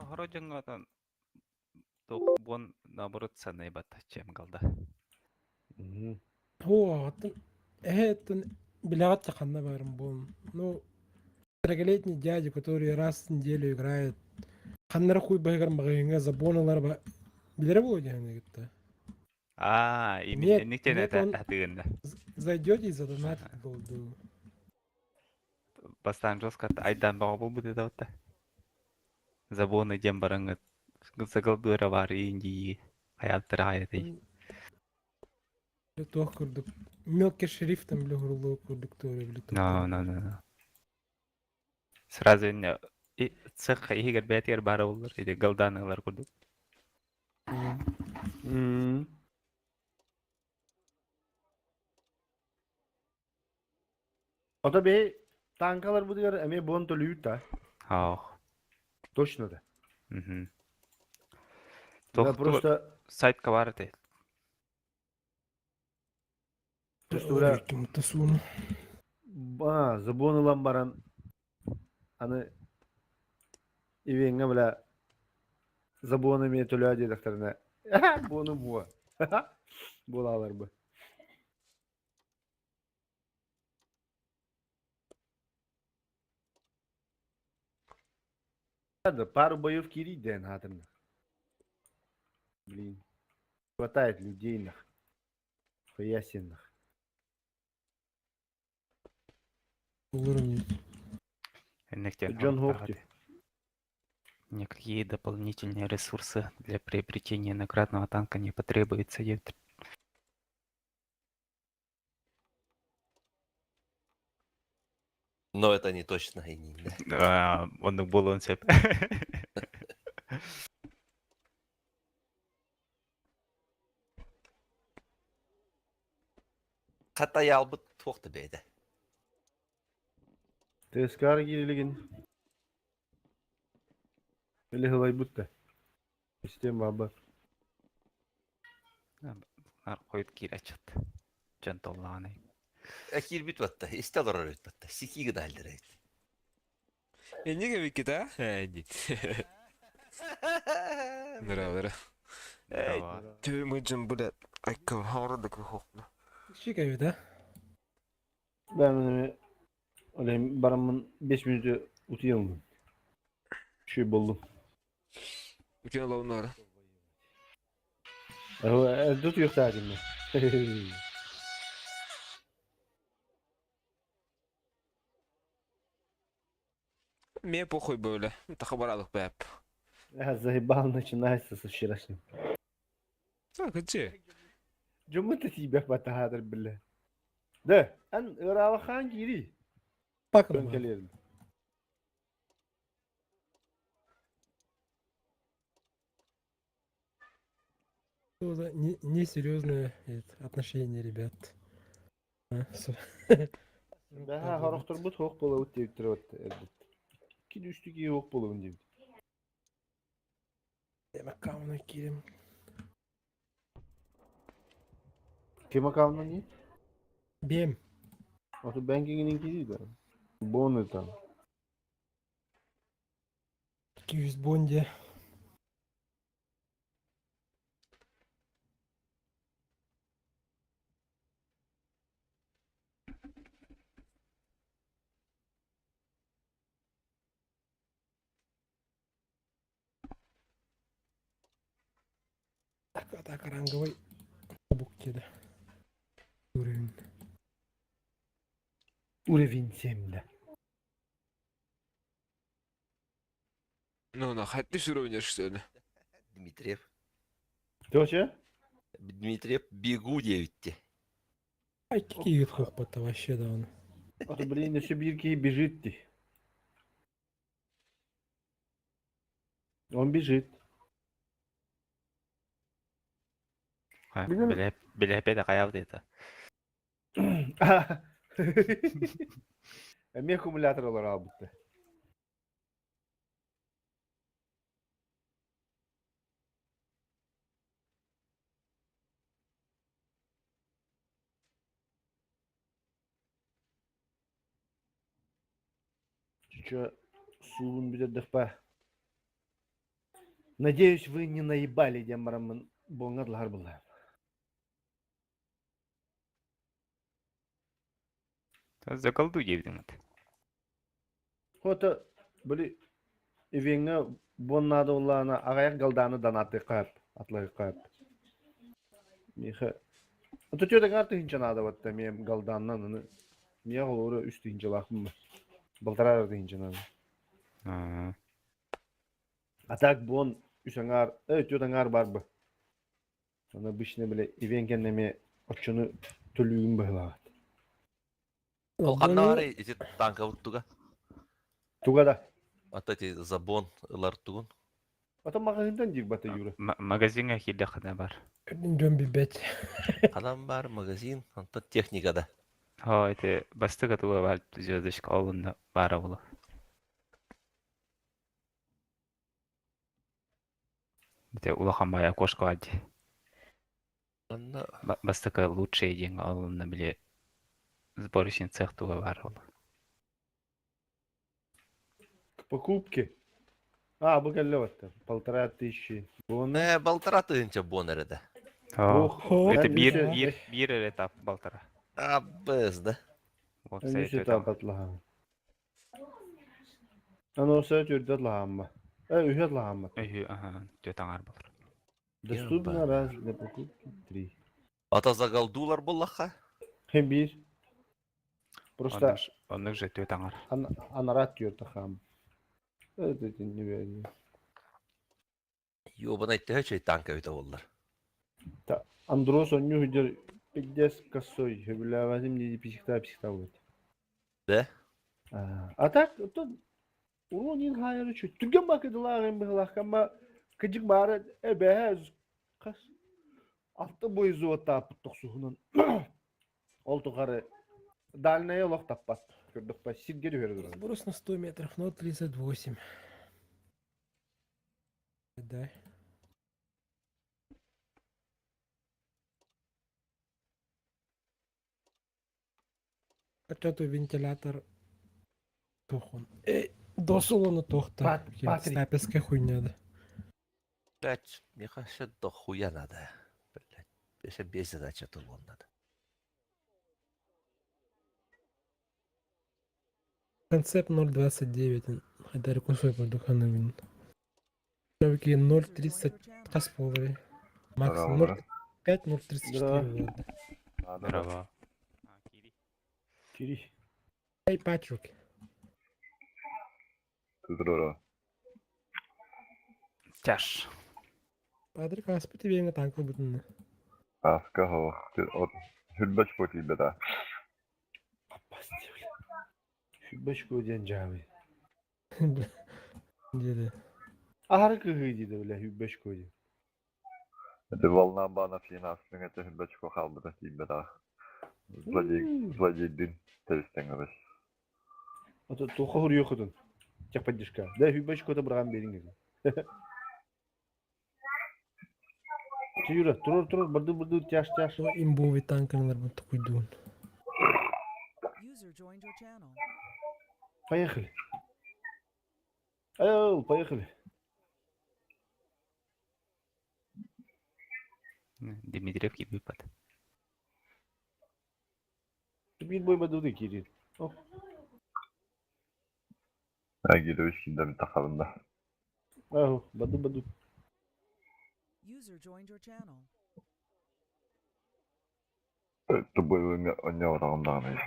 Хоро дьоҥҥо туох буон наоборот санайбат чем галда. О, атын эһэ билэҕит да ханна баарым буолун. Ну, 40-летний дядя, который раз в неделю играет, ханнара хуй баһыгар маҕаһыыҥҥа забон ылар ба билэрэ буолуо диэн кытта. А, именно Нет, инниктен нет, он атыгында. зайдете и задонатит голду. Бастаан жестко айдаан бөҕө буолбут этэ батта. Забоны диэн бараҥҥыт сыгылдыыра баар иин хайааттара хайатай. Туох курдук мелкий шрифтом бile хурулуу курдук туора бile No, no, no, no. Сразу инне цех иһигэр бэйэтигэр баара буоллар, ити галдаан ылар курдук. Ото бэйи танкаларбытыгар эмиэ буон төлүүр да. Ах. Точно да. Мгм. Да Туох просто сайтка бар этэй. просто бля Тасуну. а, забон ылан баран аны ивеҥҥэ бля забон эмиэ төлөө диэтэхтэринэ буону буо буолаалар бу. Пару боев киирий дээн аатырна. Блин. Хватает людей нах. Хуя себе нах. Джон Хохти. Никакие дополнительные ресурсы для приобретения наградного танка не потребуются. Но это не точно и не. Да, оннук буолуон сөп. Хатайалбыт туох да бэйдэ. ТСК киирилигин или хылайбыт да. Истиэм баабар. Нар хойут киирэ аччат. Дьон толлаҕанай. Киирбит батта, истэ олорор эбит батта. Сикии гына эбит. Инник эбиккит а? Ээ, Нравится. Здорово. Түмүджүн блядь, айкым хаурдык хохна. Чик эбит, а? Ben öyle бараммын 5 минут утуйаммын. Үчүгэй буоллум. Үтүөн олоҕуннара. Эрдэ утуйуохтаатым. Мне похуй было. Тахабаралык бэп. Заебал начинается со вчерашним. А, где? Дьоммут тиийбэх баттаһаатар биллэ. Да, эн ыараабахаан киирий. Пакма. Кэлиэрин. Что за несерьезное отношение, ребят? Бэһэ хорохторбут хоох буолабыт диэбиттэр эрдит. Икки үстүү киһи хоох буолабын диэбит. Аккаунтuna киирим. Ким аккаунтuna дии? Бем. Ото бэнкингинин киирий да. Бону там. 200 бонде. Так, так, ранговый буккеда. Уровень. Уровень 7, да. Ну, на хаттис уровень что ли? Дмитриев. Тоже? Дмитриев бегу диэбитти. Ай, какие хохпота вообще да он. Ото блин, еще бир киһи бежит ти. Он бежит. Билем. Билэпе да хайабыт это. Эмиэ аккумулятор олор аалбытта. Ничего, суун бүтэрдэхпэ. Надеюсь, вы не наебали диэн бараммын буоҥҥа лаһар буллаам. Заколдуй диэбитиҥ ат. Хото, били ивеҥҥэ буон наада буоллаҕына аҕыйах галдааны донаттыахха сөп, атлыахха сөп. Миэхэ Ото түөрт тыһыынча наада батта эмиэ галдааннан аны миэхэ холобура үс тыһыынчалаахпын ба. Балтараа эрэ тыһыынча наада. Аа. А так буон үс аҥаар, э түөрт аҥаар баар бы. Аны обычно бile ивен кэннэ эмиэ оччону төлүүгүн быһылаабат. Ол ханна баарый ити танкабыт туга? Туга да. Ата ити забон ылар тугун? Ата маҕаһыынтан диир бата Юра. Магазиҥҥа киирдэххинэ бар. Дьон билбэт. Ханан баар магазин, онтон техника да. Оо, ити бастакы туга баар звездочка ол онно баара буолуо. Ити улахан баайа окошко дии. Онно Бастакы лучшие диэҥҥэ ол онно били сборочный цех туга баар ол. К покупке. А, бу кэллэ батта. Полтора тысячи. Буон. Э, полтора тыһыынча буон эрэ да. Оо, Ох, это эн биир үс биир биир эрэ этап балтара. А, бс да. Вот эн үс этап атлаһаҥ. Аны осы төрдө атлаһаамма. Э, үһү атлаһаамма. Үһү, аха, түөрт аҥаар буолар. Доступно раз для покупки три. Ата загалдуулар буллахха? Хем биир. Просто Оннук же түөрт аҥар. Анараа түөрт хаам. Это не Ёбаный төһө чэй танка эбитэ буоллар. Андрос онньу сылдьар пиздец косой сөбүлээбэтим дии психта психта будет. Да? А так то урон хайары чуть түргэн бакыдылааҕын быһылаахкамма кыдьык баара эбэһэ хас алта боезуоттааппыт тохсуһунан ол тухары дальнайы олох таппат көрдөхпө сиргэ түһэр турар. Сброс на 100 метров, 0,38. Да. Хотя вентилятор тухон. Эй, досулону туохта. Патрик. Снайперская хуйня, да. Блять, мне кажется, дохуя надо. Блять, если без задачи, то вон надо. Концепт 0.29. Хайдар кусой курдук ханыбын. Навыки 0.30 хас буоларый? Макс Здорово. 0.5 0.34 буолла. Здорово. Кири. Эй, Патрик. Здорово. Тяж. Патрик, ааспыт ивеҥҥэ танка ылбытынна. Ааска оһох. Хүрбэч тиийбэтэ. Аппасти, бля. Сүрбэчко диэн дьаабый. Диэди. Аһары кыһыы диде, бля, сүрбэчко диэн. Это волна банов финансовый это хүрбэчко хаалбыта тиийбэтэх. Злодей, злодейдин тэбистеҥ Ото туохха хоруйуоххутун? Техподдержка. Да, сүрбэчкота быраҕан биэриҥ Юра, турур, турур, барды, барды, тяж, тяж. Имбовый танканалар тукуйдуун. User joined your channel. Поехали. Эл, поехали. Дмитриев киирбит. Биир бой бадуды киирин. Агирович киирдэ тахабында. Ау, баду, баду. User joined your channel. Тубой онньоҕороҕум даҕаны.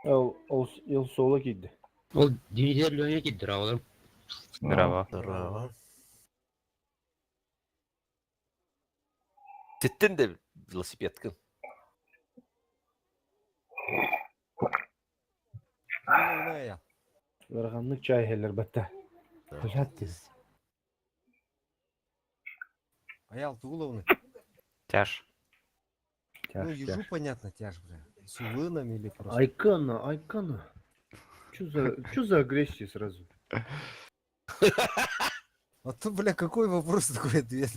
Эл, ол, ил соло киирдэ. Ол Дмитрий Леонидович здорово. Здорово. Здорово. Ситтин да велосипедкин. Ыараханнык чай иһэллэр батта. Блядь, Аял Туловны. Тяж. Ну, Тяж, ежу тяж. понятно, тяж, бля. С улынами или просто. Айкана, Айкана. Чё за агрессия сразу? А то, бля, какой вопрос, такой ответ.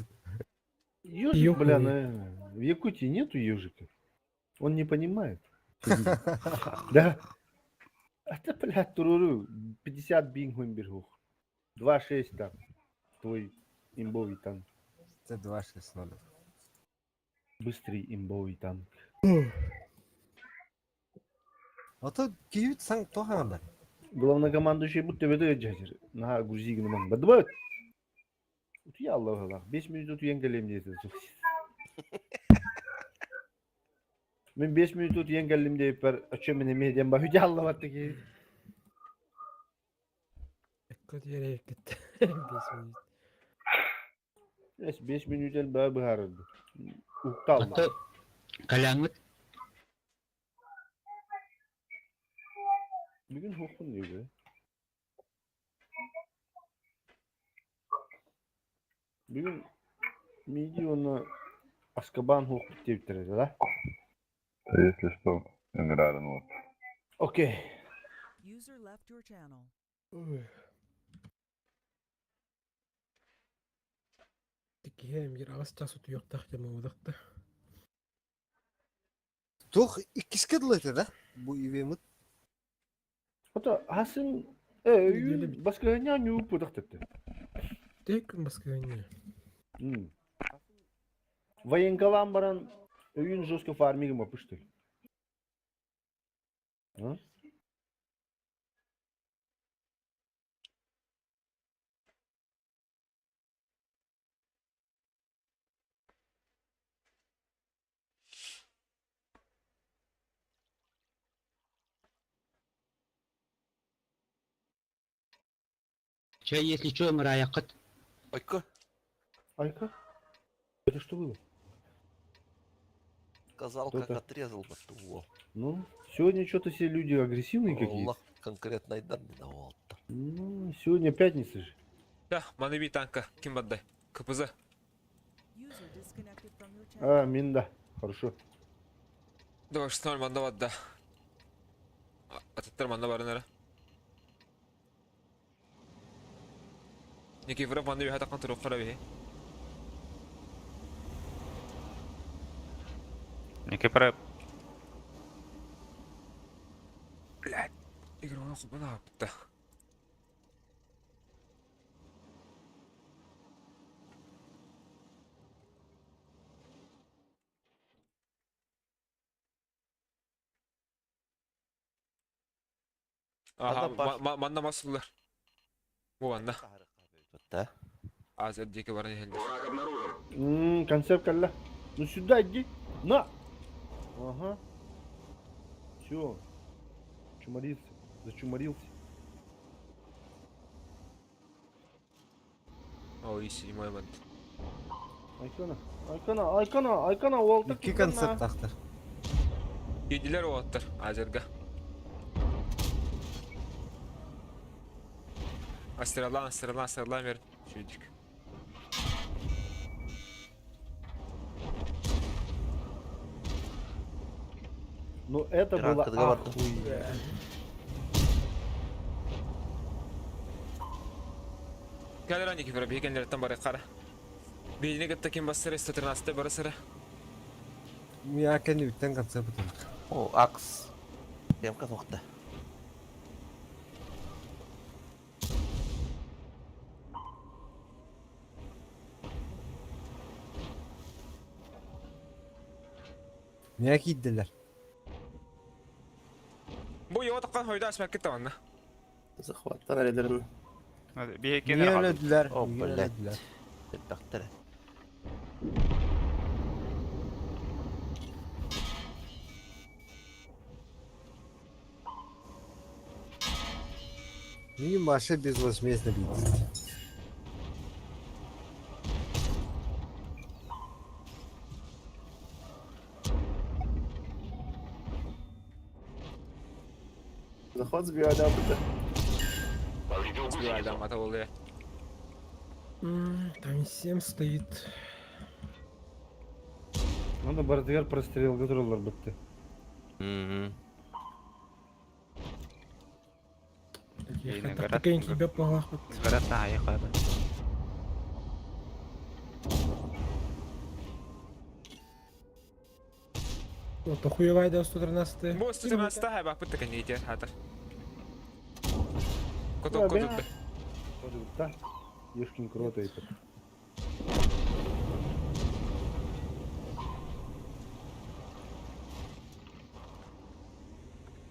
Ежик, бля, Ёхуй. наверное. В Якутии нету ежика. Он не понимает. Да. Это, блядь, туруру. 50 бинг хуин бирхух. 2-6 там. Твой имбовый танк. Это 2-6-0. Быстрый имбовый танк. А то киют сан тохандар. Главнокомандующий будто төбөтө жажыр. На грузи гыныман. Бадыбат. Утуя Аллах Аллах. 5 минут утуян кэлем диэтэ. Мин 5 минут утуян кэллим диэппэр, оччо мин эмиэ диэн баһы дьааллабат киһи. Эккот ереккит. 5 минут. Эс 5 минут элбэҕи быһаарырбыт. Укталма. Аты каляңыт Бүгүн хуохпун диэбэ. Бүгүн миди уонна Аскабан хуохпут диэбиттэр этэ да? Если что, ыҥырарын вот. Окей. User left your channel. Ой. Тикиһэ биир аҕыс час утуйуохтаах дьэ муҥудахта. Туох иккискэ дылы этэ да? Бу ивемыт. Ото хасын э баскыһыня ньууппутах тэттэ. Тек күн баскыһыня. Военкалаан баран өйүн жестко фармигым опышты. А? Чай, если что, мыраякыт. Ойко. Айка? Это что было? Сказал, Кто-то. как отрезал бы ту. Ну, сегодня что-то все люди агрессивные какие-то. Аллах конкретно айдар не давал. Ну, сегодня пятница же. Да, маны танка. Ким баддай? КПЗ. User disconnected from your channel. А, минда. Хорошо. Давай, 16 манда бадда. Атыттар манда барынара. Никифоров манны биһа таққан турук қара биһи. Никифоров Блядь. Игрона кубана апта. Аха, Ана бар. манна масылар. Бу манна. Да? Азер диэки баран иһэллэр. Концепт калла. Ну сюда иди. На! Ага. Все. Чумарился. Зачумарился. Ой, седьмой момент. Айкана. Айкана, Айкана, Айкана, уолта Икки концепт ахтар. Киирдилэр уолаттар Азерга. Астралаан, астралаан, астралаан бер. Сүйдүк. Ну это Пират было договор. охуенно. Кэлэр Никифоров биһикэннэриттэн бары хара. Биһини кытта ким бассыра 113 барысыра. Миа кэнниттэн концепт О, Акс. Демка тоқта. Миа киирдилэр. Бу йоо таққан хойда асмакка таванна. Захваттан эрелерин. биһиккин Миа эрэ хаалбыт. өлөдүлэр. О, Миа блядь. өлөдүлэр. Элбэхтэр. Миа Маша безвозмездно видит. Захват сбивали абыта. Сбивали ата болду. Там 7 стоит. Надо бардыгар прострелга тураллар бытты. Мгм. Ейне гора- Такая тебя палахут. Гора таайа хаада. Вот охуевай до 113. Бу 113 хайбаппыт такан иитер хатар. Котокко турда. Ходубутта. Ешкин крот ыйпыт.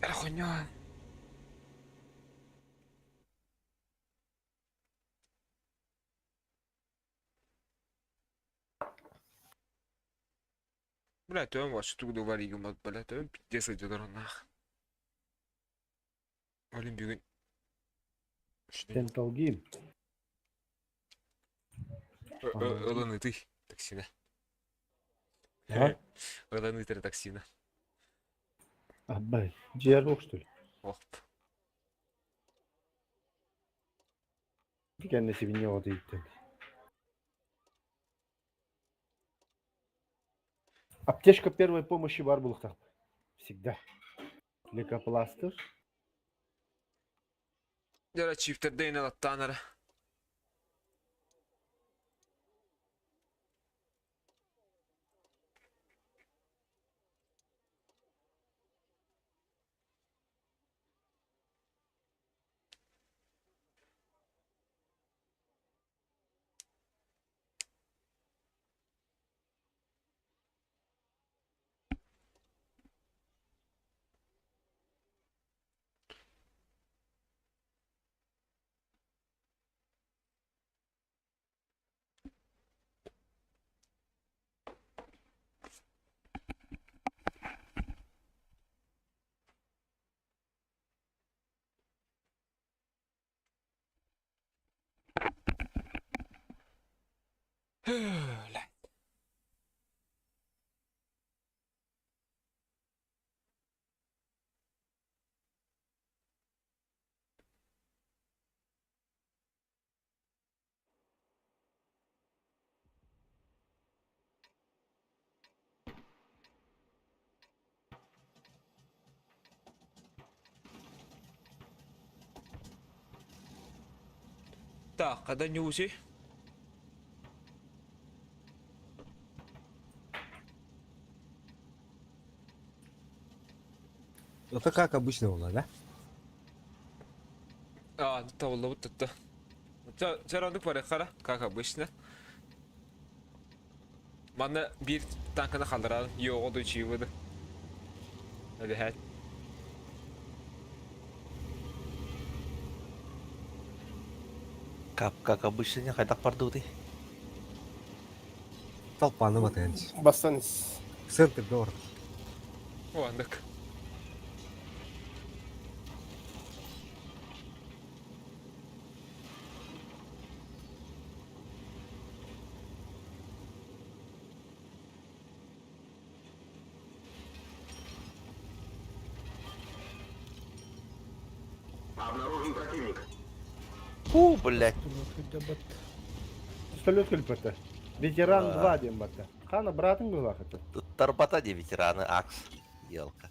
Хуйня. Бля, төм вообще тугу варигым бля, төм пиздец идет нах. Олин бүгүн. Тенталгин. Ылын ытый таксина. А? Ылын ытыр таксина. Аббай. Жер что ли? Оп. Kendisi bir niye иттен. Аптечка первой помощи бар булуктак. Всегда. Лейкопластырь. Дера чифтерде ин алаттаанара. Так, когда не уси? Это как обычно было, да? А, тавылла бут тутта. Чарондук бар хара, как обычно. Манна бир танканы халдырар, йоҕу дучивыды. Эбэһэт. Как, как обычно, не хайдах бардыбытый. Толпаны батаянч. Бастан Центр город. О, андык. Фу, блядь. Пистолет көлпөтө. Ветеран Да. 2 диэн барда. Хана братың быһаахыты. Тарбата де ветераны, акс. Елка.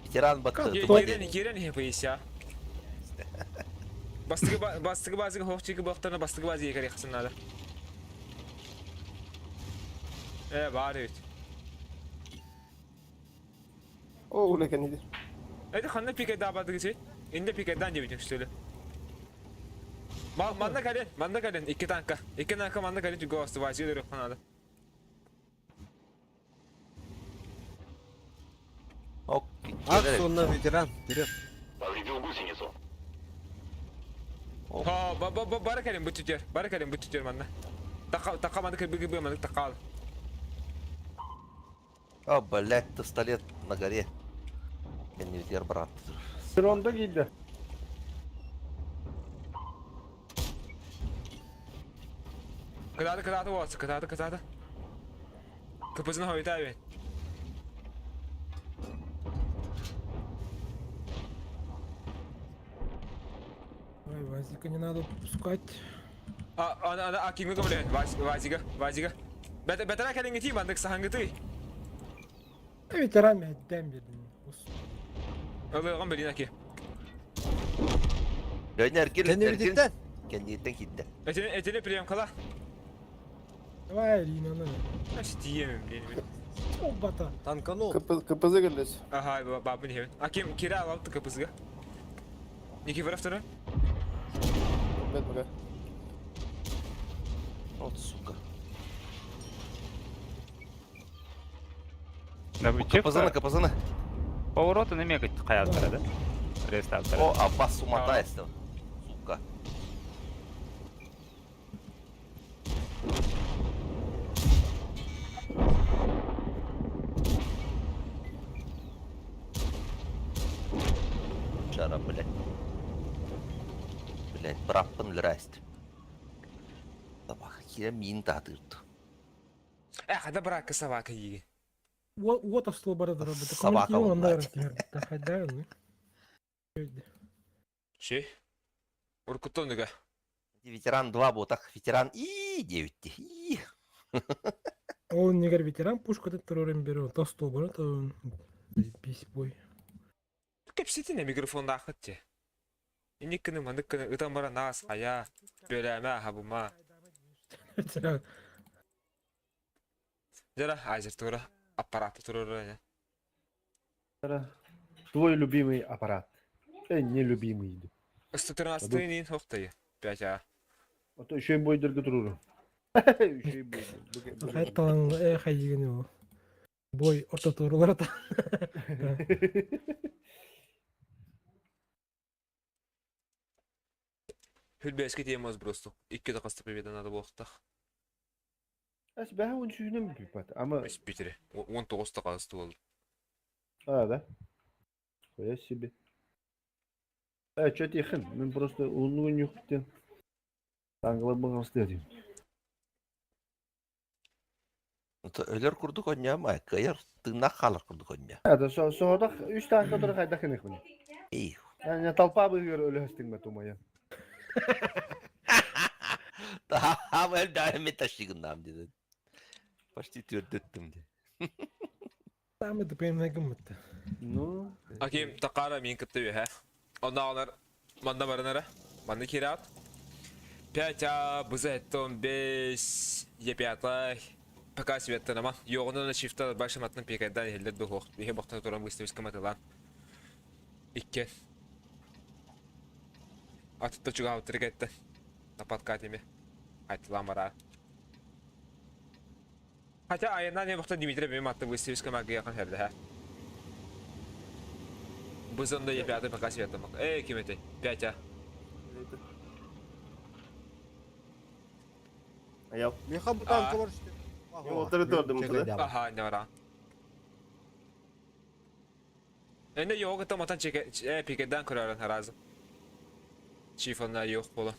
Ветеран батты. Кирен, кирен хе пояся. Бастыгы бастыгы базыгы хохчиги бактарына бастыгы базыгы керек надо. Э, бар ведь. О, улекен иди. Это ханна пике да бадыгы чи? Инде пикедан деп что ли? Манна кален, манна кален, iki tanka. Iki tanka manna кален çünkü o вазы дөрөк надо. Ок, Акс, он на ветеран. Вперед. Ha, ба ба ба бара кален бу түтер. Бара кален бу түтер манна. Така така манна кебе кебе манна така. О, блядь, пистолет на горе. Я не ветер, брат. Дронда киирдэ. Кытааты кытааты болсу, кытааты кытааты. Кыпызын хойта бен. Ой, Вазика не надо пускать. А, ана ана акинге көмөлө, Вазига, Вазига. Бәтә бәтәрә кәлеңге ти бандык сахангы ты. Ветеран мәддән бирдин. Ылыгын билин аки. Лёня, эркил, Кенни эркил. бититтен. Кенниттен кидде. Этене этене прием кала. Давай, Ирина, Аш тиемем блин. О, бата. Танканул. КПЗ келдес. Ага, бабын хебен. Аким кира алып кыпызга. Никифоров турар. Бэт пока. Вот сука. Добытчик. Капазана, капазана. Повороты на мега хаятара, да? Рестартера. О, Аббас умотайся. Сука. Жара, блядь. Блядь, браппын лрасть. Табаха кире мин татырды. Э, хада баракка собака иги. Вот осло барада работа. Собака он он, Ши. Уркутонныга. Ветеран 2 ботах, ветеран и 9. И. Ол негер ветеран пушка террорем берет. То сто барат, он бись бой. Кэпситине микрофонда ахытте. Инниккini маныккini ытан бара нас хая. Бөләмә хабума. Жара азер тура аппараты турар. Твой любимый аппарат. Нелюбимый. 113 нин хохтай. 5 а. А то еще и бойдерге туруру. Еще и бойдер. Хайталан хайдигени ол. Бой орто турулар та. Хүлбәске темаз просто. Икки да касты победа надо болықтақ. Әс бәһә он сүйінем бипат. Ама Өс Питере. 19 та касты болды. А, да? Хуя себе. Э, чё тихин? Мен просто улуну нюхтен. Таңгыла бұғын дедим. Өлөр курдук оння кайыр тына халар курдук оння. Это со соодах үч танка тура хайда хинек мин. Эй. Я толпа быгыр өлөстүң бе тумая. Та эл ташигыннам деди. Почти түрдөттүм де. Там это прям гыммытта. Ну, Аким такара мин кытты ха. Онда алар манда барынара. Манда кират. 5 а бузеттон 5 Е5 пока светтанама. Йоғынан шифта башыматтан пекайдан хелдер духох. Бихе бақта туран выставить каматылан. Икке. Атытта чуга отыры кетті. На подкатеме. Айтылан бара. Хотя айынан не бақта Дмитрий бем атты выставить камага якын хелде ха. Бузонда Е5 пока светтамак. Эй, ким это? 5 а. Аял. Меха бутанка бар işte. Отыры тұрдым да. Ага, не бара. Эне yok это матан чеке пикеден көрөрөн харазы. Чифонна yok болу.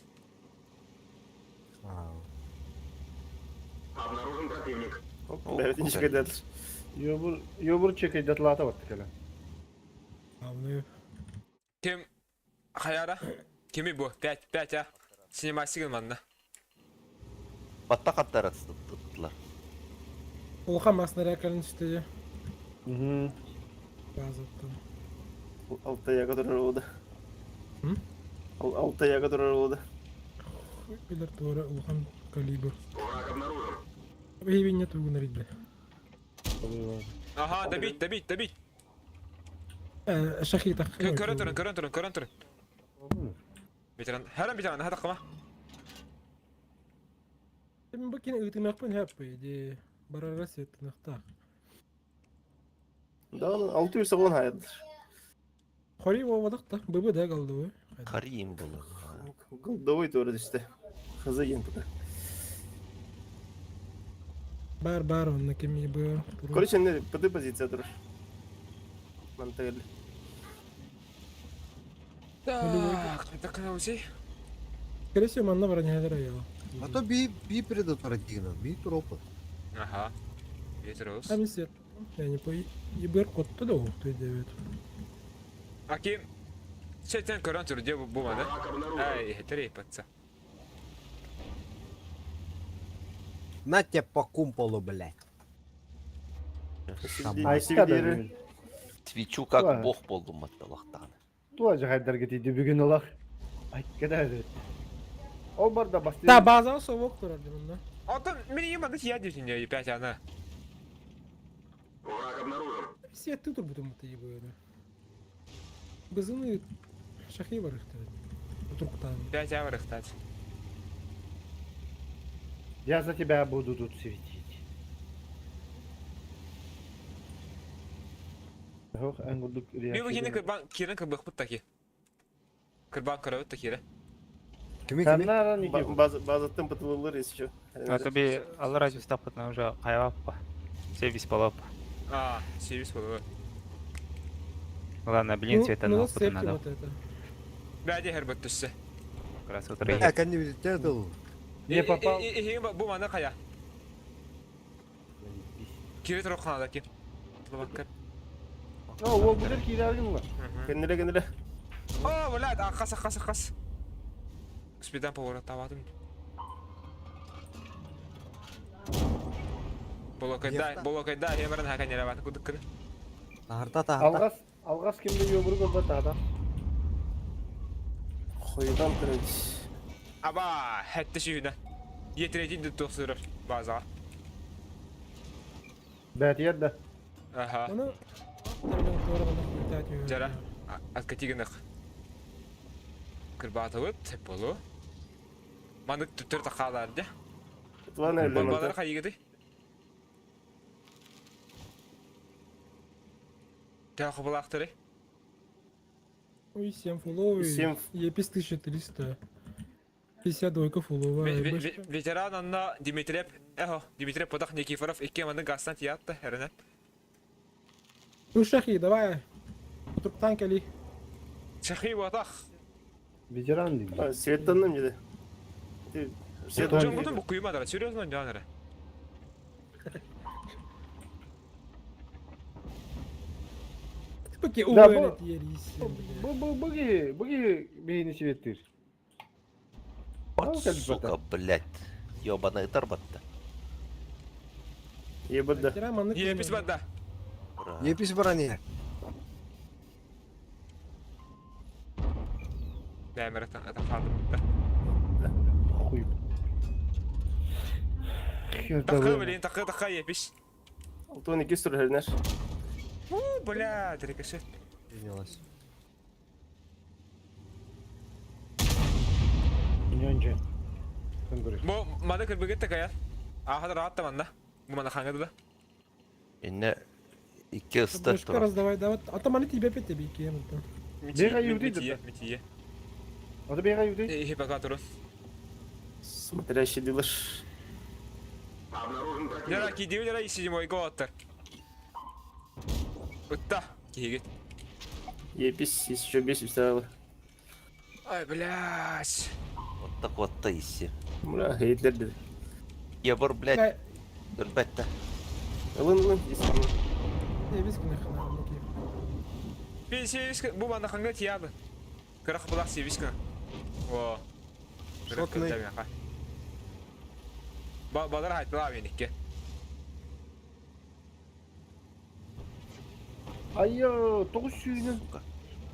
Бәрі нешке дәдір. Йобур йобур чекей датлата бат келе. Главное. Ким хаяра? Кими бу? 5 5 а. Синемасигин манна. Батта каттар туттулар. Улахан масына рәкәлін түсті Мгм. базаттан. Алты яға тұрар олды. М? Алты яға тұрар олды. Билер тура улахан калибр. Бейбин нет угун ридде. Ага, добить, добить, добить. Шахи так. Көрөн турun, көрөн турun, көрөн турun. Ветеран, харам ветеран, хата кама. Мен бакин ыйтымакпын хап иде барара сеттинахта. Да, алты юрса болған хайдыр. Хори вовадакта быбы да қалды. Карим болу. Голдовой туры işte. Хызы ен пока. Бар бар онна кеми бы. Короче, не, пяты позиция тұрыр. Мантель. Так, так на узи. Скорее всего, манна бар не я. А то би би предатор дигна, би туропа. Ага. Ветерус. Там свет. Я не по ибер код то да то девет. Аким Сетен көрөн тур де бу маны. Ай, хетери патса. На тебе по кумполу, блядь. Айка Твичу как бог болду матталактан. Туа жахайдарга тиди бүгүн алах. Айка да. Ол бар да басты. Да, база совок турар димында. Ото мен има да я десин 5 ана. Свет ты тур бутум ты ибы. Бызыны Шахи барыхтар. Утуруктаан. Пять а барыхтаат. Я за тебя буду тут светить. Ох, эн курдук Мен бу кини кырбан кирен кырбахпыт таки. Кырбан көрөбүт таки Кими кими? Базаттан пытылылар если что. А тебе аллара жүстаппытына уже хайваппа. Сервис болоп. А, сервис болуп. Главное, блин, цвета Ну, на септи надо. вот это. Бәде хербет түссе. Как раз утро Бля, кәнни дыл. Не попал. Бу маны кая? Кире турок ки. Лобакка. О, ол бұлар кирәргін ла. Кеннеле кеннеле. О, блядь, акас акас акас. Спидан поворот табадым. Болокайда, болокайда, хемерин хакан ярабаты кудыккын. Тахарта тахарта. Алғас, алғас кімді өбір көрді тағда. Хуйдан кырыч. Аба, хәтті сүйіні. Етіредін де тоқсырыр базаға. Бәтиер да. Аха. Оны Жара, откатигінық. Кырбатыбыт, болу. Маны түттір тақаларды. Туан әлі. Балалар қай егіді? Тәқі бұлақтыры. Ой, 7 фуловый. 7 Епис 1300. 52 фуловая. Ветеран анна Дмитриев, эхо, Дмитриев Подах Никифоров, икки маны газтан тиятты, әріне. Ну, Шахи, давай. Утуруктан кели. Шахи батах. Ветеран дейді. Светтанным деді. Жон бұтын бұл күйімадыра, серьезно, жаныры. Ты поки Да, уволит бу- ерись. Бу бу буги буги бейні светтир. Вот, сука, блядь. Ёбаный тарбатта. Ебада. Епис банда. Епис барани. Дәмір атақадым. Хуй. Тақы, блин, тақы, тақы, епис. Алтын екі сүр хернер. У, бля, рикошет. Принялась. Нянча. Көңгүрү. Бу маны кырбыгыт такая. Аха rahat манда. Бу мана хаңгы да. Инне икки ыстар Башка турар. раздавай, да вот. А то маны тебе опять тебе кем то. Бега юрди Митие, митие. Аты бега юрди. Ихи пока туру. Смотрящий дилер. Яра ки дивилера и седьмой год. Утта, кигит. Епис еще бесит стало. Ай, блядь. Вот так вот та исси. Бля, хейтлер dedi. Ебор, блядь, өлбәттә. Ылын ылын. Епис кына хана. Би севис бу мана хаңгы тиябы. Кырак булак севис кына. О. Шотный. Ба балар хайтлаа меникке. Айо, тоғыз сүйінін.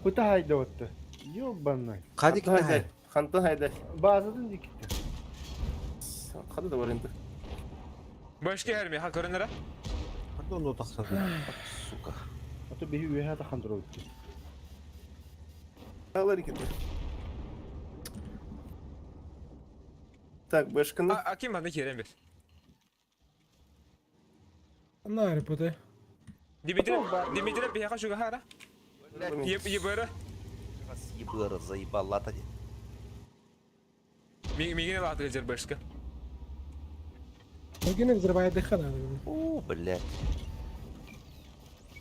Кута хайда отты. Ёбанай. Кадик Хайда. Хантан хайда. Базадан дикитти. Хада да бар енді. Башка херми ха көрүнөрө. Пардон, отақсан. Сука. Аты бихи үйе хата хандыра өтті. Алар екен. Так, бэшканы. А ким маны керем бир? На, репоте. Дмитрий, Дмитрий бияка шуга хара. Еп ебері. Ебыр заебала та. Мигине латы жер башка. Могины взрывает дыхание. О, блядь.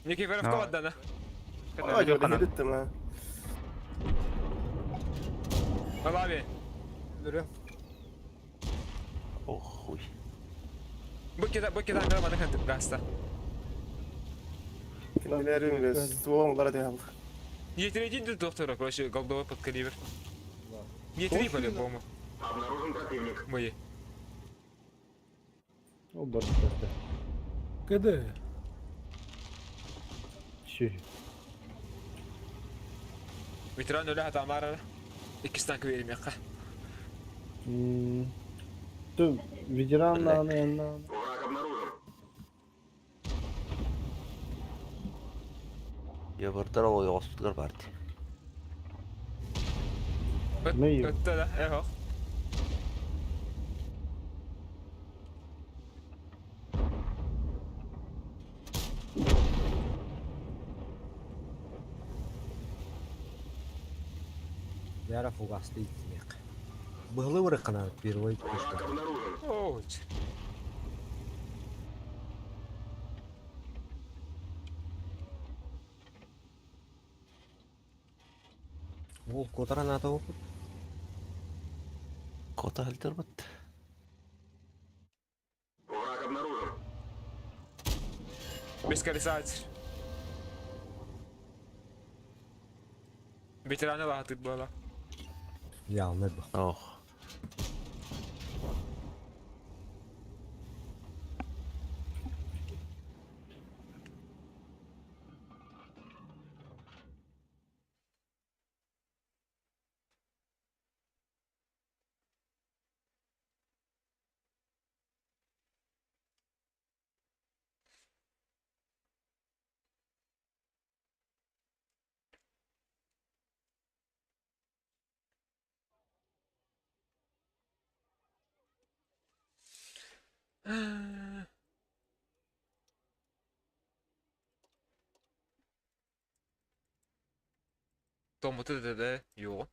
Никифоров Но. кабаддана. А, жорда хедеттім, а. Алаби. О, хуй. Бу кеда бу кеда ангара маны ханты гаста. Кеннелерім бе, стволом олар да алды. Етередин де доктор, короче, голдовый под калибр. Етери по-любому. Мои. Ол бар бітті. КД. Ши. Ветеран өлі хатамар Икки танк берем яққа. Ту ветеран наны анна. Ебырдар ол госпиталь бар. Ытта да, эхо. Яра фугасты итиниэх. Быһылы бырыккана первый пушка. Оо, Ол куотар анаата опыт. Кота өлтөрбүт. Бескорисатель. Ветераны лаатыт буола. Явно бу. Ох. Томмуту да юҕун.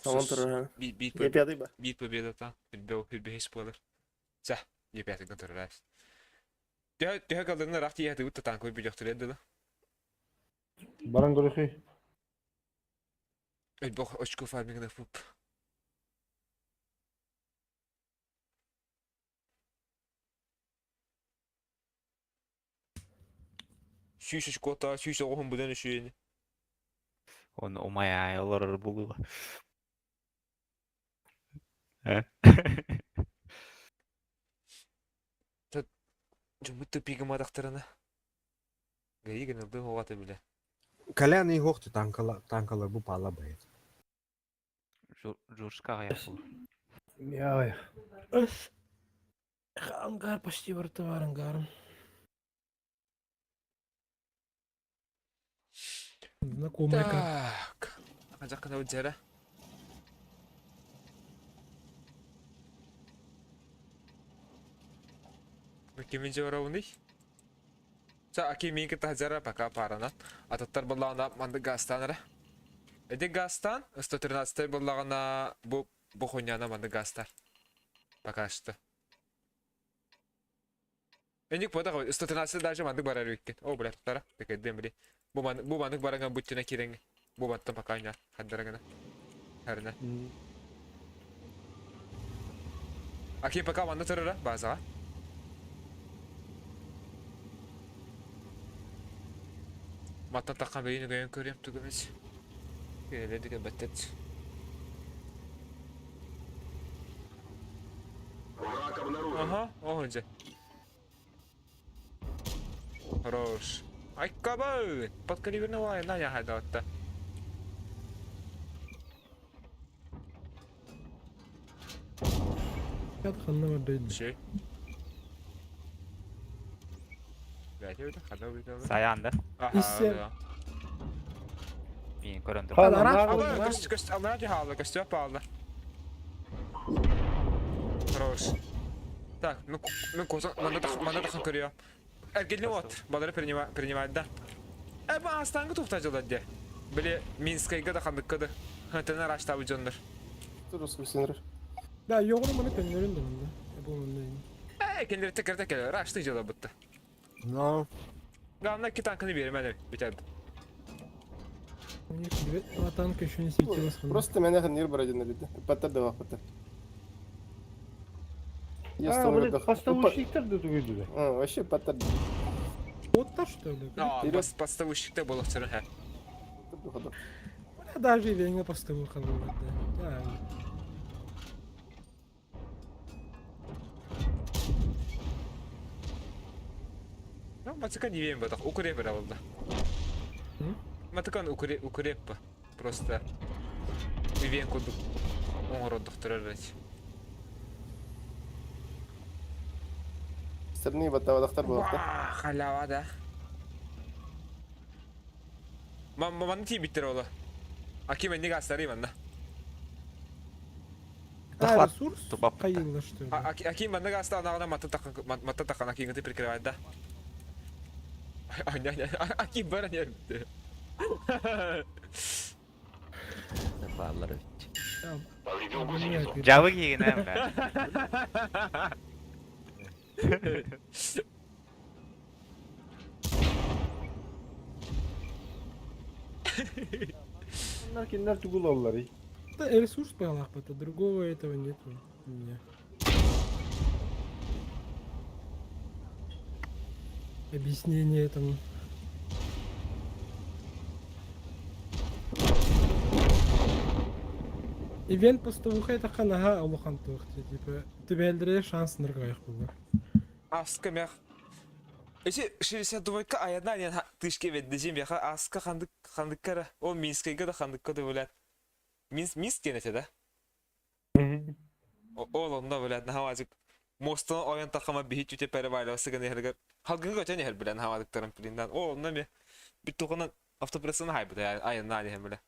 Саман турар. Биир Е пятый ба. биир победата. Хүрбэһис буолар. Сэ, е пятыйдан турар. Төһө төһө калдырны рах тиийэ тыбыт танковый бүлөхтүрэ дылы. Баран көрөхүй. Өлбөх очко фармингна фуп. Сүүс очкота, сүүс оҕуһун будан үшүйені. Оны умай олорор булуга. Э? Жумут тупига мадақтарына. Гаи гынылды оғаты біле. Колян и хохты танкала танкалар бу пала байт. Журшка аяқ бұл. Яй. Өс. Ангар почти барыта бар ангарым. Знакомая как. Так. Жақында өтжәрі. Кимин жауырауыны? Са аки минки тахжара пока паранат. Ататтар боллағына манды газтан ара. Эди газтан 113 боллағына бу бу хуйняна манды газтар. Пока что. Эник бода 113 даже манды барар үккен. О, блядь, тара. Текедем били. Бу ман бу мандык баранган буттина кирен. Бу баттан пока ня. Хаддарагана. Харна. Аки пока манды турара базаға. Маттан таққан бейін көйін көрем түгіміз. Келеді бәттет. Ага, охунже. Хорош. Ай, кабы! Подкалиберный на я хайдатта. Ханна бар дойду. Шей. Бәйте хана бит. Саянды. Аха. Иссе. Мен көрөндүм. Хана, Ана, Ала, көс көс ала жахала, көс палды. Хорош. Так, ну ну коза, манда да көрüyor. Эргелни вот, балары принимать, принимать да. Э, ба астаңгы тухта жылады. Биле Минскайга да хандыккады. Хантана раштабы жондар. Турус мисенер. Да, yoğunu bana көннөрүн да мында. Бу мында. Э, кендери текер текер рашты жыла бутты. Но Главное, ки танкını бермedi, битер. У них две два танка еще не светилось. Просто меня ханир бар один бит. Паттар да вакыты. А, блин, поставщиктар да түгелді. А, вообще паттар. Вот та что ли? А, бас поставщикте болуп чырын хә. Бля, даже венга поставил да. Да. Ну, матыкан не бадах, укреп бер алды. Матыкан укреп укреп Просто вен кудук оңородук турар. Сырны баттабадахтар болуп. Халява да. Манна тиийбиттэр ола. Аким энник астарый манна. А, ресурс Тупап. хайылла, что ли? Аким манна гаста анаҕына матта такан матта такан Акимгыты прикрывает да. Аким баран ербитти. Бааллар эбит. Жабы киигинэ бля. Кинилэр тугу ылалларый? Это ресурс баалаахпыт, другого этого нету у меня. Объяснение этому. Ивент постовуха это ханаха улахан туох типа түбэлдэрэ шанс ныргайах буолар. Аска мях. Эти 62 аядна диэн тышке веддежим яха аска хандык хандыккара. Ол Минскайга да хандыкка да блядь. Минск Минск диэн этэ да? Ол онно блядь наһаа мостан ойон тахама биһи түтэ перевалила сыган иһэргэр халгыҥҥа көтөн иһэр билэн хаамадыктарын плиндан. Ол онно ми бүттүҕүнэн автопрессаны хайбыта айаннаан иһэн билэ.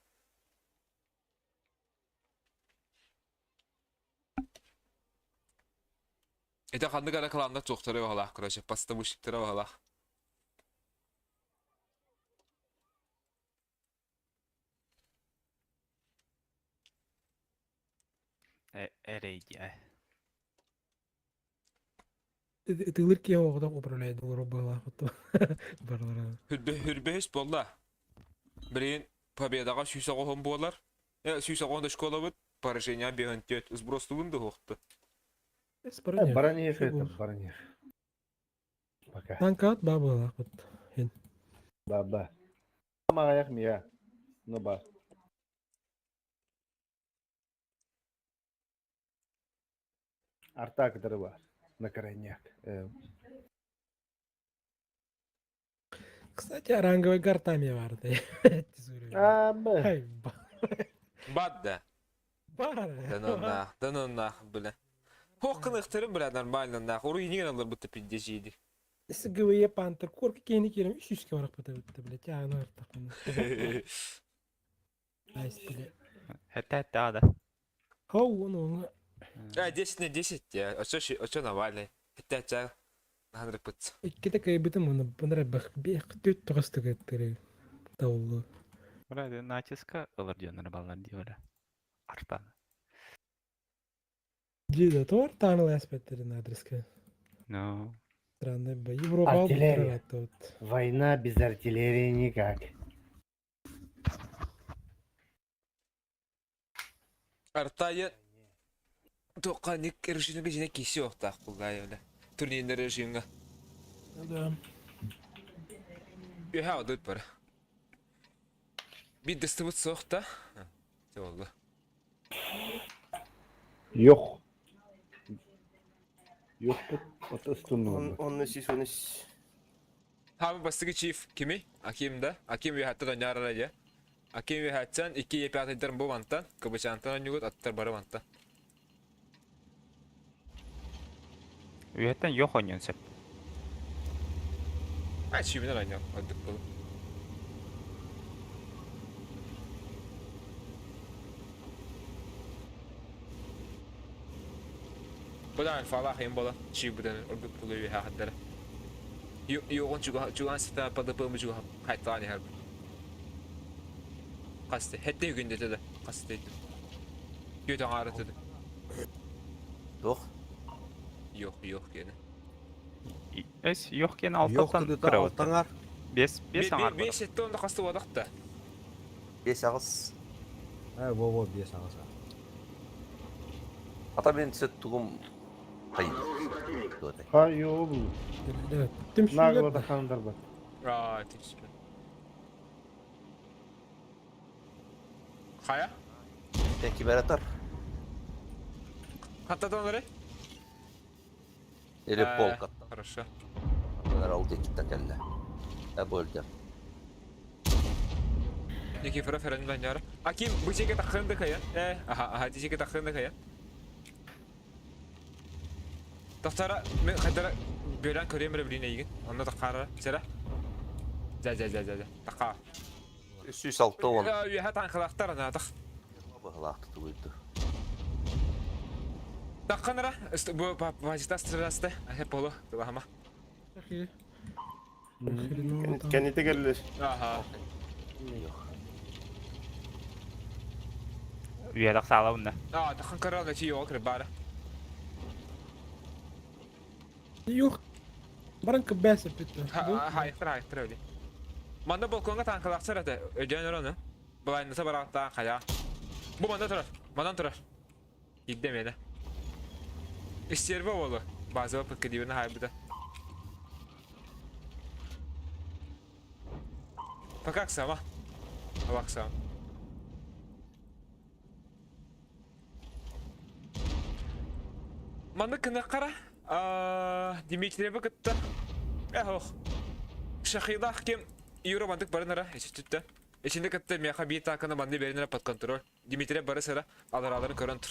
Ити ханнык эрэ кланнар туохтара баһалаах, короче, поставщиктара баһалаах. Эрэйдиэ. Ытыылыр киһи оҕотох управляет олорор быһалаах барлара. Хүрбэһис буолла. Билигин победаҕа 109 буолар. 109 школабыт, поражение 54. Сбростубун да уһуохту. Баран иһэр это, баран иһэр. Пока. Танкаат баа быһалаахпыт. Ба ба. Маҕайах мия. Ну ба. Арта кытары бар. На крайняк. Кстати, ранговый гартами барды. А, б. Бадда. Бар. Да ну нах, бля. Хох кыныхтырым, бля, нормально нах. Уру инигин алыр бутта пиздежиди. СГВЕ Пантер корка кени керем 300 барак бата блядь, я аны артак. Айс, бля. Это это да. Хау, ну, А, 10 на 10, я. Очо Навальный. Это это. Хандрыпыт. Икките кайбытым оны бынара бах бех төт тоғыстыгы тыры таулу. Бля, натиска ылыр дьоннор баллар дии Артан. Дида тор таныл аспектерин адреска. Ну. Странно бы. Европа Артиллерия. Война без артиллерии никак. Артая тоққа ник режимге жіне кисе оқтақ бұл да Турнирный режимге. Да. Үхә одут бар. Bir дыстыбыт соқта. Oldu. Yok. Yok bu ıstınlı. Онны сис, оны сис. Хабы бастыгы чиф кими? Аким да. Аким ви хатта донярара я. Аким ви хатсан 2 епятайдар бу мантан, кыбычантан онюгут аттар бары мантан. Үйеттен yok ойнон сөп. А чибинер ойнок, оддук болу. Будан альфалах им бола, чибуден ордук болу ви хаттара. Югон чуга чуган сита падапы чуга хайтани хар. Касты, хетте күндө да, касты. Күтөн арыты. Туох? Yok, yok гене. Эс yok кен Yok алтаттан dedi кырабыт. алтаңар. Бес бес аңар бар. Беш этте онда касты бодакта. Бес ағыс. Ә, во во бес ағыз. Ата мен сөт тугум қайын. Ха yok bu. Түмшүлер. Нагло да хандар бар. А, текшер. Хая? Тәки бәратар. Хаттадан бері? Или полка. Хорошо. Алар декиттен кәллә. Ә бөлдер. Никифора Ферендан яра. Аким, бу жеке тақырынды кая. Э, аха, аха, жеке тақырынды кая. Тақтара, мен қайтара бөлән көрем бір білейін егін. Онда таққара, сера. За, за, за, за, за. Таққа. 360. Үөһэ танкалаахтар анаатах. Быһылаах тутулуйду. Тахханара, бу папа стрелясты, ахе полу, тылахама. Кэннити кэллэр. Аха. Үйэлэх саала унна. Аа, тахан карал эти yok рыбара. Юх. Баран кыббээс эппиттэ. Хайыктар хайыктар öyle. Манда балконга танкалахсар ата өдөн орону. Былайныса барааттаан хайа. Бу манда турар. Манан турар. Киирдэ миэнэ. Истербе уолу. Базовый подкадиваны хайбыта. Пока сама. Аваксам. Маннык кынаккара Дмитриевы кытта эх Шахилах ким Юра мандык барынара эчиттүттэ. Ичинде кытта миэхэ биир тааканы манны беринere под контроль. Дмитрий бары сыра алараларын көрөн тур.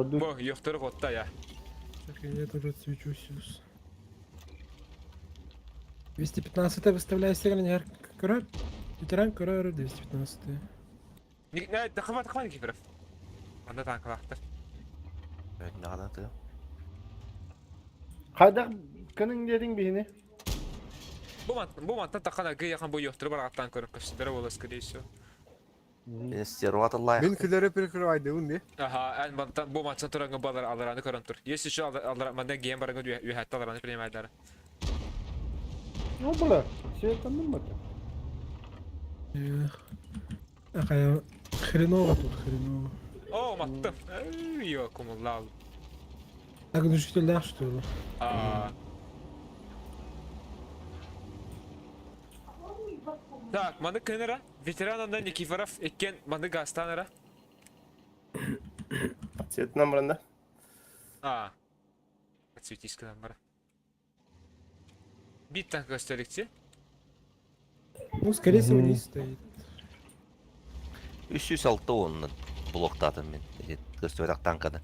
Бу йохтору хотта я. Так, я тоже отсвечусь. 215 выставляю сигнал, көрөр. Ветеран көрөр 215. Тахма тахма Никифоров. Анда танкалаахтар. Наҕана Хайдах кының диэтиҥ биһини? Бу мантан бу мантан тахана гыяхан бу йохтору барааттан көрөн көстүлэрэ буола скорее всего. Стерватыллаах. Мин күлэри прикрывайдыбын ди. Аха, эн мантан бу мантан тураңы балар алараны көрөн тур. Есть еще алар манда гем барыңы үһәтте алараны принимайдары. Ну, бля, светанным это. Эх. Ахая, хреново тут, хреново. О, маттым. Ой, кумуллал. Так, глушитель что ли? А. Так, маны кынара, ветеранында Никифоров эккен маны гастанара. Цвет намранда. А. Цветишка бара. Бит танк көстөлүкчү. Ну, скорее всего, не стоит. 306 оннун блоктаатым мин. Көстүбэтэх танканы.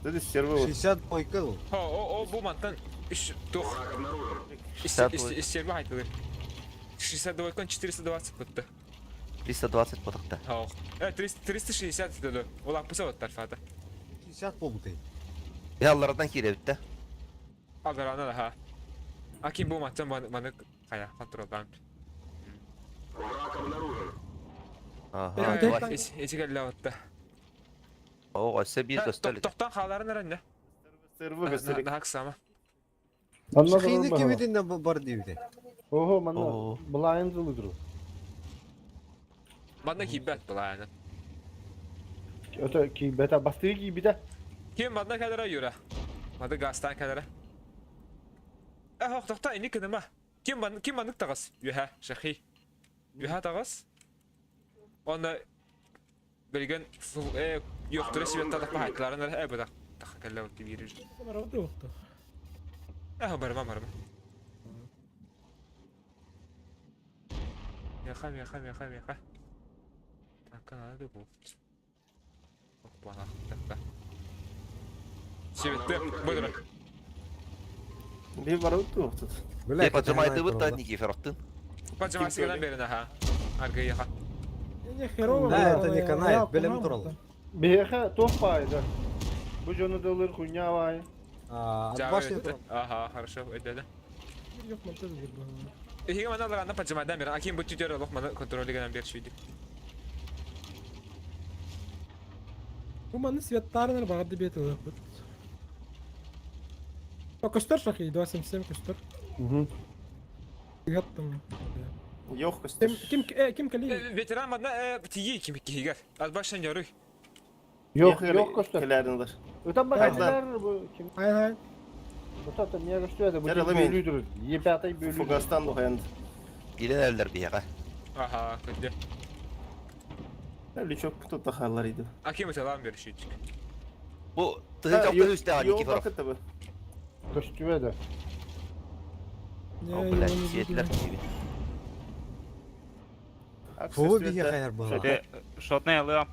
Это сервер. 60 бойкыл. О, о, о, бу мантан үш тух. 62. Истербе айтылыр. 62 кон 420 бутты. 320 потокта. О. 300 360 деди. Ол аппыса оттар фата. 60 болбутай. Яллардан кииребит Аларана да ха. Аким бу мантан маны кая контролдан. Ага. Эти келле отта. О, өссө биир көстөлүк. Токтон хааларын эрэнне. Сервер көстөлүк. Нахак сама. Шахины кимитинде бар диибите. Ого, манна былайын зылыдыру. Манна кийбэт былайын. Это кийбета, бастыгы кийбите. Ким манна кэлэрэ Юра? Мады гастан кэлэрэ. Эх, тохто ини кыныма. Ким ман ким маннык тагас? Юха, шахи. Юха тагас. Оны билген юктуры светтадах бахайтларын э буда. Таха кэллэ вот бирир. Эх, барма барма. Меха, меха, меха, меха. Так, надо бу. Опа, так, Светте, быдыра. Bir var тут. Бля, поджимайтыбыт да Никифоровтын. Поджимайсыгынан берин, аха. Аргыяха. Не, херово. Да, это не канает, билем турал. Беха, топ пайда. Бу жону дылыр хуйня вай. А, от башни турал. Ага, хорошо, это да. Иһиге мана аларанда поджимайдан берин. Аким бу түтөр олох мана контролигынан бер шүйдү. Бу маны светтарынар багады бет ылыппыт. О, костер шахи, 277 костер. Угу. Гаттым. Йох костер. Ким ким ким кали? Ветеран мана тиги ким кигер. Албашан ярый. Yok, yok костер. Келеринлер. Өтөн багайлар бу ким? Ай ай. Өтө не көстөр бу Жер алымын. бөлүүдүр. Епатай бөлүүдүр. Фугастан дохаянд. Илен элдер бияга. Аха, күндө. Лючок тут тахалар иди. Аким өтөлан бер шүйдүк. Бу тыгын жокто үстэ Никифоров. Никифоров. Көстүбө да. О, блядь, сиэтлер тиби. Фу, бихе хаяр бала. Шотный алыам.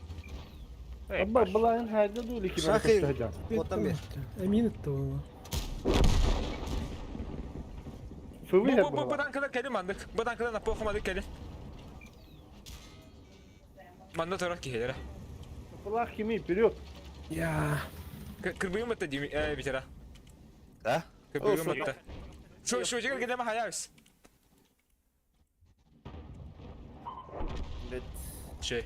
Абба былайын хайда дуу ки Шахи, вот там Эмин это было. ФВ Бу бу бу танкалар кэлин маннык. Бу танкалар напоху маннык кэлин. Манна турар киһилэрэ. Флаг хими, вперед! Я. Кырбыйым батта дими э битера. Да? Кырбыйым батта. Шу шу жигер гидеме хаябыз. Блять. Шей.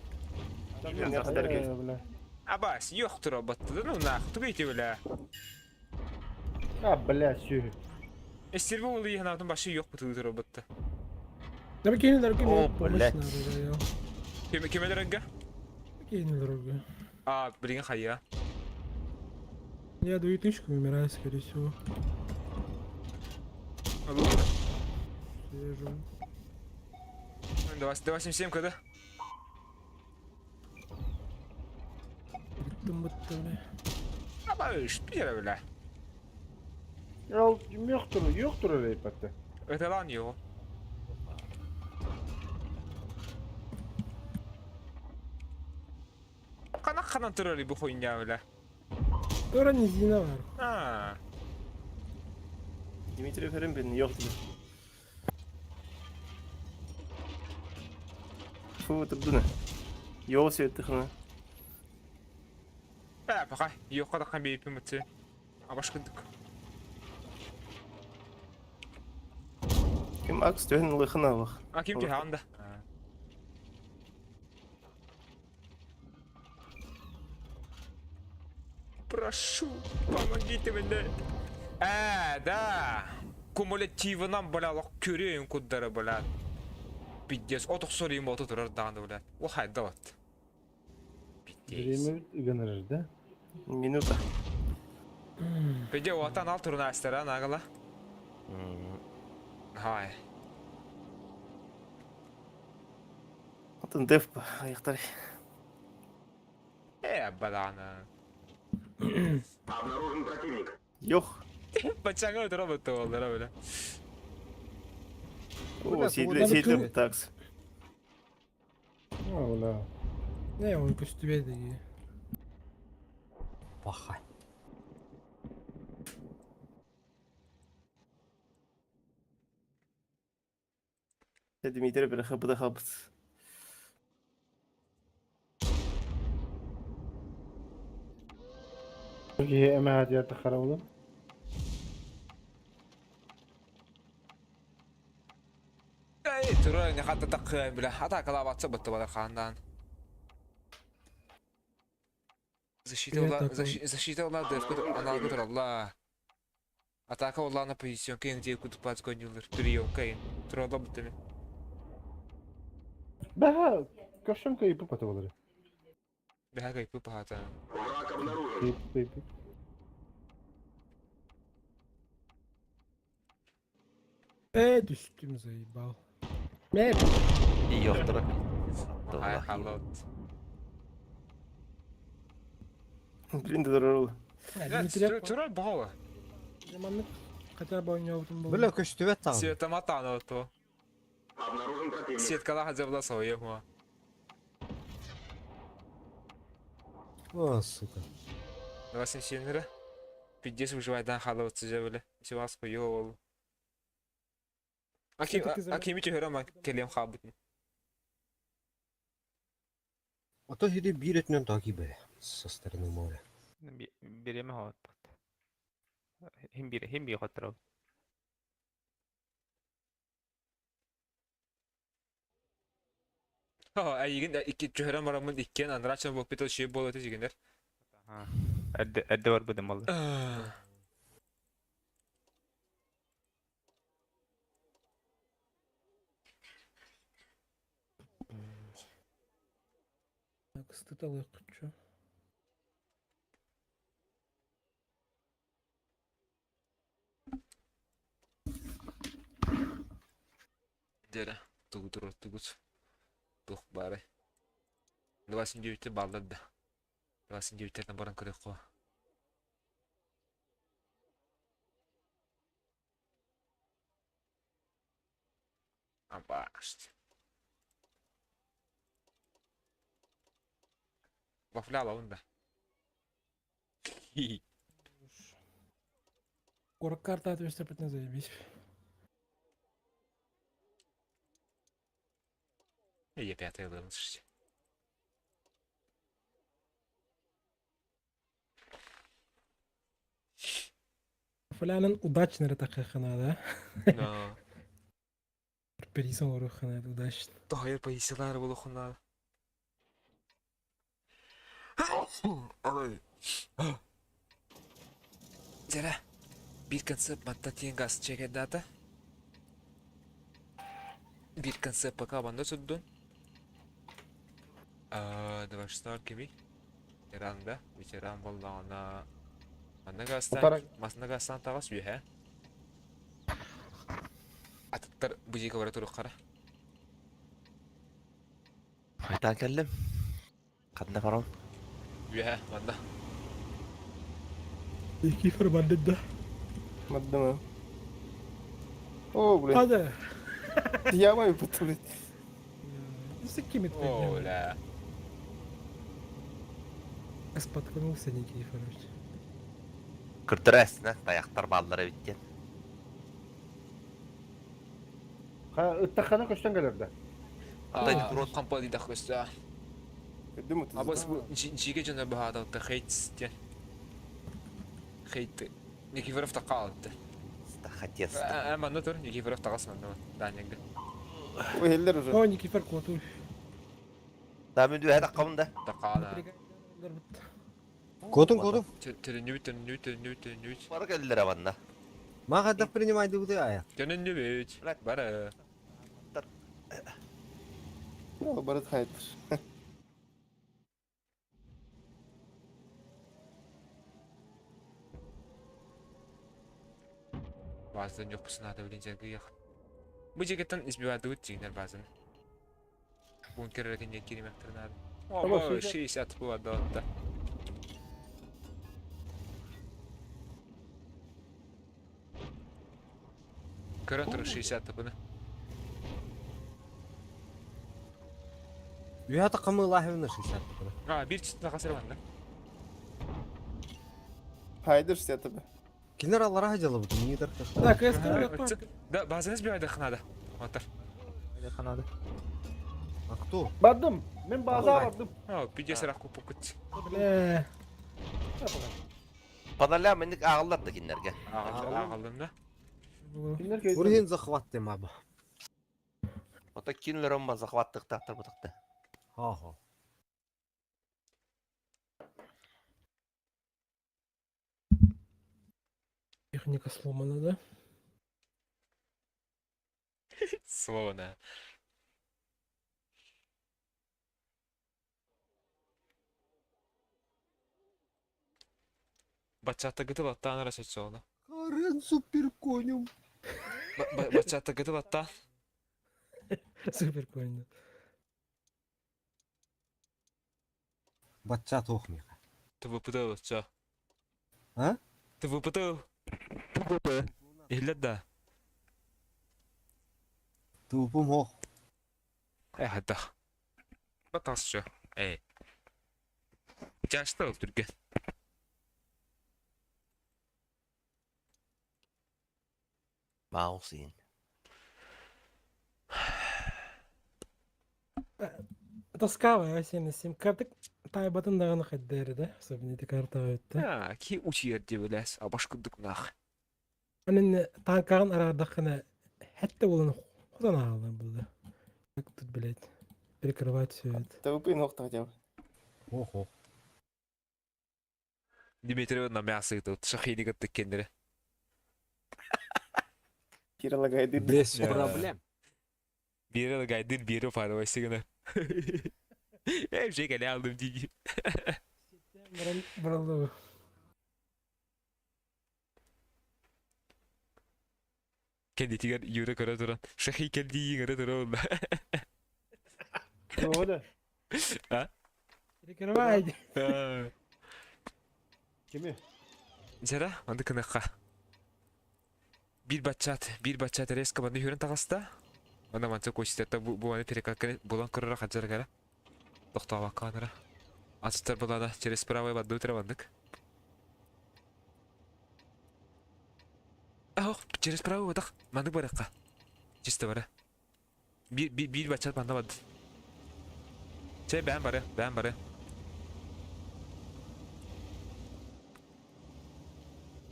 Бля. Абас, yok тура батты да ну нахуй тугайте бля. А, бля, сү. Эстер бу улы яхнатын башы yok бу тура батты. Да кинь дорогу, О, мне помощь блядь. надо, да, я. Кеме кемелерге? Кинь дорогу. А, блин, хая. Я даю тычку, умираю, скорее всего. Свежу. 277 когда? Там вот, бля. Абаш, пидер, бля. Ол юктур, юктур рейпатты. Это лан его. Канак ханан турар бу хуйня, бля. Тора низина бар. А. Дмитрий Ференбин, ёхту. Фу, турдуна. Йоо сүйеттіхіні. Э, пока. Юққа таққан бейпім өтсе. Абаш күндік. Ким акс төхін лыхына лых. А ким анда? Прошу, помогите мне. Э, да. Кумулятивынан, бля, лох көрейін куддары, бля. Пиздец, отық сорайым оты тұрар дағанды, бля. О, хайда вот. Пиздец. Время гонорар, да? Минута. Пиздец, отан ал тұрын астара, нағыла. Хай. Атын деф аяқтар. Э, баданы. Йох. Бачаңа өтір бітті олдара, бля. О, сейдле, сейдле такс. А, бля. Не, он көстүбе деги. Паха. Дмитрий бір хабыда хабыт. Ки эме хадия тахара Эй, турар не хатта таққы, бля. Атакалап атса бітті балар қандан. Защита Привет, ула, такой. защита ула деф анал кутур алла. Атака ула на позицион кейн где кутуп пац конюлер прием кейн. Туралла бітті мен. Бага, көшім кайпы паты болары. Бля, кайпы пахата. Кайпы, кайпы. Э, түстүм заебал. Мэ, Ёхтура. Ай, халот. Блин, дорогу. Дмитрий, Турал бағала. Жаманнык хотя бы ойнобутум болду. Бля, көстүбе тагын. Светомата аны то. Сеткала хазабла сойы ма. О, сука. 87 лира. Пиздец выживайдан халот сижа бля. Сивас хуё ол. Аким акими чөһөрө келем хабытын. А то хири бир өтүнөн таки бе. Со стороны моря. Береме хават. Хим бир, хим бир хаттырап. Ха, әйигин икки чөһөрө марамын иккен андрачан болуп бит шей болот дегендер. Әдде әдде бар бу демалды. Кыстыталы кучу. Дере, тугутур тугут. Тух бары. 29 баллар да. 29-терден баран көрөк го. Абашт. Вафля алабын да. Город карта отвести не заебись. Я пятый ылыам слушайте. Флянын удачно эрэ тахыахха наада. Но. Перисон оҥоруохха наада удачно. Тоһойор позициялаары буолуоххун наада. Ой. Дьэрэ, биир концепт манта тиэн газ чекердаата. Биир концепт пока манна сурдун. Дважды кими? Ветеран да? Ветеран буоллаҕына манна газтаан, масна газтаан таҕыс үөһэ. Атыттар бу дьиэгэ бара туруоххара. Хайтан кэллим. Ханна барон? Үөһэ, манна. Никифор бандит да? Маддама. О, блин. Hadi. Я мою потом. Ким О, бля. Споткнулся Никифорович. Кырдырасына таяқтар баллара эбит диэн. Ыттаххана көстөн кэлэр да. Атай курот Хампа дидах көстө. Абас бу жиге жана баһаадалта хейт диэн. Хейт Никифоров тақаалытты. Стахатец. Манна тур Никифоров таҕас манна Данияга. Ой, эллер уже. О, Никифор куотуй. Да мен дүһэ таққабын да. Тақаана. Котун, котун. Төрүннүбүт, төрүннүбүт, төрүннүбүт, төрүннүбүт. Бары кэллэр абанна. Мага да принимай дыбыты ая. Төнүннүбүт. Бары. Барыт хайдыр. Баздан жокпусун ата билин жерге yak. Бу жекеттен избивадыбыт жигинер базаны. Бункер эрекенге киримектирнады. О, 60 бу да. Көрөн тур 60 буну. Үһэ қамылахывна 60. А, бир чистына касыр банда. Хайдыр 60 бе. Кинер аллара хажалы бу не дер. Так, я скажу, Да, базаны избивайды ханада. Отар. Ханада. А кто? Бардым. Мен база бардым. О, пиде сырақ купу күт. Бля. Паналя меник ағылдар да киндерге. Ағалдым да. Киндер кейді? Урген захват дем аба. Ота кинлер онба захваттық тақтыр бұтықты. Ха-ха. Техника сломана, да? Сломана. Бачата гытып аттаан ара сөйтсөөнө. Карен супер конем. Бачата гытып аттаан. Супер конь. Бача тохмиха. ТВП бача. А? ТВП. ТВП. Эхлет да. Тупум хох. Э хата. Батасчы. Э. Жашта өлтүрген. Маусин. Тоскава, 77. Картык тайбатын даганы хайдары да, особенно эти карта өттө. А, ки учер дебилес, а башкындык нах. Анын танкагын арардакына хәтта болан худан алды булды. Как тут, блядь, перекрывать все это. ТВП нохта хотя бы. Охо. Дмитрий на мясо тут шахини кытты кендере. Кирилл лагайды. Без проблем. Бири гайдыр бири паровой сигна. Эм жекеле алдым диги. Бралды. Кенди тигер юры көрө туран. Шахи келди көрө туран. Öyle. А? Перекрывай. Kimi? Жара, анды кыныкка. Бир бачат резко банды хүрен тагаста. Анда манча көчтетте бу бу аны перекатканы булан көрөрө хаджар гара. Токтоба канара. Ачтар булада через правый банды утыра бандык. Ах, через правый бадак. Мандык баракка. Чисто бара. Бир бир бир бачат банда бад. Чэ, бээн бары, бээн бары.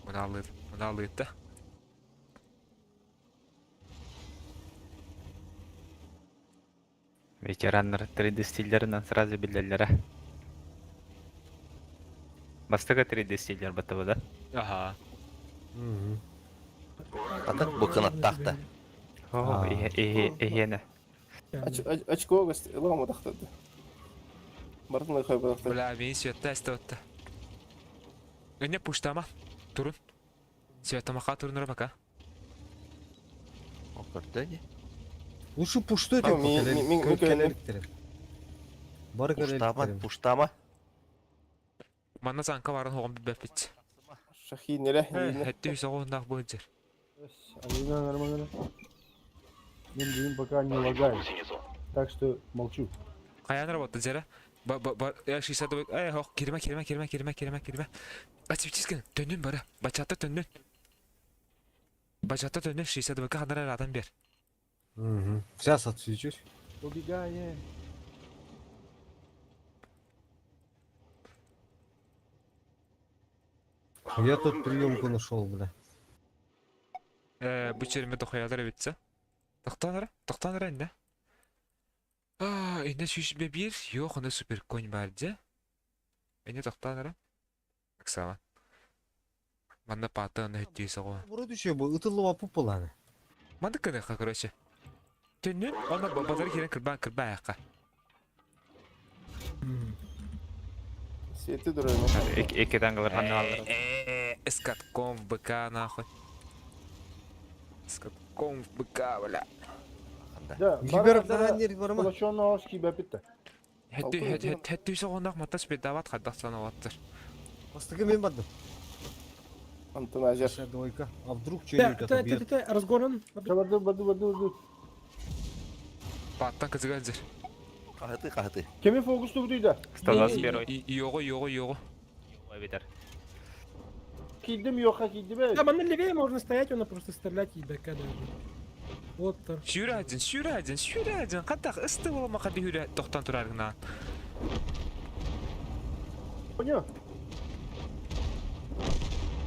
Мынаалыыр, мынаалыытта. Ветераннар 3D стиллеринэн сразу биллэллэрэ. Бастакы 3D стиллер баттабы да? Аха. А так быкынаттаах да. О, иһиэнэ. Очко ылаҕым атахтарды. Барытын лайхай Бля, мин света эстебатта. Эне пуштама. Турун. Светамаха турунура пока. О, көрдө ини. Лучше пуштой А, деп ми- кэлэриктерин. Бары Пуштама, кэлэриктерин. пуштама. Манна санка барын хоҕон билбэппит. Шахи нере. Хэтти үсөҕүннаах быһыджыр. Алина нормально. Мен бүгүн пока не лагаю. Так что молчу. Хайаан работа дьэрэ. Ба ба ба я 62 э хох кирмэ кирмэ кирмэ кирмэ кирмэ кирмэ. Ачивчискин төннүн бары. Бачатта төннүн. Бачатта төннүн 62 ханара радан бер. Угу. Сейчас отсвечусь. Убегаем. Я тут приемку нашел, бля. Э бу черме дохаялар эбитсе. Тохтоон эрэ, тохтоон эрэ иннэ. Аа, иннэ сүүс биир, yok онно супер конь бар дьэ. Иннэ тохтоон эрэ. Оксана. Манна паата онно хөттүү соҕу. Вроде еще бы ытыллыба пуппуланы. Маннык гыныахха короче. Төннүн, онно базары киирэн кырбаан кырбаа айахха. Свети дурайма. Икки тангалар ханна аллар. Э, эскатком в БК нахуй. Эскатком в БК, бля. Да, Гибер нер барма. Полученного скиба питта. Хэттүү хэттүү соҕуннаах матас бедават хайдах санаабаттар. Бастакы мен бардым. Антон Азер. Двойка. А вдруг Та, что-нибудь та, та, отобьет? та, разгорон. Баду, баду, баду, баду. Бааттан кызыган жер. Хаһыты, хаһыты. Кеми фокус тубдuyda. 121. Йоҕу, йоҕу, йоҕу. Битер. Кидим yoka кидим. Да, манна левее можно стоять, он просто стрелять и БК даже. Вот тар. Сүүрэ сүүрэ один, сүүрэ один. Хаттах ысты болма хады хүрэ тохтан тураргына. Понял?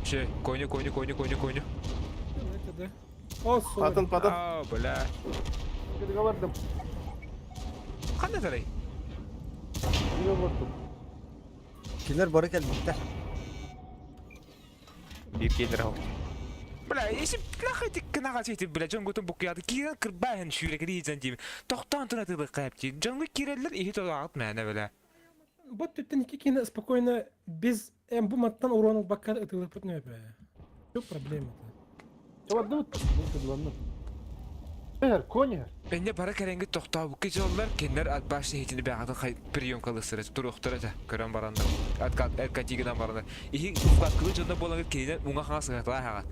Че, коню, коню, коню, коню, коню. Это да. О, сори. Патын, патын. А, бля. Говордым. Ханда тарай? Говордым. Кинер бары кэлбиттэр. Биир киэлэр хох. Бля, если нахуй ты кынага сөйтіп, бля, жонготун букуяды кирен кырбайын шүүрекери изен дейм. Тохтан тура тыбы кайып Жонгу киреллер ихи толагат мәне, бля. Вот тут кикина спокойно без бу маттан урон бакка ытылып бля. Что проблема-то? Баду. Эр, коня. Энне бара кәренге тохтаа букки жоллар кеннер атбаш хитини бягатын хай приемка лысыры туруктара да көрөн баранда. Откат эркатигинан баранда. Ихи уфкат жонда болан кейден уңа хаңа сыгатла хагат.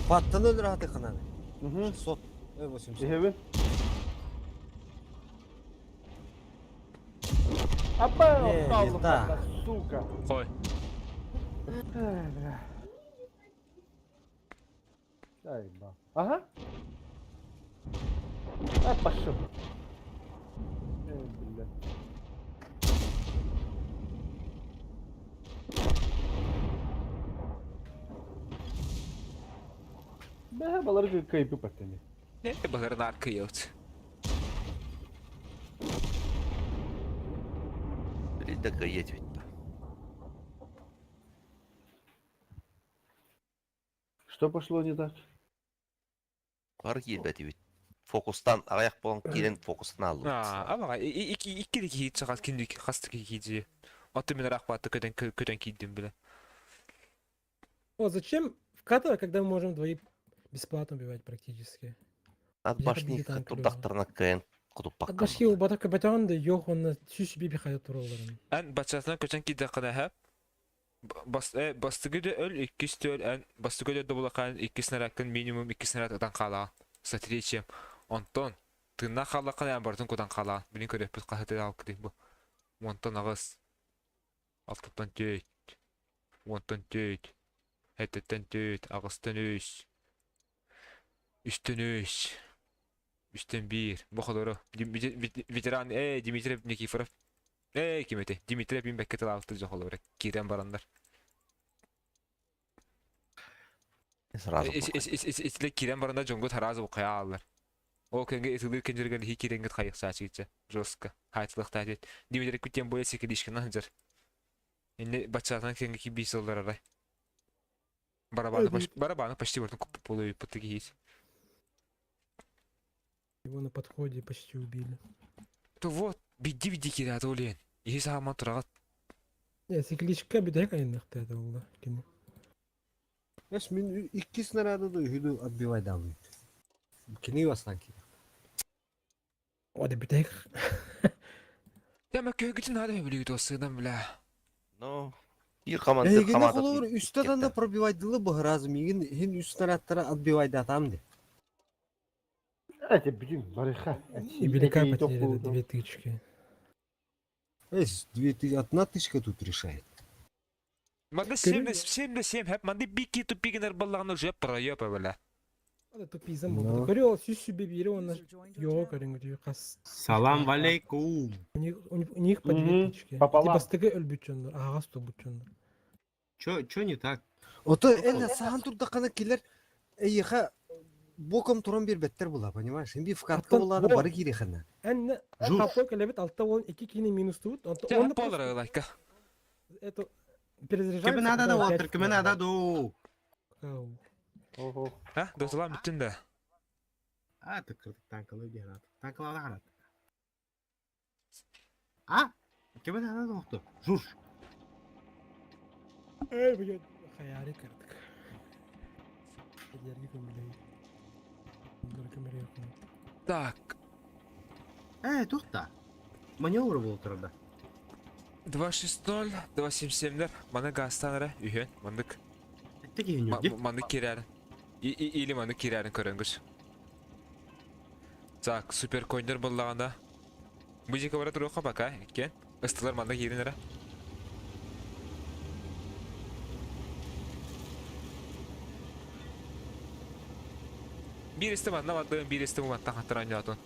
Паттан өлөр аты кынаны. Угу. 600. Ой, 800. Ehevin. Апа, Не, не та. сука. Кой. Ай, ба. Ага. А, пошел. Эй, бля. Бә, балар кайпы паттани. Не баларын аркы йот. Да кает ведь. Что пошло не так? Бар киирбэт ведь. Фокустан аяк болон кирен фокустан алды. А, абага ики ики ки чагат киндик хастык киди. Аты мен рахматты көдөн көдөн кийдим биле. О, зачем вкатывать, когда мы можем двоих бесплатно убивать практически? Ат Я башни победи танк турдактарына кыйын кутуппак. От башки у батака батан да йох он сүс биби хайат тураларын. Эн бачасына көчөн кийди кына хап. Бас э бастыгы да өл иккис төл эн бастыгы да булакан икки снарядтан минимум икки снаряд атан кала. Смотрите, Антон тына халакан эн бартын кудан кала. Билин көрөппүт кахаты алкы бу. Онтон агыс. Алтыттан төйт. Онтон төйт. Хэттен төйт, агыстан өс. Үстен өс. Үстэн биир. Бу холору. Ветеран, э, Дмитрий Никифоров. Э, ким этэй? Дмитрий мин бэккэ тылаабыт дьон холобура киирэн бараннар. Сразу Итиле киирэн баранда дьоҥгут харазы букая ааллар. Ол кэнгэ ытылыы кэнжиргэн хи кииренгит хайыксаачыгыча. Жестко. Хайтылыктаа диэт. Дмитрий тем более секилишкина сылдьар. Инне баччаатан кэнгэ кибии сыллар арай. Барабаны, барабаны почти бартын куппут киһиис. Его на подходе почти убили. То вот, бидди-бидди киирээт ол иэн. Иһи сааман тураҕат. Не, цикличка бүтэһик айанныахта этэ буолла кини. Эс мин икки снаряды да үһүнү отбивайдаабыт. Кини бастан киирэ. О, да бүтэһик. Дәмә көһгүтүн наада өбүлүгүт осыынан бля. Ну, биир команда Эһигини хамаатат холобур үстэ да пробивайдылы быһыразым игин иһин үс снарядтара отбивайдатам де. Это бүтүн барыха. И велика потеря, две тычки. Эс, две ты одна тычка тут решает. Манды 7 7 хэп манды бики тупигинер баллаганы уже проёп бля. Это тупизм был. Көрү ол сүс сүбе бири онна йоо көрүнгү хас. Салам алейкум. У них по две тычки. Пополам. Бастыгы өлбүтчөндөр, агас тубутчөндөр. Чё не так? Ото эн сахан турдакана килер эйиха боком туран бербеттер була, понимаешь? Имби вкатка Аттан булары бо- бары кирехана. Эн Жур. тапой келебит алта он iki кини минус тут. Он полара лайка. Это перезаряжается. Кеме надо когда да опять отыр, кеме надо ду. Ау. Ого. А, дотулан бүттүн да. А, тыкырдык танкалы диэн Танкалары харат. А, кеме надо да оқты. Жур. Эй, блядь, хаяри кырдык. Эдерги көмүлей. Көмүлей. Так, Э, тоқта. Маневр был тұрда. 260, 277-лер, маны газтан үһөн, мандык. Тек үйін Маны кирәрин. Или маны кирәрин көрөнгүс. Так, супер койнер боллаганда. Музыка бара туруха пока, иккен. Ыстылар манда кирин эре. Бир исте манна бардым, бир исте маттан хаттыран жатын.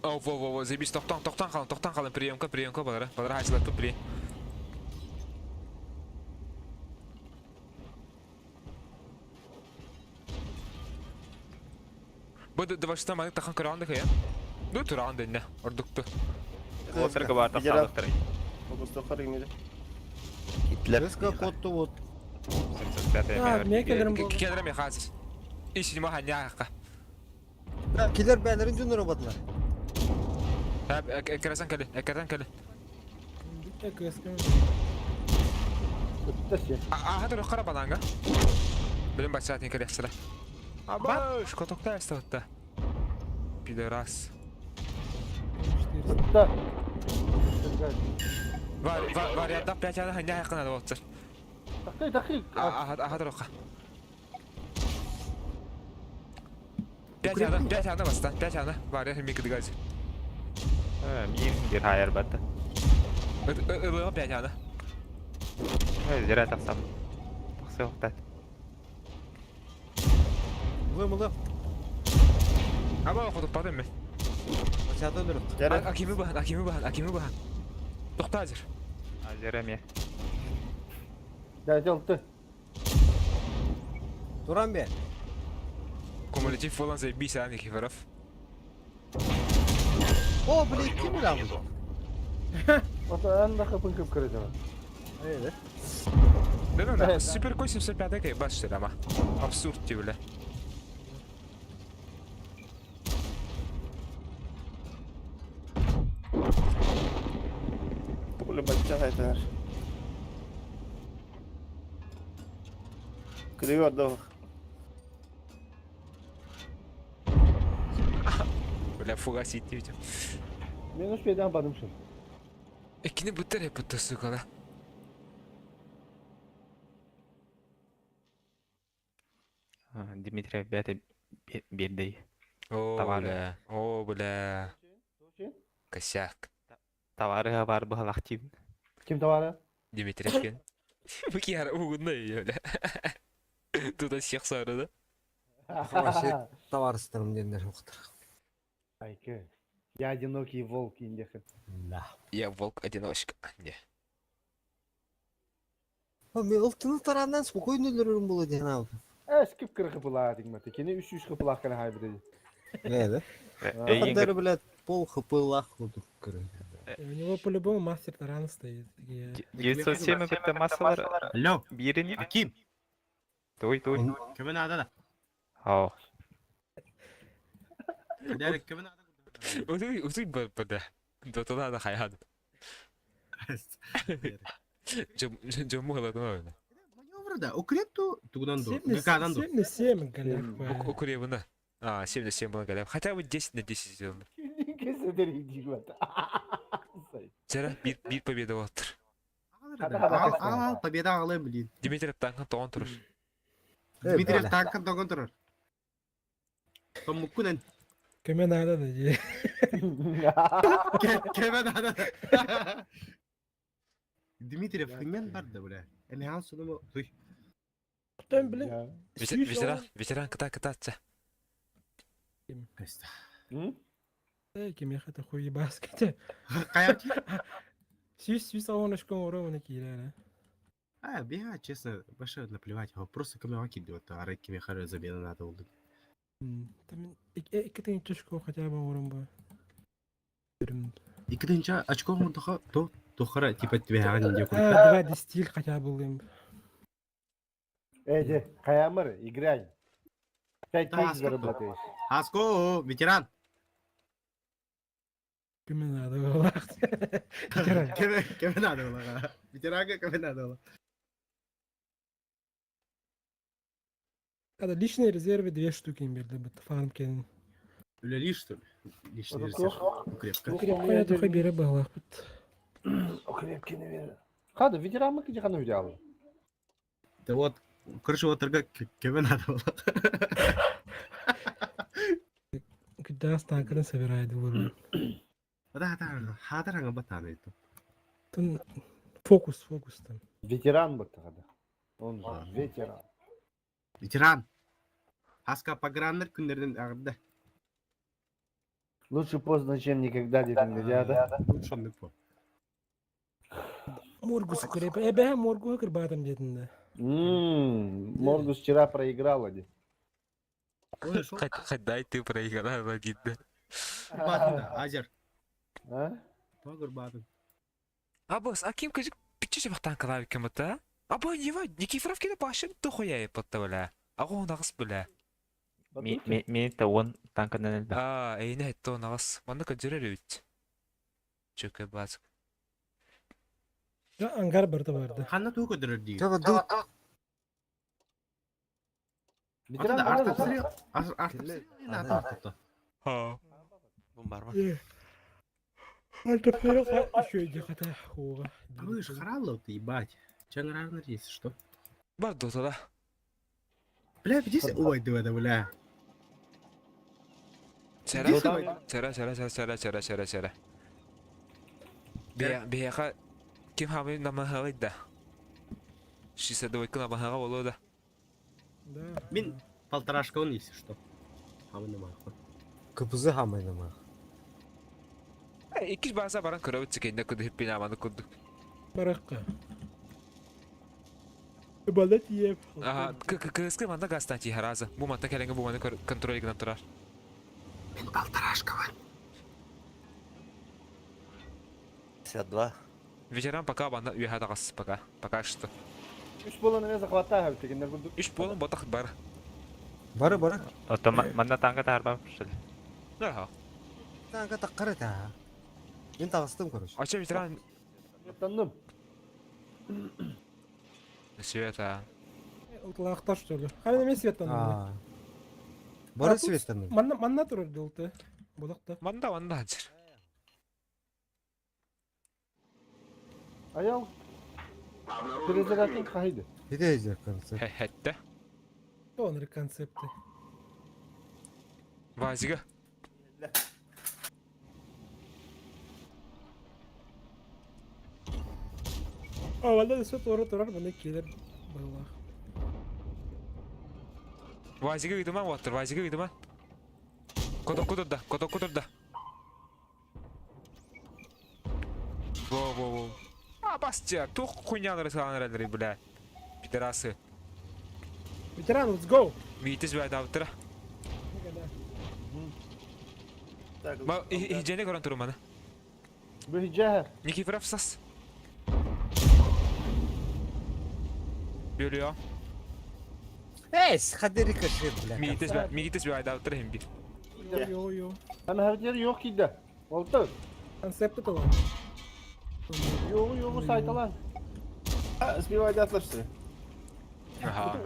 О, во, во, во, заебись, тоқтан, тоқтан қалын, тоқтан қалын, приемка, приемка, балара, балара, хачылаттым, при. Бу дыбашта манык тахан көрөҕүн да кыйа. Ду тураҕын дэннэ, ордукту. Осырга бар тахсаалыктар. Областохар иңеде. Китлер. СК кодту вот. 75 А, мне келерим болду. Келерем яхасыз. Ишинима ханьяаққа. Килер бәлерин жүнөр обадылар. Экерасан кэле, экердан кэле. Аха тур қара бананга. Билим бачатын кэле сыра. Абаш, котокта эстотта. Пидорас. Да. Var var варианта 5 ана ханьяаққа надо болтсыр. Такый, такый. Аха аха тур 5 ана, 5 ана бастан, 5 ана. Вариант микдыгаз. Мин гер хайар батта. Ылыга 5 ана. Зера тахсам. Тахсыохтат. Мылы мылы. Аба хотуппадым мен. Бачата өлөрөт. Акими бахан, акими бахан, акими бахан. Тоқтазыр. Зера ме. Да, делты. Туран бе. Кумулятив болан заебись, а, Никифоров. О, блин, ким билем? Ото анда капын кып кырды. Evet. Да, да, да, супер кой 705 кай бас ама. Абсурд ти, бля. Поле бачча хайтар. Кривер дох. Бля, фугасить ти видим. Мен успедан бадымшын. Экини буттар эпутта, сука, да. Дмитрий бәте бердей. О, Товары. бля. О, бля. Косяк. Товарыһа баар быһалаах диибин. Ким товары? Дмитриевкин. Бу киһи угунна ее, бля. Туда всех сары, да? Вообще товарыстарым диэннэр суохтар. Айкы. Я одинокий волк индехин. Да. Я волк-одиночка. Не. Мен ылтыны тараннан спокойно өлөрөрүм буолуо диэн аабытым. Э, скип кыргы пылаа дигмати. Кини үс үс кыпылаах кэлэ хайбыт ди. Ээ, Эйигин Хандары, блядь, пол хпылаах курдук көрөр. У него по-любому мастер таран стоит. Я- 907 кытта массалар Алло, биирини. Аким, Туй туй. көмө надо да. Хау. Дәрек көмө надо. Утуй, утуй бада. Дотала да хайхад. Жому халадына. Маневр да, укреп ту тугунан ду. 7 на ГК-дан ду. 7 на 7, голяк. Укребына. А, 7 на 7 было голям. Хотя бы 10 на 10 сделано. Кеседер дигмати. Вчера бир, бир победа оттыр. Ал, ал, победа алым, блин. Дмитриев танкын тоғын тұрыр. Дмитриев танкын тогон турар. Томмуккунен. Көмө надо да дии. Кеме надо. Дмитриев хымен барды, бля. Эми хан суну туй. Потом, блин, сүүс Ветеран, ветеран кыта кытатса. Эй, кимиэхэ да хуебаскете. Кая Сүүс сүүс оҕонушкун оруобуна киирээр. А, бега, честно, больше наплевать. Просто кеме кидет, а кеме хары замена надо было. Там икки чушку хотя бы оҥорон бу. Иккитинче очко мунтаха то тохара типа тебе хаган не А, давай стиль хотя бы ылым. Э, де, Хаямыр, играй. Пять Да, тысяч сколько? заработаешь. Аско, ветеран. Көмө надо буоллах. Ветеран. Кеме кеме надо было. Ветеранга кеме надо было. Когда личные резервы две штуки им берди бит фарм кен. Үлели что ли? Личный Вот резерв. плохо. Укрепка. Крепко тухай бере буоллах бит. Укрепки, наверное. Хада, ветеран мы где хану взял. Да вот, короче, вот торга кеме надо было. Когда танкарын собирает буолла. Да, да, хадar батан это. Тун фокус, фокус там. Ветеран бы тогда. Он же ветеран. Ветеран. Аска пограннер күннерден агырда. Лучше поздно, чем никогда, дедин, да? Лучше он по. Моргус креп. Э, бэ моргу кырбатым дедин да. Моргус вчера проиграл один. Дай ты проиграла, видно. Азер. А? Погурбатын. Абыс, а ким кажик пиче бақтан калабы кем это? Абы нева, Никифоров келе башым тухуя епатта бля. Ағу нағыс бля. Мен те он танкынан элбэх. А, эйне этто нағыс. Манда көдөрөр үт. Чөкө базык. Да, ангар барда барды. Ханна туу көдөрөр дии. Чаба ду Ветеран Ата бар артып да? сыры артып сыры артып. Ха. Альта еще иди хата хуга. А вы ж харалло ты ебать. Чаңрарныр есть что? Бар дотала. Бля, где Ой, да, да, бля. Сара, сара, сара, сара, сара, сара, сара, сара. Бия, бияха ким хамы намахалы да. 62 намахага болу да. Да. Мин полторашка он есть что? Хамы намахы. кыбызы хамайнама. Иккис бааса баран көрөбүт секенде күдү пинаманы курдук. Баракка. Балат еп. Ага, кыргызскай манда гастан ти харазы. Бу манта келенге бу маны контроль гынан турар. Мин полторашка ван. 52. Ветеран пока банда үйе тагас пока. Пока что. Үш болан эме захватта дегендер курдук. Үч болон ботах бар. Бары бары. Ото манна танка таарбам что ли? Да. Танка таккар это. Мен тагыстым, короче. Ача ветеран Танным. света. Утлаахтар что ли? Ханы мен светтан. А. Бары светтан. Манна манна турар долты. Бодакта. Манда манда хазыр. Аял. Перезарядка кайды. Иде концепт. Хетте. Оныр концепты. Вазига. О, валда өссө туора турар, маны киирэр быһыылаах. Вазига ыытыма уоттар, Вазига ыытыма. Котокку турда, котокку турда. Во-во-во. А, бастя, туох хуйнялары саҕан эрэллэрий, бля. Пидорасы. Ветеран, let's go! Миитис баайдаабыттара. Ба, иһдьэни көрөн туруманы. Бу иһдьэ. Никифоров сас. Бөлүө. Эй, сходи рикошет, бля. Миитис баа, миитис баайдаабыттара иһин бир. Йо, йо. Ана хәрдер yok кийдэ. Олту. Концепты тылы. Yoğu yoğu сайталан. Сбивайды атлашты. Аха.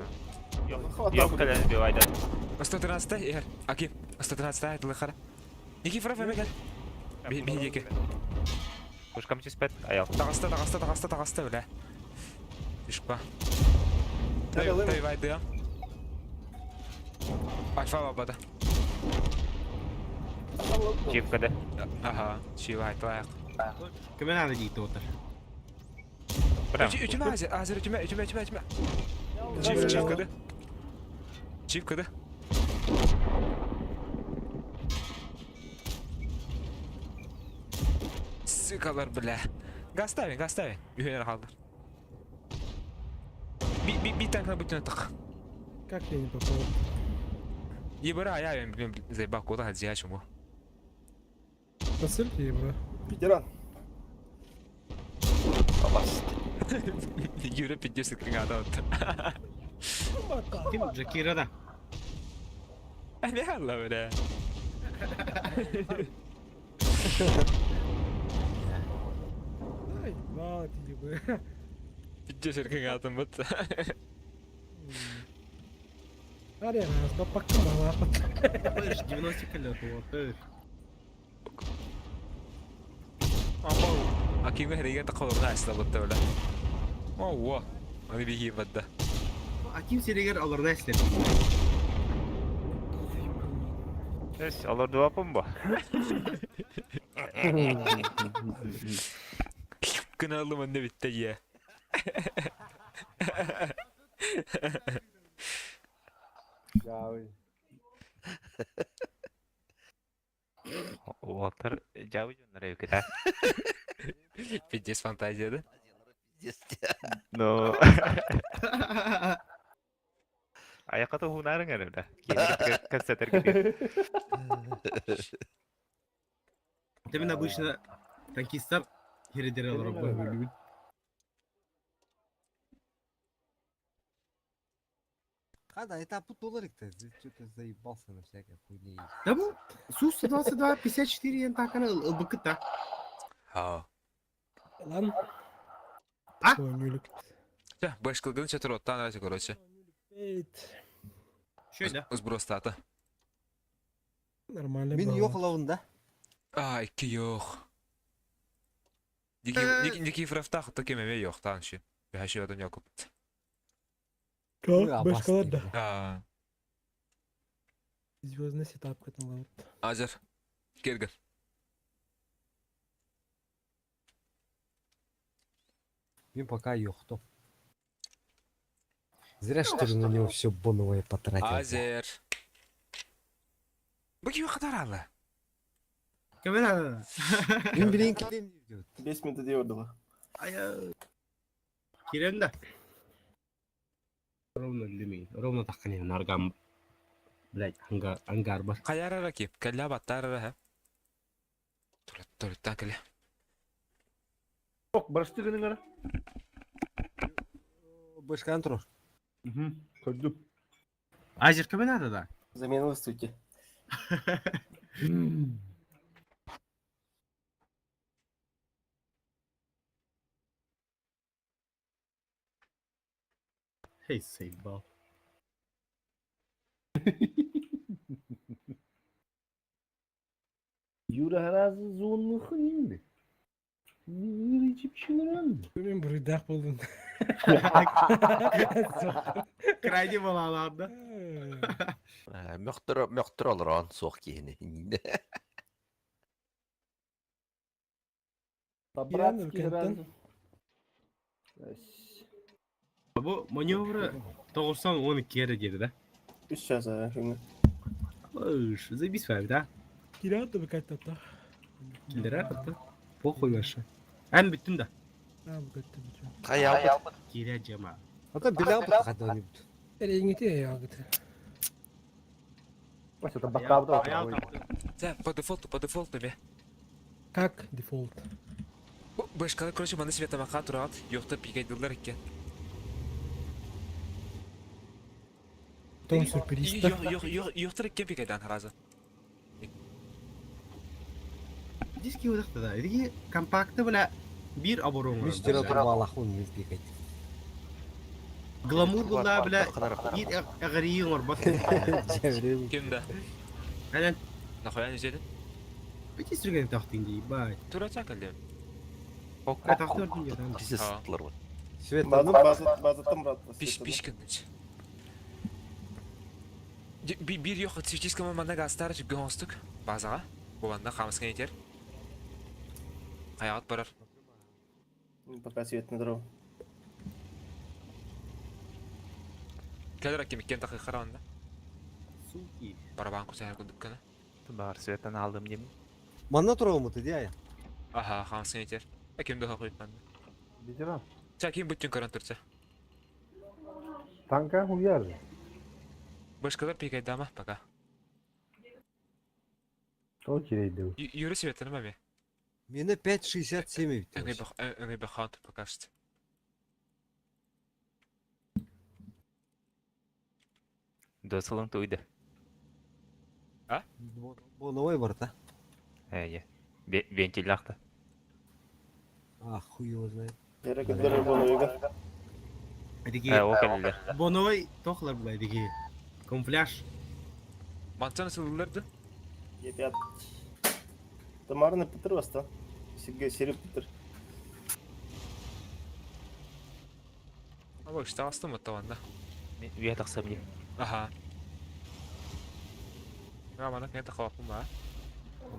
Yok кэлэн сбивайда. 113 иһэр. Аким, 113 айтылы хара. Никифоров эме кел. Биһи диэки. Пушкам түспэт аял. Таҕыста, таҕыста, таҕыста, таҕыста, бля. Түшпа. Тай, вайды. Альфа бабада. Чивкада. Аха, чива айтылайық. Кемен аны дейді отыр. Прям. Үтүмэ азер, азер үтүмэ, үтүмэ, үтүмэ, үтүмэ. Чив, чив кыды. Чив кыды. Сыкалар, бля. Гаставин, гаставин. Үһүнэр хаалдар. Би, би, би танкна бүтүн тық. Как я не попал? Ебара, я, блин, заебал, куда ходить, чему. Посыльте, бро. Ветеран. Юра 50 кыңада отты. Ким Джакира да. Не алла, бля. Ай, мало тебе. 50 кыңатын бут. Арена, бапакка мала. Слышь, 90 килет вот. Акимга хереген тақалырна айсыла бутта, бля. Ооа. Аны биги бадда. Аким серегер аларна эслер. Эс, алар дуапым ба. Кыналым анны битте я. Жауи. Уолтер жабы жоннор эбикет Пиздец фантазия, да? Но. Аяқата хунарың әрі бля. Кәсәтер кебек. Темен обычно танкисттар херидер алар бөлүбүт. Хада, это путуларик ты, что-то заебался на всякой хуйне. Да бу Сус 22 54 ен такана ылбыкыта. Ха. Лан. А? Ой, Ча, башкылгын чатыр оттан расы, короче. Эйт. Шөй да. Сброс тата. Нормально Мин было. yok лавында. А, икки yok. Никифоровта хатта кемеме yok таншы. Бәши адам Якуб. Как? Башкалар да. А, Звездный сетап кытын Азер. Кергер. Мин пока ёхту. Зря что ли на него все боновое потратил. Азер. Бу ким кадар Кемен аны. Мин билин килем диyor. 5 минут диyordu. Кирем да. Ровно лимин. Ровно такана наргам. Блять, ангар ангар бар. Каяра ки, кәллә баттар ха. Турат, турат, кәллә. Yok, barıştı gının ara. Башкан тур. Көрдüm. Азер кемен аны да. Замена выставки. Хей, заебал. Юра разы зонны хынды. Юра чипчилерен. Мен бурыдақ болдым. Крайне была ладно. Мөхтөрө мөхтөрө олорон суох киһини. По-братски сразу. Бу маневры 90-12 эрэ диэри да? Үс час күҥҥэ. Ыш, заебись вами, да? Кирят да быкаттата. Киллэрэр да? Похуй вообще. Эн бүттүн да? Аа быкатта бүтүн. Хайаабыт. Киирэ дьама. Ата билэҕит хатаныбыт. Эрэйиҥити эйэҕит. Вася, баттаабыт Це по дефолту, по дефолту бе. Как дефолт? Бу башкалар, короче, маны светомаха тураат, ёхта пикайдылар иккен. Том сюрприз. Ёхтар иккен пикайдан харазы. Диски удахта да. Иди компакты бля бир оборон. Мистер Турбалахун мин пикать. Гламур була бля бир эгэрии оҥорбот. Ким да? Анан Нахуя не зедin? бити сүргэн тахтын дии бай. Турача кэллим. Тахтын ордун дии. Пиздец сыттылар вот. Свет База база базаттан брат. Пиш пиш кынныч. Бир yok цветическом манна гастар жүггө оҥостук базаҕа бу манна хаамыскан етер хайаҕат барар Пока свет не дорог. кэлэр кимиккен тахыхара онда Суки. барабан кусайар курдуккана Бар светтен алдым дим. Манна турабымыт дии ая. аха хаамыскан етер ким да хохуйт манна Ветеран. ча ким бүттүн көрөн турча Танка хуярды. башкалар пикайдама пока То кирейди. Юрий светтен маме Мене 5.67 бит. өңөй бахан пока что Досылың туйды. Бу новый бар та. Әйе. Вентиль лахта. А хуй его знает. Yere көтөрөр болуга. Эдиги Ә, ол кэллилэр. боновой тохлар була эдиги. Камуфляж. мантан сылыларды Епят. Тамарны Петр баста. Сирге Сереп Петр. Аба иште астым оттаванда Үйе тахсам дим. аха Рамана кне тахалаппын ба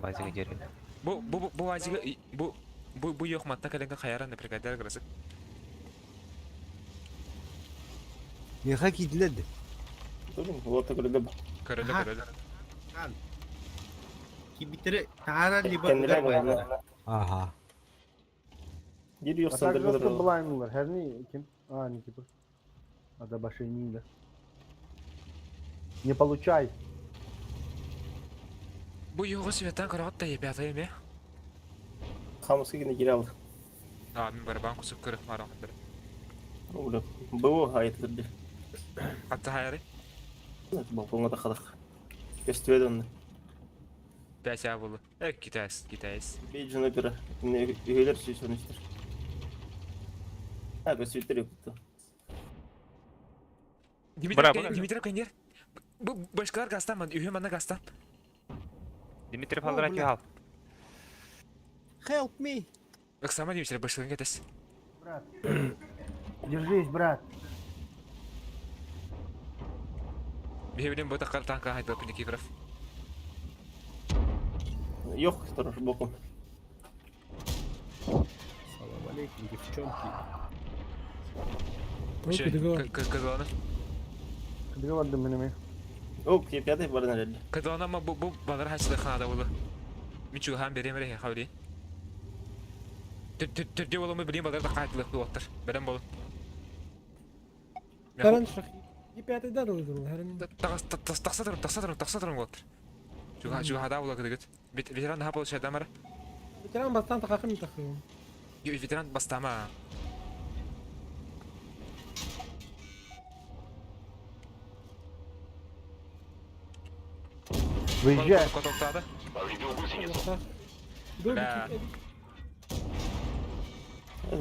Базыга жерин. Бу бу бу азига бу бу бу yok матта каленка хаяран напрягайдар грасы. Меха кийдилер Турун, вот көрдө. Көрөлө Аха. көрөлө. Кибитере тахара либо Кендилер була. Ага. Бир yok А так сандыр жестко көтөрөр. блайнлар. Херни ким? А, не типа. А да баши не да. Не получай. Бу його светтан көрөт да ебята эме. Хамыска гине кире алды. А мен барабан кусуп көрөп марам бир. Улы. Бу хайтлыр. Хатта хайры. Балконга да кадак. Көстүбөд онны. Бәсә булы. Э китайс, китайс. Бейджина көре. Не üyeler süslenmiştir. Ha, göstübөттөр yok. Димитрий Бра, Димитрий кенер. Бу башкалар гастан ман, үйе мана гастан. Дмитрий О, Фалдраки бля. ал. Help me. Оксама Дмитрий башкалар кетес. Брат. Держись, брат. Бе билем бу такар танка хайда Никифоров. Yok турur бокум. Салам алейкум, девчонки. Кыдыгы. Кыдыланы. Кыдыга бардым мен эме. Ок, епятай бар нерелде. Кыдыланы ма бу бу балар хачты ханада булы. Мичу хан берем ре хаври. Түрде болымы билем балар да кайтылык болуптыр. Берем болу. Таран шах. И пятый да дылдыл. Харин. Тахса турум, тахса турум, тахса турум болуптыр. Жуга жуга хада була кыдыгыт. Ветеран ха болуш адамар. Ветеран бастан тахахым тахым. Ветеран бастама. Выезжай. Котоктады. Бля.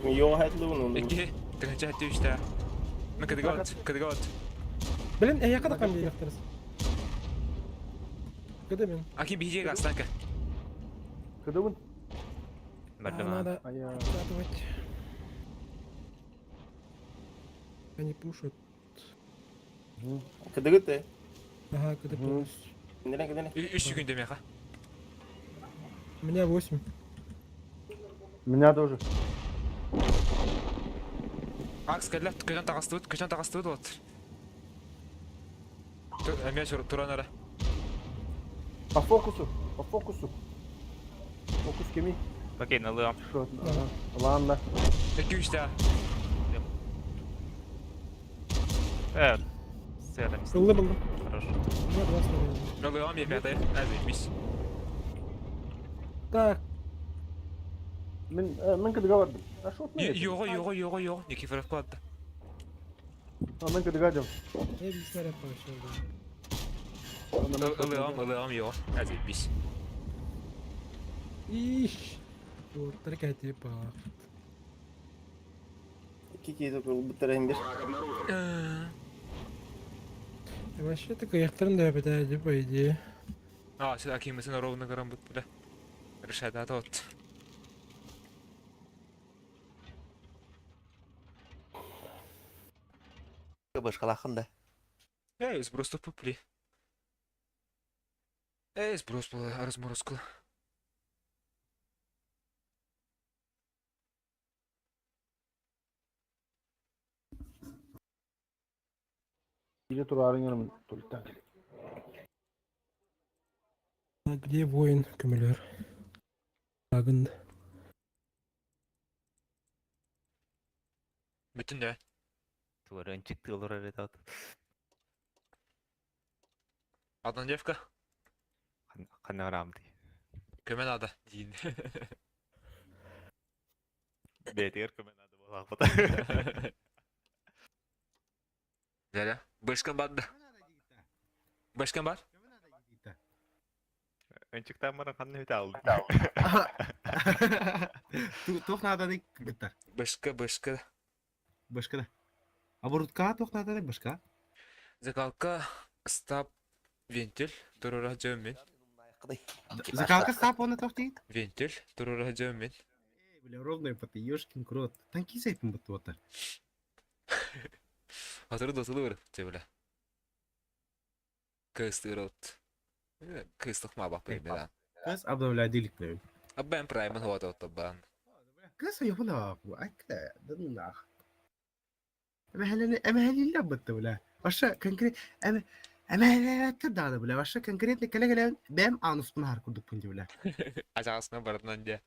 Yok haytlı bunu. Ики, тыгынча түштә. Мен кыдыгыт, кыдыгыт. Блин, я када кам директорс. Кыды мен. Аки бийге гастанка. Кыдыбын. Бардым. Надо Ая. откатывать. Они пушат. Кыдыгыт. Ага, когда полностью. Үс секунда меха. У меня 8. Меня тоже. Акс кэллэ, көтөн таҕыстыбыт, көтөн таҕыстыбыт вот. Эмиэ туран эрэ. По фокусу, по фокусу. Фокус кими? Окей, налыам. Что? Ладно. Икки үсте. Светом. Ыллым, ыллым. Хорошо. У меня два снаряда. Налыам я пятая. Заебись. Так, Мин мин кыдыга бардым. А что ты? Йоҕа, йоҕа, йоҕа, йоҕа. Никифоров кладды. Мин кыдыга дем. я bir снаряд пошел. Ылыам, ылыам, йоҕа. Заебись. Иш. Вот, такая типа. Вообще такой яхтарын да опять, по идее. А, сюда кимисин ровно гарам бут бля. Решает да вот. Башкалахын да. Эй, сброс пупли. Эй, сброс был разморозку. Или турарын yanım tuvalitten gelip. А где воин Камилер? Агын. Бүтүн да. Туарын чыкты олор эрэ Одна девка. Ханна барамды. Көмө надо. Дейін. Бэтигэр көмө надо буолаахпыт. Зәлә. Бышкан барды. Бышкан бар. Өнчүктэн баран ханна үтэ алды. Туох нааданы кыттар. Бышка, бышка. Башка да. Оборудка туох нааданы башка. Закалка, стап, вентиль. Турура жөммен. Закалка стап оны туох дейт. Вентиль. Турура жөммен. Эй, бля, ровная паты, ёшкин крот. Танки зайтын бытты оттар. Атыры досылы бар. Те бля. Кыстырот. Кыстық ма бақ бен. Кыз обновляй делик бля. Аббен праймын хуат оттобан. Кыз йохуна, айка, дыннах. Әмәһәләне әмәһәлилә бытты бля. Баша конкрет әмә әмәһәлә даны бля. Баша конкретно кэлэ-кэлэ бэм ануспун хар курдук пунди бля. Ажағасына барытынан де.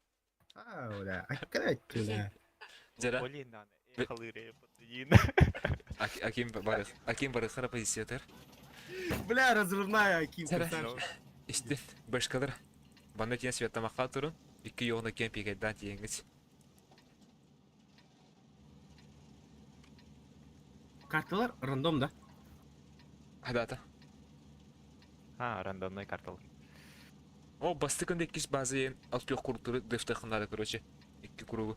А, бля, айка бля. Жара. Олин наны. Халыре бутыйын. Аким барых. Аким барых хара позициятыр. Бля, разрывная Аким. Жара. Истин. Башкалар. Банда тиен светтамаққа турун. Икки йоғына кен пикайдан тиенгіч. Карталар рандом да. Хадата. А, рандомный картал. О, басты күнде иккис база ең алты жоқ куруктуру дефтахынады, короче. Икки куругу.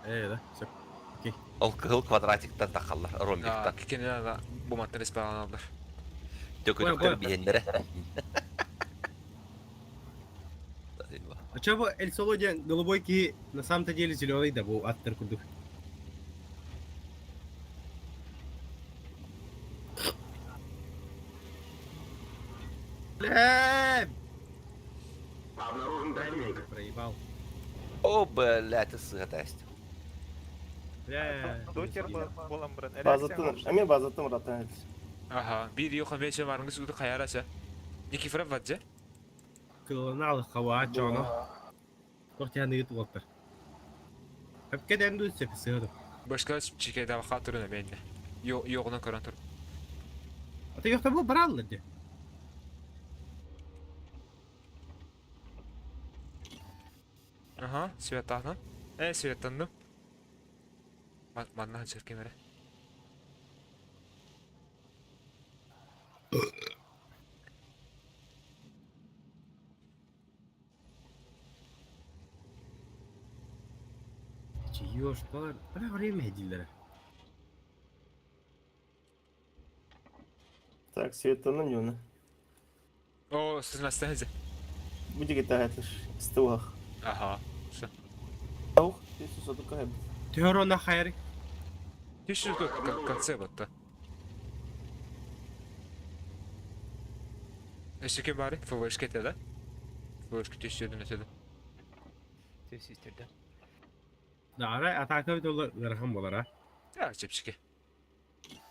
Э, да, все. Окей. Ол кыһыл квадратиктан тахаллар, ромбиктан. Кикенен бу маттан испаланалар. Төкүрүктөр биһеннере. А чё бы Эль Соло диэн голубой ки на самом-то деле зеленый да бу аттар курдук. Бля! Проебал. О, блядь, сыгатасть. Бля. Докер болан баран. Ага, бир йохан вече барыңыз үті қайараса. Никифоров ваджа. Кылыналы хава чоно. Тохтяны ют уоттар. Хапкеден ду сепсыды. Башка чекеде бақа турун эменде. Йоғынан көрін тур. А ты ёхта бу бараллы де. Ага, светтахнан. Э, светтандым. Манна ханчар кемере. Чиёш, балар, бля время дилер. Так, светлана Нюна. О, сіз настахызы. Будете тагатыш. Стуах. Ага. Все. Аух, ты сусаду кайб. Тёрона хайр. Түшү конце батта. Өссө ким баарый? ФВшка этэ да? ФВшка түссүөдүн этэ да. Түссүстэрдэ. Да, арай атака бит ол ыарахан буолара. Я чэпчэки.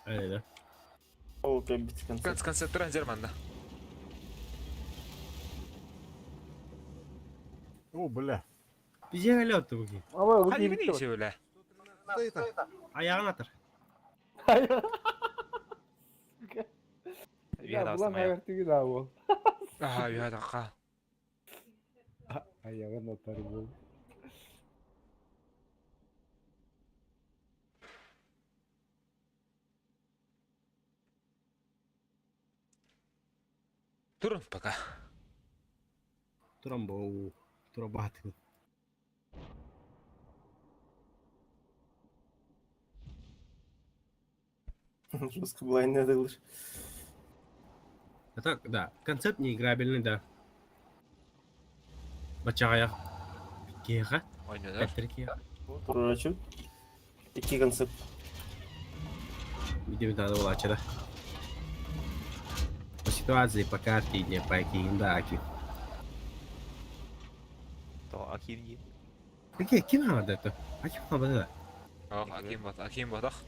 Айда. Ол кэлбит концерт. Концерттар Германда. О, бля. Бизең эле отты буки. Ама бу Хали киирбит бини иши Что это? Аяғын атыр. Я булан хайыр тиги да ол. Аха, я така. Аягын атар бул. Турун пока. Туран бу. Тура баатыгын. Жестко блайнер дылыш. Это, да, концепт неиграбельный, да. Бачағая. Кеха. Ойнонор. Пәттер кеха. Турачу. Икки концепт. Видимо, надо было да. По ситуации, по карте, не по да, аки. То Аким дии. Какие, ким хаңарды это? А ким хаңарды да? Ох, Аким бат, Аким батах.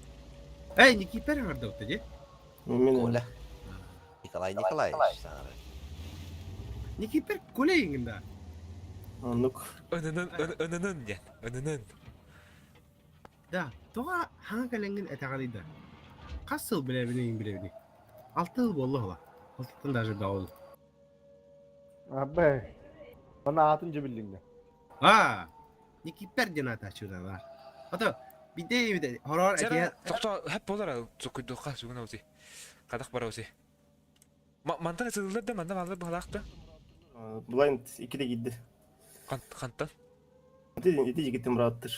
Эй, Никипер хаңарды вот, де? Мен Коля. Николай Николаевич. саңара. Никипер Коля ингында. Оннук. Ынынын, ынынын ден. Ынынын. Да, тоға хаңа кәләнгін әтәғалида. Қас сыл біләбіне ең біләбіне. 6 жыл болды ғыла. Алтыттан даже дауыл. Абе. Бана атын жебилдиңде. А, Никипер ден ата чуда бар. Ата, биде биде, хорор әтия. Тохто, хәп болар, цукуйдуqa сугuna узи. Кадак бара узи. Мантан ысылдыр да, манда малыр балакты. Блайнд икиде кийди. Кантан. Ити жигитим раттыр.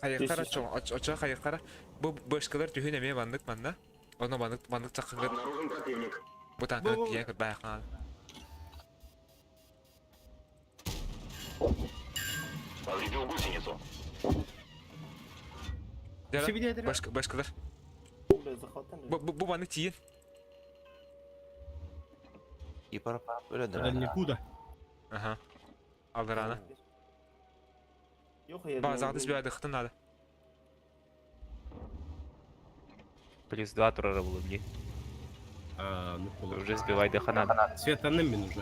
Хайыккара чоң, очо хайыккара. Бу бышкалар түһүн эме бандык манна. Оны бандык бандык чаккыгыр. Бу танкы тиен кыр баякан. Башка башкалар. Бу бу бандык тиен. Ипар өлөндөр. Никуда. Аха. Алдыраны. Yok ya. Базарды сбияды хытын ады. Плюс 2 турара булым дии. А, ну полу. Уже сбивайды ханады. Светанным мен уже.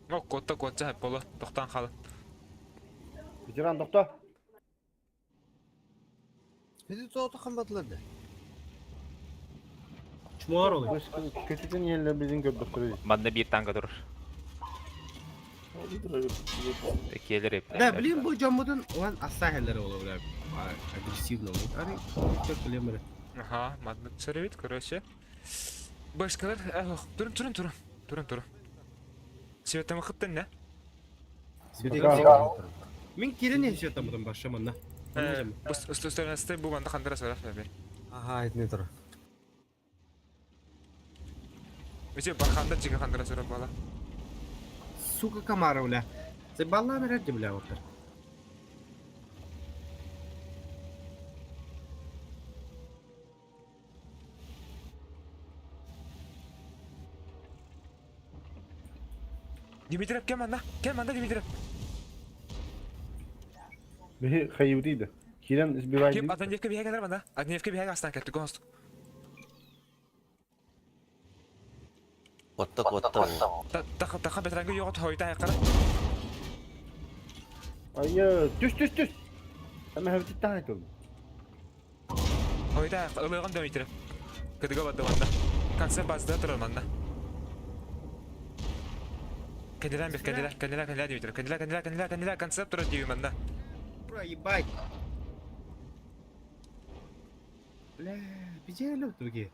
О, котта котта хәп болы. Тоқтан халы. Ветеран токто. Биzi тоғыты қымбатыларды. Чумалар олай. Көтүтүн еллер биздин көрдөк көрөйүз. Манна бир танка турар. Келер эп. Да, блин, бу жаммудун олан аса хәлләре ола бля. Агрессивно. Ары, çok клемер. Аха, мадны царевит, короче. Башкалар, эх, турun турun турun. Турun турun. Светамы хыттын не? Мен кирен светамыдан башаман на. Бу бу манда хандыра сорап бер. Ага, айтны тұр. Өте барханда жиге хандыра сорап бала. Сука комара, бля. Забалла берәде, бля, вот. Димитров кем анда? Кем анда Димитров? Бихи хайыбдийdi. Кирен сбивайды. Кем Адоневке бихе келер манда? Адоневке бихе астан кетти гост. Котта котта. Таха таха бетранга йогот хойта айкара. Айы, түш түш түш. Эме хэвти таайтыл. Хойта ылыгын Димитров. Кыдыга барды манда. Концерт базда турар манда. Кенделен бир, кенделен, кенделен, кенделен Димитров. Кенделен, кенделен, кенделен, кенделен концерт турар дейм манда. Бра, ебать. Бля, бизе әлі өтіге.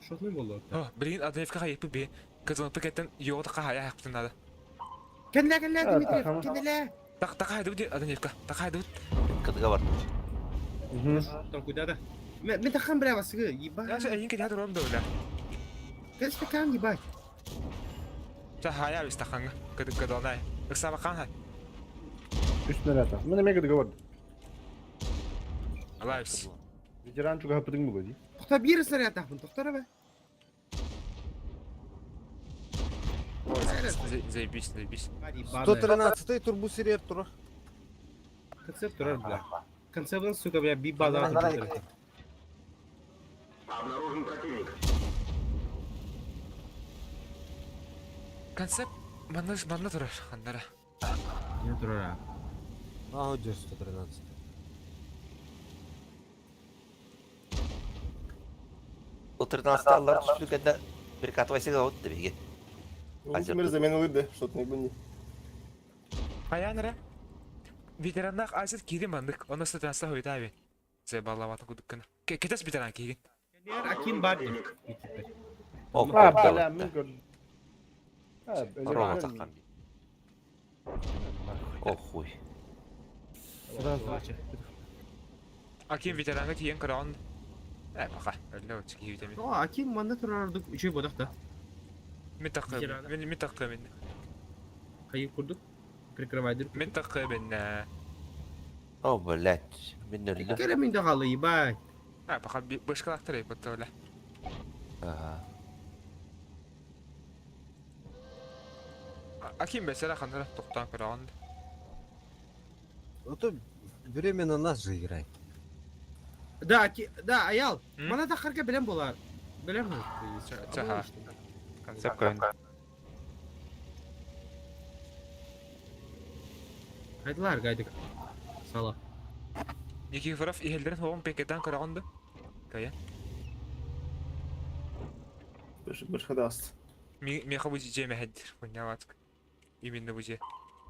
Шотный болды. О, блин, Адоневке хайып би. Кызыл пакеттен йогот кахая хактын нада. Кенделе, кенделе, Дмитриев, кенделе. Так, так хайды Адоневка. Так хайды. Кыдыга бар. Там куда да? Мен тахан бля басыгы, ебать. Я же эйин кеде турам да бля. Кәс кан ебать. Та хая бис таханга. Кыды кыдалнай. Ыксаба хан хай. Үч нерата. Мен эмеге говор. Алайбс. Ветеран чугаһаппытыҥ буолуо дии. Тохто биир снарядтаахпын, тохтор эбэ. Заебись, заебись. 113-й турбу сирер турар. Концепт турар, бля. Концептын, сука, бля, би база. Концепт манна манна турар ханнара. Не турар а. А, вот 113. Ол 13 аллар түспүт кэннэ перекатывайся вот биһиги. Мир замену да, что-то не буни. Хайаан эрэ? Ветераннаах Азер киирин маннык, онно 113 хуйта Зайбаллаабатын курдук гына. Кэтэс ветеран киһигин. Аким бар дии. Ол А, бля, мин көрдüm. Рома таххан. О хуй. Аким ветеранга тиийэн көрөҕүн. Э, пока. Өллө оччо киһи мин. О, Аким манна турар ордук үчүгэй бодох да. Мин таххы мин мин таххы мин. Хайы курдук прикрывайдыр. Мин таххы мин. О, блядь, мин өллө. Кere мин дагалы, ебать. А, пока бышкалактар бутта бля. Ага. Аким бэсэрэ ханнара тохтоон көрөҕүн. А то время на нас же играет. Да, Аки, да, Аял. Мана тахарга билем болар. Билем. Чаха. Концепт көрөн. Хайдылар гайдык. Сала. Никифоров иһэллэрин хоҕун пекетан көрөҕүн да? Кая. Больше даст. Меха бу дьиэ мэһэддир. Хуйняватк. Именно бу дьиэ.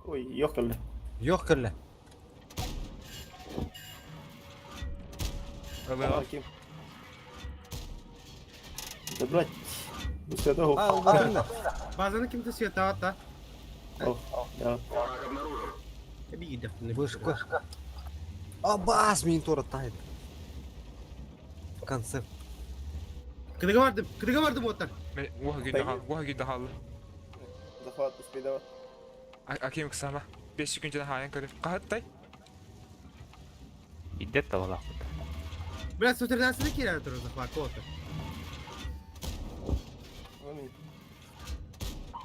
Ой, ёхали. Ёхкале. Ылыа. Забрать. Быстро А, убатында. Базаны ким-то света да? Да. Вышка. А, бас, мин тура тайды. Концепт. Кыдыга бардым, кыдыга бардым оттар. Мен уха күндө хал, уха күндө халлы. Захват успей Аким кысама. 5 күнчеден хаайан көрөр. Кахаттай. Идет талалаахпыт. Бля, 113 кирер тур захват оттар.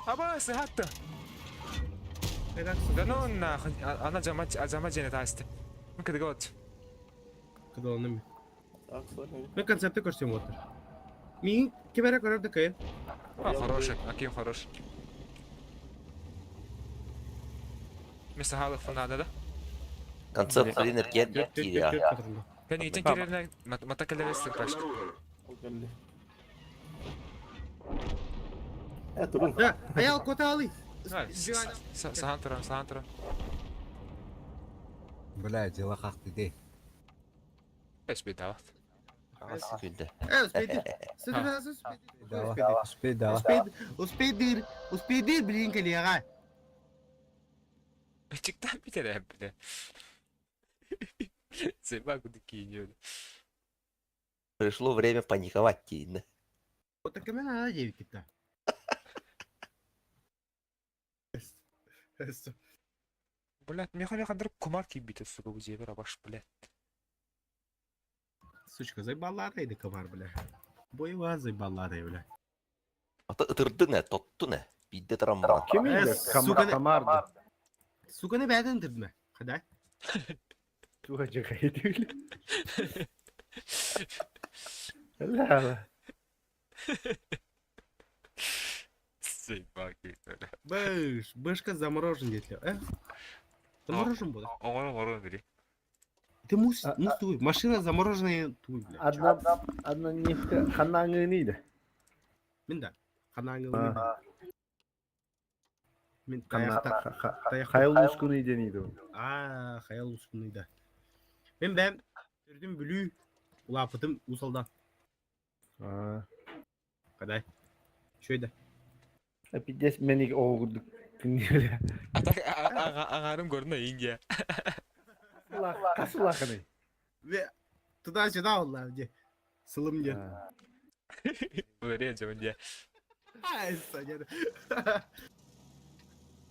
Аба, сыхатты. Да ну нахуй, ана жама жама жене таасты. Мен кыдыга от. Кыдаланым. Мен концепты көрсөм оттар. Мин кибере көрөр да кайын. А, хороший, Аким хорош. Мен сахалык фунада да. Концепт тренер кен кииря. Мен итен кирерine мата келересин пашка. Да, аял кота алы. Сахан турам, сахан турам. Бля, дела как ты дей. Эс бедават. Күндө. Э, успейдир. 113 Дала. Успей, дала. Успейдир, успейдир, успейдир, блин, коллега. Чиктан битерем бile. Зеба куды кийиниyor. Пришло время паниковать тиин. Вот так мен ана девять китта. Блядь, меха меха дыр кумар кийбите сука бу жебер абаш, блядь. Сучка, заебала ты комар, бля. Боева заебала ты, бля. Ата ытырдын э, тоттун э. Бидде тарам баран. Ким иде? Сука, Камарды. Сука, не бәден тырдым. Када? Туга жагайды. Ла. Заебал кийбите. Быш, бышка заморожен детле. Э? Заморожен был. Оңорон оңорон бери. Ты мус, мус туй. Машина замороженная туй, бля. Одна одна нефть ханаңы Мин да. Ханаңы. Мин таякта. Хайыл ускуны дениди. А, хаял ускуны да. Мен бәм түрдүм бүлүү улапытым усалдан. А. Кадай. Шөйдө. Пиздец мени оғырдык. Күнделе. Атак аңарым көрүнө Индия. Касылахыны. Ве туда-сюда олла где. Сылым где. Уверен, же Индия. Ай, Саня.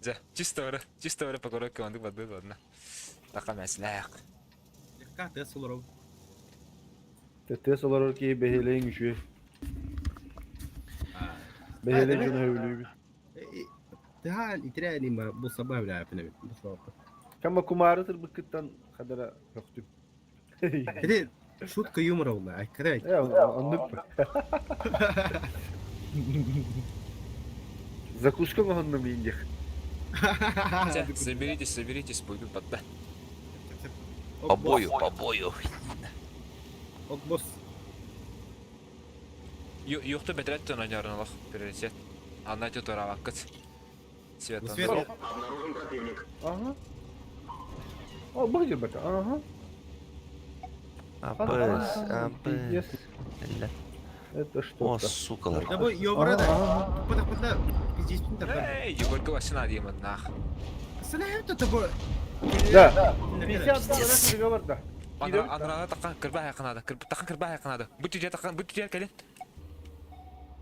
За, чисто бара, чисто бара покорок команды бады ладно. Така мәсләк. Как ты сылыров? Тыас олорор киһи бэһиэлэйиҥ үчүгэй. Бэһиэлэй дьону сөбүлүүбүт. Тыһаан итирээни бу саба билээпин эбит. Бу саба. Кама кумаары тырбыккыттан хадара хөхтүм. Ити шутка юмора була. Айкара. Э, оннук. Закуска оҥоһуннум индих. Соберитесь, соберитесь, пойду подда. По бою, по бою. Ок босс. Юхта бэтрәттен ойнарын олох приоритет. Анна тутораваккыт. Свет. Свет. Ага. О, быгыр Ага. АПС, АПС. Это что? О, сука. Да бу ёбра да. Тупа тупа пиздец Эй, Егорка вообще надо нах. Сана это тобой. Да. 50 договор да. Анрана такан кырба хайканада, такан кырба хайканада. Бу түдә такан, бу түдә кэлин.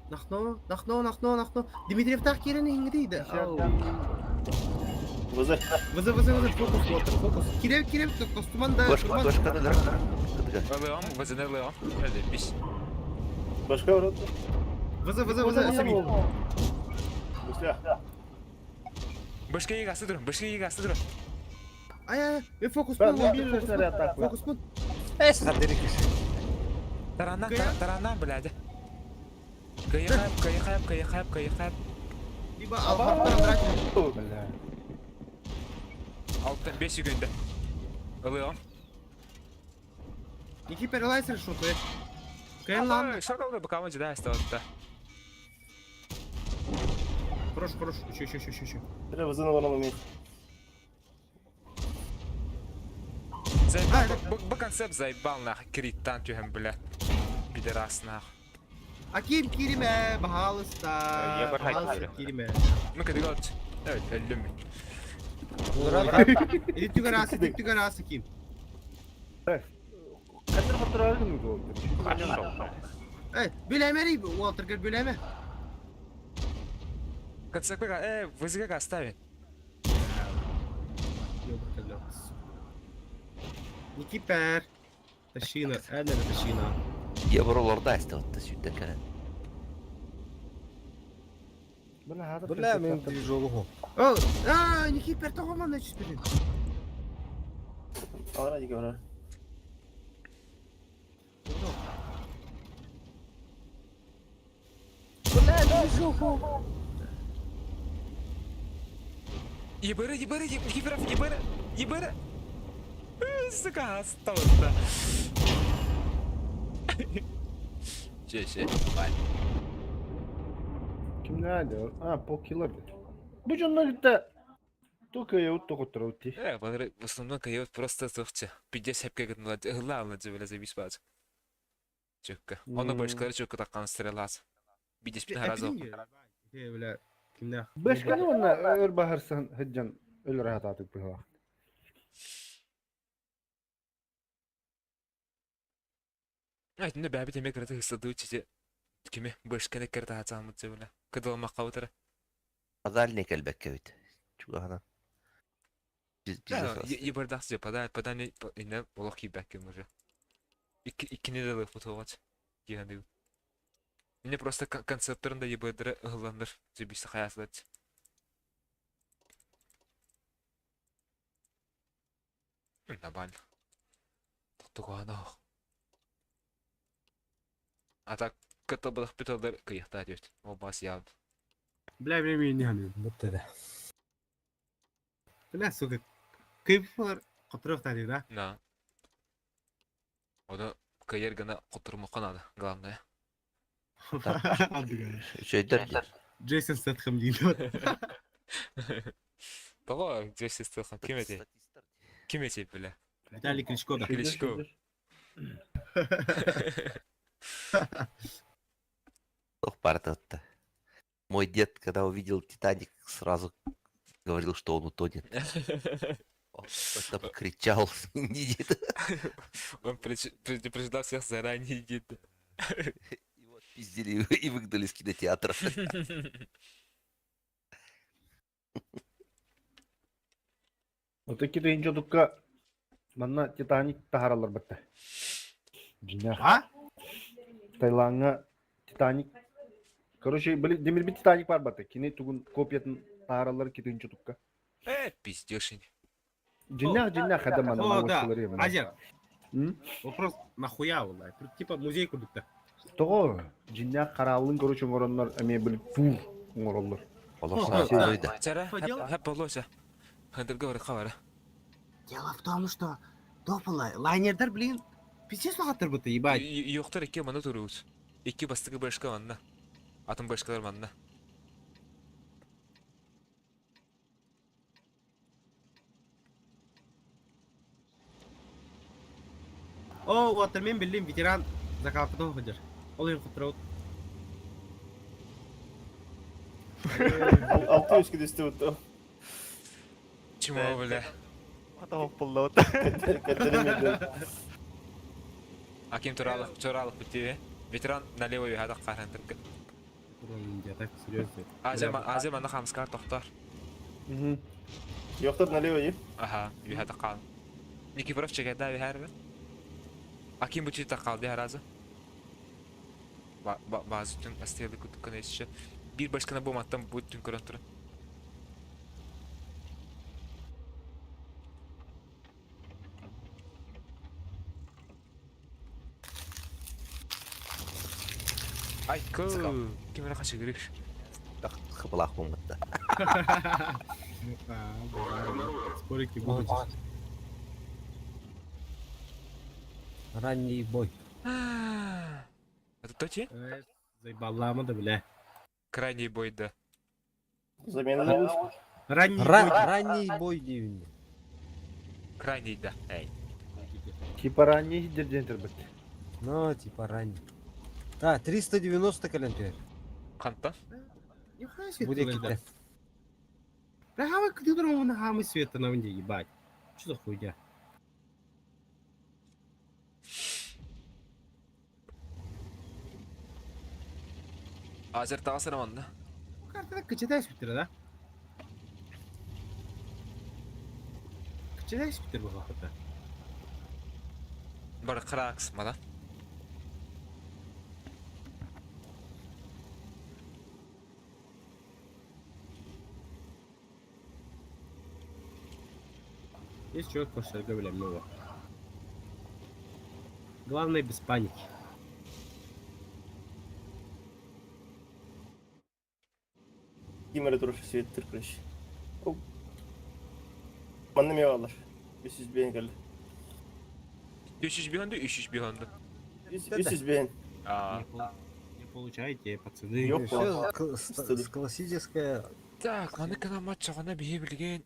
Нахно, нахно, нахно, нахно. Дмитриев так кирен ингриде. Вызы. Вызы, вызы, вызы, фокус, вот, фокус. Кирев, кирев, костуман да. Башка, башка да, Леон, вызыны Леон. Hadi biz. Башка урод. Вызы, вызы, вызы, сами. Башка. Башка егасы durun, башка егасы durun. Ай, ай, ай, фокус пун. Фокус пун. Эс, хадыры киши. Таранан, таранан, блядь. Кайхап, кайхап, кайхап, кайхап. Либо алхарттан драть. Бля. Алтын 5 секунда. Ылыам. Ники перелайсер что ты? Кэн лан. Шоколды бу команда да осталось-то. Хорош, хорош. Еще, еще, еще, еще. Треба вызы на одном месте. Заебал, бу концепт заебал нах, криттан тюхем, бля. Пидорас нах. Аким кириме, бахалыста. Бахалыста кириме. Ну-ка, дегот. Evet, öldüm. Иди түгәрасы, иди түгәрасы ким. Кадр хотурагын гол. Эй, билемери, Уолтер, гөр билеме. Концепт, вызыга оставить. Никипер. Тащина, әнә тащина. Евроларда эстебатта сүйден кэлэн. Бля, мен движолу. О, а, Никипер того ман чүспүрүн. Алара диге барар. Бля, движуху. Ебыры, ебыры, ебыров, ебыры, ебыры. Сука, осталось-то. Че, че, бай. Ким nerede? А, полкила бит. Бу жоннор гитте только я вот только трути. В основном кайот просто тухча. 50 хепке гытнула, главное тебе завис бац. Чөккө. Оны башкалар чөккө таккан стрелас. Бидес разы. Бля, кимнә? Башканы онна өр бахарсан хыджан өл рахат атык бу. Ай, түнде бәбі теме кірді хысыды чете. Киме башканы кірді атамы бля. Кыдылма каутара. Азальный кэлбэккэ бит. Чугаханан. Ебырдақ же подай, подай ине олох кибәк уже. Иккини де лых фотовать. Дигән Мне просто концепторында ебырдыры ылландыр. Жебисе хаясылат. Нормально. Тоқтуғаны А так, кытылбылық бүтілдір кыйықта дебет. Ол бас явды. Бля, бля, бля, не Бутты да. Бля, сука. Кыйпылар котырык тани, да? Да. Оны кайер гына котырмакка надо, главное. Үчөйдөр Джейсон Стэтхэм дейді. Того, Джейсон Стэтхэм ким эти? Ким эти, бля? Виталий Кличко, да. Кличко. Ох, парта Мой дед, когда увидел Титаник, сразу говорил, что он утонет. Он там кричал. Он предупреждал всех заранее, дед. Его отпиздили и выгнали из кинотеатра. Вот такие инчо тукка манна Титаник тахаралар бытта. Динях. А? Таилаҥҥа Титаник. Короче, били демирбит Титаник бар бата. Кини тугун копиятын таараллар китинчи тукка. Э, пиздешь. Дьиннээх дьиннээх хада мана О, да. мамочкалары емена. Азер. Вопрос нахуя буолла? Типа музей курдук да. Тоҕо дьиннээх хараалын короче оҥороннор эмиэ били тур оҥороллор. Олох саатыйда. Чара, хэп болуоса. Хандырга барыха бара. Дело в том, что топола, лайнердар, блин, пиздец лаҕаттарбыта, ебать. Йоқтар икки мана туруут. Икки бастакы башка манна. Атын башкалар манна. О, уоттар мен биллим ветеран закалката сылдьар. Ол иһин хотторобут. Алты үскө түстэ бутта. Чмо, бля. Хата хоппуллабыт. Аким туралов, туралов бутиве. Ветеран налево юхада карантырка. Я так серьезно. Азия, Азия манна хамскар тохтор. Yoxdur налево и. Аха, юхада кал. Никифоров чегеда бихарбы. Аким бути такал бихаразы. Базы түн астыялы кутуккан ещё. Бир башкана бу маттан бу түн көрөн туран. Айкы, ким эрэ хачыгырыш. Хыбылаах буолбатта. Спорики будут. Ранний бой. Это то те? Заебалама да, бля. Крайний бой, да. Замена Ранний бой. Ранний бой диибин. Крайний, да. Эй. Типа ранний дерден бит. Ну, типа ранний. А, 390 кэлэн түһэр. Ханта? Нихуя себе Бу ты, диэки бля. Бля, хавай кыдыром на хамы света на винде, ебать. Что за хуйня? Азер тағасына манна. Бу картада кычадай сүттер, да? Кычадай сүттер бу хакыта. Бар кракс мана. Есть человек после бля, много. Главное без паники. Ким эрэ турар светтер короче. Манна ме алар. 300 бен кэлли. 300 биханды, 300 биханды. 300 бен. А. Не получаете, пацаны. Ёп. Все с классическая. Так, маны кына матчағына бие билген.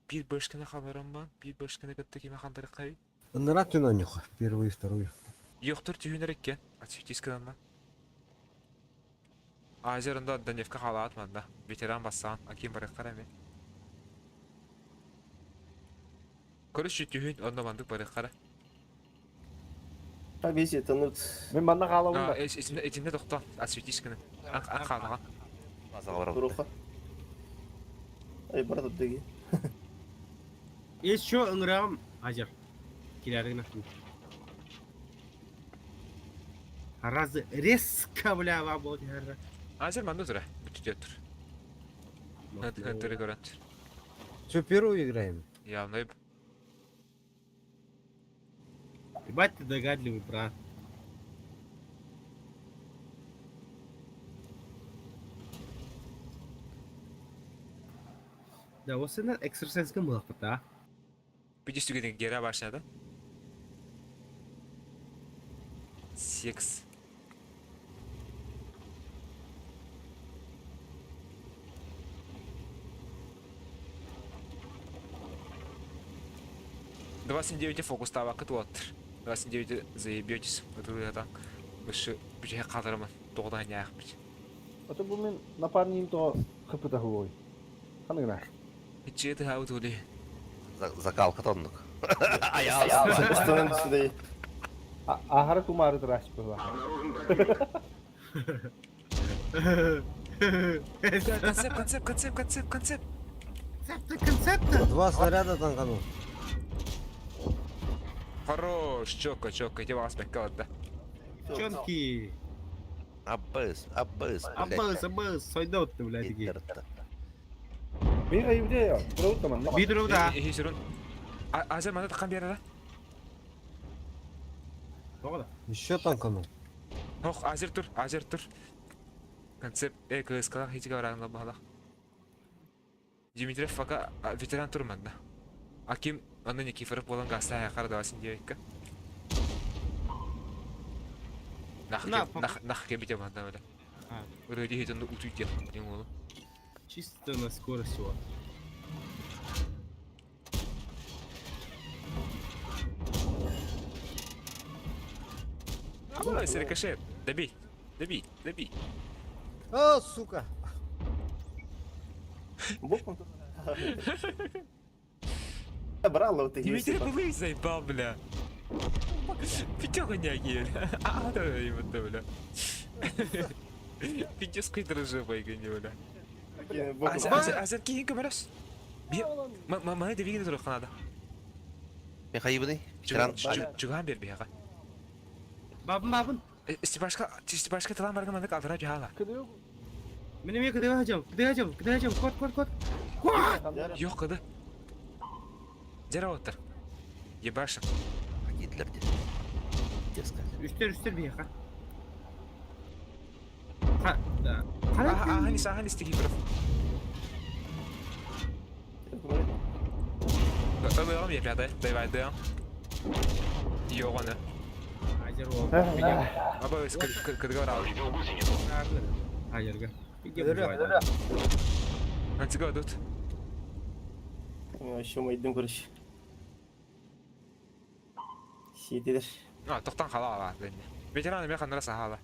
Бир башкана хабарым бар, бир башкана кытты киме хандыры кай. Ынырат түн ойнуха. Первую и вторую. Yoxtur tühünер иккен. Ачытис кынанма. Азерында Даневка халаат манда. Ветеран бассан, Аким барыққар әме. Көрүш түһүн онно мандык барыққара. Побези, это ну. Мен манна хаалабын да. Итинде тохто, ачытис кына. Ан халага. Туруха. Ай, брат, дыги. Есть еще ыңырам Азер. Киләргә нахуй. Раз резко, бля, вам вот. Азер манда тура, бүтүтө тур. Хантыры көрөт. Что, первую играем? Явно Ебать ты догадливый, брат. Да, вот сенен экстрасенс кем булак да? Бидис түгенен гера башнада. Секс. 29 фокус табакыт уоттыр. 29 заебетесь. Это Выше бүйе қалдырымын. Тоғдан яқ бит. Ото бу мен напарнигим то хыпыта хуой. Ханыгына. Ичети хау тули. Закалка тоннук. Останын түсті Ахара кумары траш была. Концепт, концепт, концепт, концепт, концепт. Концепт, концепт. Два снаряда танканул. Хорош, четко, четко, ити баҕас бэккэ барда. Чонки. Аббыс, аббыс, блядь. Аббыс, аббыс, сойда отты, блядь, ики. Миха евдея, круто man. Бидро да. Иһи сүрүн. Азер маны таххан биэрэрэ. Тоҕо да? Еще танканул. Ох, Азер тур, Азер тур. Концепт э кыыскалах хитигэ бараанла баһалах. Дмитриев пока ветеран тур манна. Аким аны Никифоров буолан гаастаах хара давасын диэбиккэ. Нах нах нах кебите манна бile. Ырыа хитин утуй диэн диэн уолу. Чисто на скорость вот. Давай, рикошет. Добей. Добей. Добей. А, сука! Боком Брал, ты Дмитрий Павлович заебал, бля. Пятёха няки, бля. А, да, да, бля. Пиздец, дрожжи байгани, бля. Азер киһин көмөлөс. Маны дэбигин турух надо. Михаиловны, ветеран. Чугаан бер биһиэхэ. Бабын, бабын. Степашка, Степашка тылан барган маннык алтара дьаһала. Мен эмиэ кыдыга хадьам, кыдыга хадьам, кыдыга хадьам, кот, кот, кот. Кот! Yok кыды. Дера оттар. Ебаша. Гитлер Детская. Үстер, үстер биһиэхэ. Ха, да. Аханис, аханис Никифоров. Ылыам епятай, дайвайдыам. Йоҕаны. Азер ол. Аба кыдыга барал. Азерга. Антига тут. Еще майдым короче. Сидер. А, тоқтан қала ала. Ветеран мен қандыра сахала.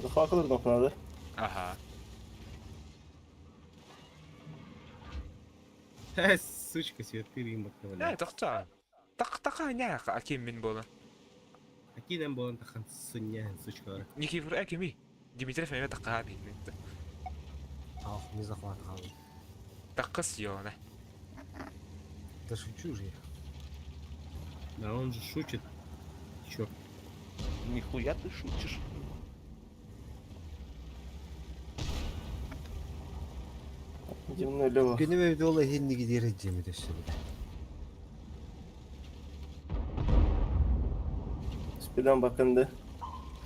Захватылыр надо. Ага. Сучка, светы рим Э, тоқта. Тақ тақа не аким мен болы. Акиден болан тахан сыня, сучкалар. Никифор акими. Дмитриев мен таққа бейді. Ах, не захват хавал. Таққыс йоны. Да шучу же я. Да он же шутит. Черт. Нихуя ты шутишь. Земной лево. Күнүмө дола хинниги дире жеми төссө. Спидан бакынды.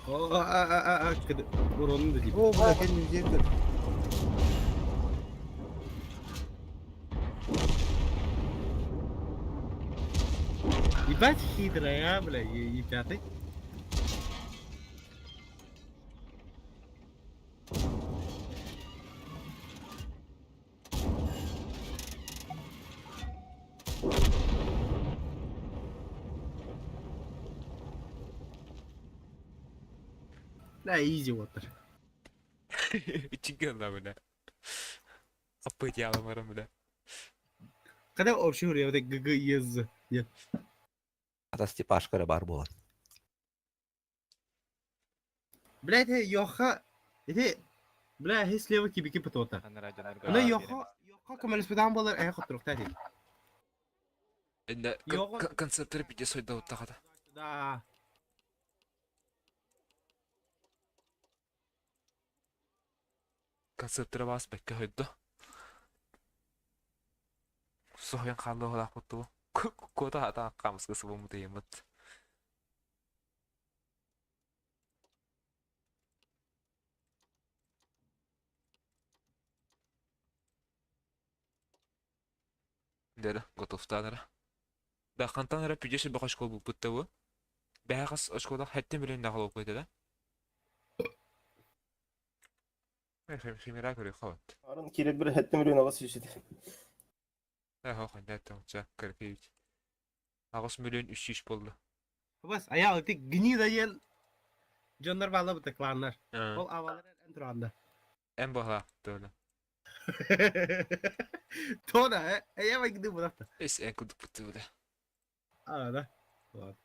О, а, а, а, а, кыды. Уронун да дейм. О, бля, кенни жерде. Ебать хитрая, а, бля, и пятый. Да, изи вот. Чигана, бля. Аппыт ялымарым, бля. Когда общий уровень, вот ГГ ЕЗ. Нет. Ата Степашка бар болан. Бля, это Йоха. Это, бля, хе слева кибики потота. Ана Йоха, Йоха көмөлөспөтөн болар, э хоттурук та дейм. Концепттер пиде сойда уттағада. Да. Концепттер бас бәкке хойдо. Соһуян қалды олақ бұтты. Кота ата қамысқысы болмы дейміт. Дері, готовтанара. Да, хантанара пидеші бақ очкол бұл бұтты бұ. Бәғас очколақ хәттен білен дағыл болып қойды да. Химера көрі қауат. Арын керек бір хәттен біреуін ағасы шешеді. Ах, да, кірпейт. Ағыс миллион үш жүз болды. Бас, аял, ты гнида ел. Дьоннор баала быта кланнар. Ол авалар эн туранда. Эн баха, тола. Тона, э, я вайгды булапта. Эс эн кудук бутты буда. А, да. Ладно.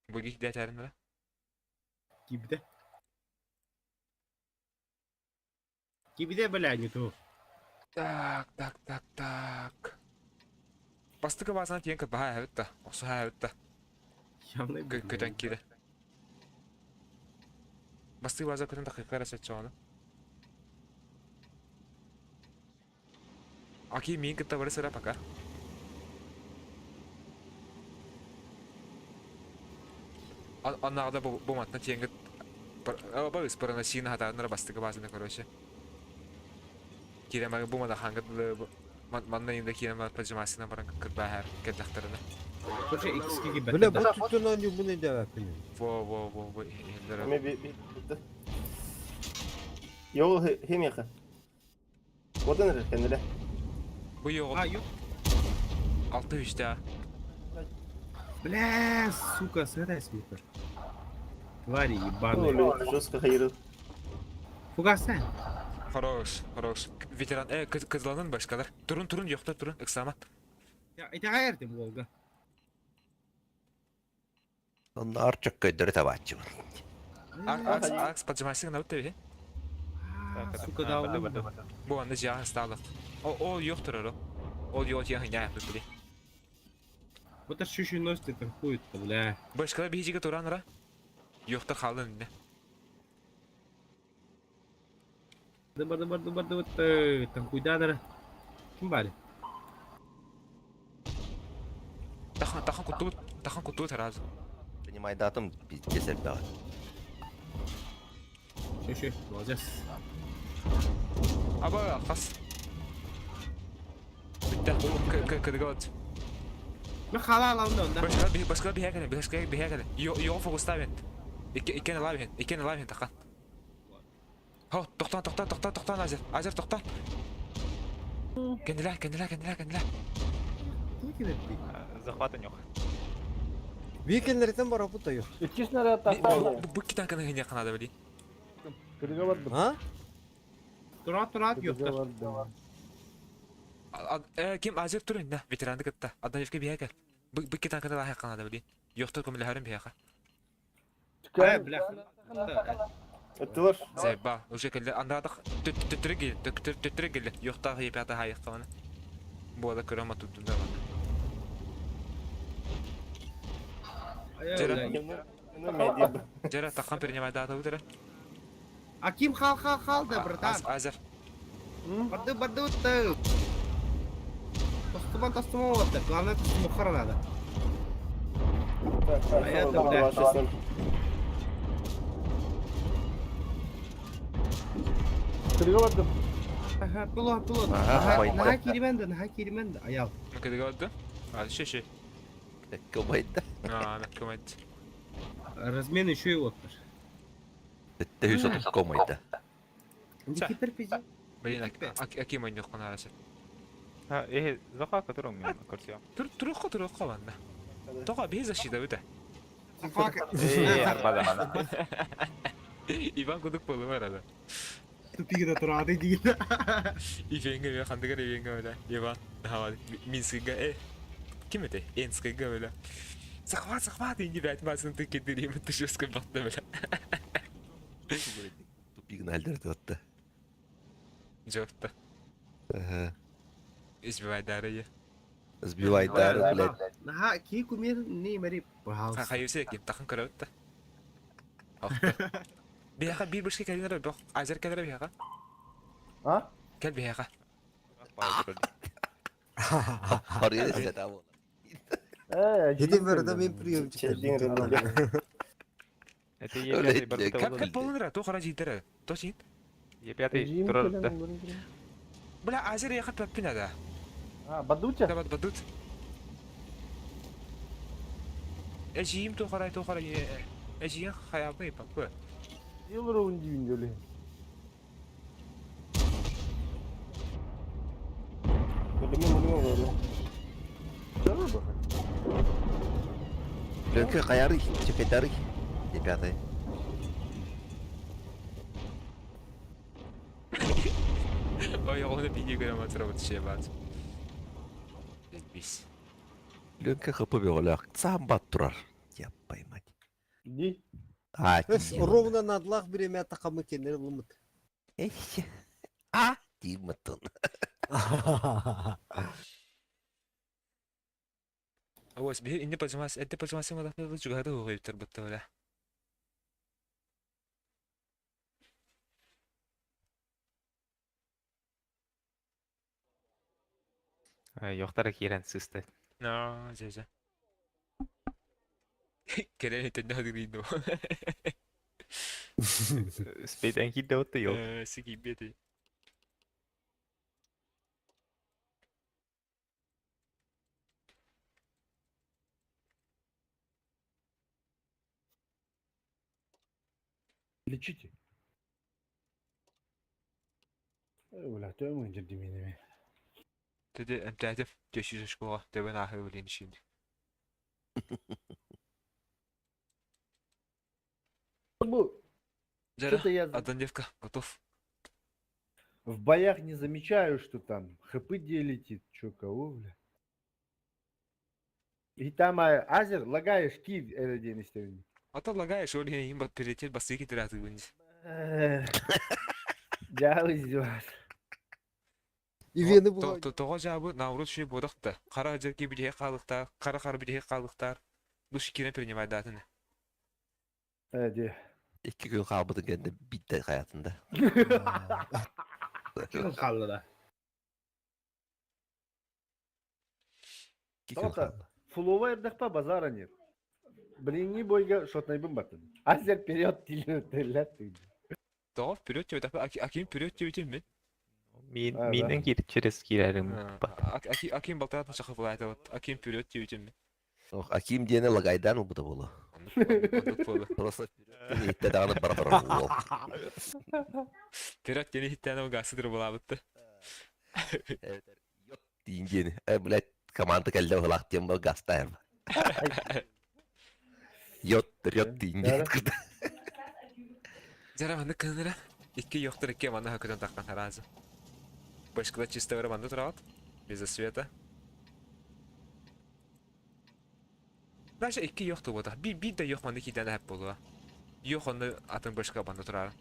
Буги дәтәрін да? Кибде. Кибде, бля, не то. Так, так, так, так. Бастакы баасана тиийэн кырбаһа эһэбит да, охсуһа эһэбит да. Көтөн киирэ. Бастакы бааза көтөн тахыахха эрэ сөччөҕүнэ. Аки миин кытта бары сыра пока. Аннааҕыда бу бу матна тиэнгит барыс паранасина хатааннара бастакы баазаны короче. Киирэн баран бу мадахаҥҥа дылы манна инда киирэн баран поджимасына баран кырбааһар кэллэхтэринэ. Короче, иккискиги Бля, бу түттэн оонньуубун өйдөөбөппүн. Во во во во иһиллэр. Эми би би Йоо химиэхэ. Уотан эрэр кэннилэ. Бу йоҕу. А, ю. Алты үстэ. Бля, сука, сытай смыхар. Твари ебаные. Жестко хайырыл. Фугаса. Хорош, хорош. Ветеран, э, кызланын башкалар. Турун, турун, йоктор, турун, ыксама. Я, итэҕэйэрдим Волга. Онно арчак көйдөрү табааччыбын. Акс, акс, поджимайсың на бітті Сука, дал. Бу аны жиаҕа стала. О, ол yok турар ол. Ол yok жиаҕа не били. Вот это еще носит танкует-то, бля. Башкалар биһиги туран ра. Йоктор халын инне. Барды барды барды барды танкуйданара. Ким баар? Тахан тахан куттубут, тахан куттубут сразу. Принимайдатым пиздец элбэҕи. Шү, молодец. Аба хас. Бүттэ. Кыдыгы Мен хала аламын онда. Башка би башка биһэ кэлэн, башка биһэ кэлэн. Йо йо фокуста бен. Икки иккен ала бен, иккен ала бен тахан. Хо, тохтоон, тохтоон, тохтоон, тохтоон, Азер, Азер, тохтоон. Кэннилээ, кэннилээ, кэннилээ, кэннилээ. Захват у них. Викеннертен барапыт айы. Икки снаряд тахтаа. Бу китанканы хине канада били. Кырга бардым. А? Турат турат Кырга ёптар. бардым. Ким Азер тур инна, ветеранды кытта. Аднаевка бия кел. Бу бу китанканы лахы канада били. Йоктор көмөлөһөрүн бияха. Э, бля. Ыттылар. Зайба, уже келди. Андадык төттөрү кел, төттөрү келди. Йоктагы епята хайыкка мана. Буода көрөм атуттун да мана. Жара тахан принимай дата утара. А ким хал хал хал да, братан? Азер. Барды барды вот. Тостуман тостуман вот. Главное тостумухара надо. А я тогда. Кырга бардым. Ага, пилот, пилот. Ага, Ага, наха кирименді, наха кирименді. Аял. Кыдыгы отду. А, ши ши. Көмайда. А, накымайт. Размен еще и вот. Тәтте үс отуп комайда. Теперь пиздец. Блин, аким ойнох канарасы. А, э, захват, который у меня на Тур турукка турукка ванна. Тока без защита бүт. Э, арбада. Иван кудук болу бар ада. Тупигida турады дейді. Ивенге бе хандыгар ивенге бе. Иван, давай Минскиге э. Ким это? Энскиге бе. Захват, захват, инди бәт басын ты кетирим, ты жестко батты бе. Тупигін әлдерді отты. Жопта. Ага. Избивай дары. Сбивай дары, блядь. Наха, ки кумир не мари, пожалуйста. Хайусе ким тахан көрөттө. Бияха бир башка кэлинер бөх. Азер кэлер бияха. А? Кел бияха. Харыйы да бол. Э, Едем верда мен приемчик. Это Е5 Блядь, барбыта Кап болду. кап болунра, то хара житер. То син. Е5 турар да. Бля, Азер яха пеппина да. А, бадуча? Да бат бадут. Эжиим то хара то хара. Эжиим хаябы папы. Йылыр ундивин дөле. Өлүмө мөлүмө көрү. Чары баха. Лөнкө каяры, чекетары. Е5. Ой, оны видео көрөм атырап отшее бат. Бис. Лөнкө хп бөголөк. Сам бат турар. Я поймать. Ди. А, Ровно на длах время тақамы кенер лымыт. Эх. А, Тиматон. Ось биһи инни пажимас, эдде пажимас ыңалахны чугахаты хуйуттар бытта бля. Йохтара киирэн сыста. Аа, дьэ дьэ. Кэлэн итиннэ хадырыйдым. Спейтен киирдэ отто йох. Сикийбиэти. Лечите. Бля, төмөн дьирдимиинэми. Тэди эмтээтим 400 очкоҕа тэбэн ааһыы билин ишин. Бу Жара, что-то я одна девка, готов. в боях не замечаю, что там хпы делите, чё кого, бля. И там а, Азер лагаешь ки этот день истерни. А то лагаешь, ол иһин им перелететь басыки тиратыгын. Дьаалы издеваться. Ивены була. Тоҕо дьаабы наоборот шүй бодохта. Хара дьэр ки бидиһе хаалыктаар, хара хара бидиһе хаалыктаар. Душ киирэн принимайдаатын. Эди. Икки күн хаалбытын кэннэ биирдэ хайатында. Хаалла да. Икки күн Тота, хаалла. фулова эрдэхпэ базара нет. Блинни бойга шотнайбын баттын. Азер вперед тилер Тоҕо вперед тебе Аким вперед тебе мин. Мин А, да. минен кир через кирерим бат. Аким балтаатын шахыфлаата вот. Аким вперед тебе мин. Ох, Аким диэни лагайдаан ылбыта буолуо. Оннук буолу. Просто вперед иһиттэ даҕаны бара барар уол. Вперед диэни иһиттээн ол гаасы булаабытты. Эбэтэр йот диин диэни. Э, блядь, команда кэллэ быһылаах диэн был гастаем. Йот, рет диин диэн кырда. Жара маннык кыныра. Икки йохтар икки манна хакытан таххан харазы. Башкыда чисто бара манна турабат. Без света. Даже икки йохту бота. Би би да йох манны киден хәп болуа. Йох онны атын башка манна турар.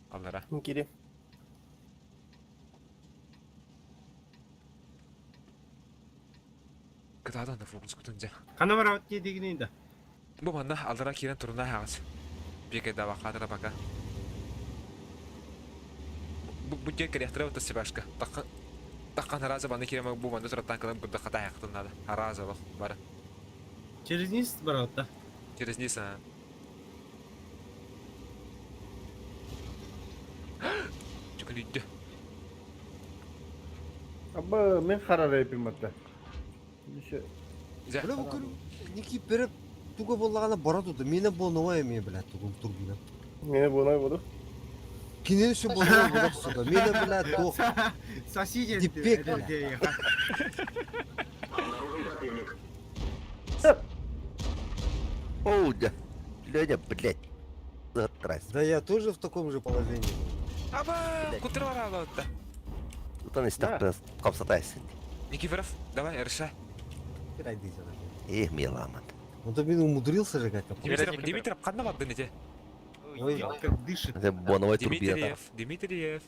Аллара. Кири. Кытадан да фокус кутунжа. Хана барабыт диэтигинин да. Бу манна аллара кирен туруна хагас. Беке да бакатыра бака. Бу бу жер керехтире бата себашка. Такка таккан харазы банны кирен бу манна тураттан кылын бурда хата хактын надо. Харазы лох бара. Через низ барабыт да. Через низ а. Чукулидде. Аба мен харара эпим атта. Еще Зә. Бля, бу күн Ники переп туга боллагана бара туды. Мене бонова эме, бля, тугум турбина. Мене буонай буду. Кинени все бонова бодок сука. Мене, бля, тох. Соседи. Дипек, бля. Оу, да. Леня, блядь. Затрась. Да я тоже в таком же положении. Аба, кутыр бара алатта. Утан истах капсатайсың. Никифоров, давай, решай. Хирайдите нахуй. Эх, меламан. Он то блин умудрился же как-то. Димитров, Димитров, ханна бардын эти? Ой, Как дышит. Это боновая турбина. Дмитриев, Дмитриев.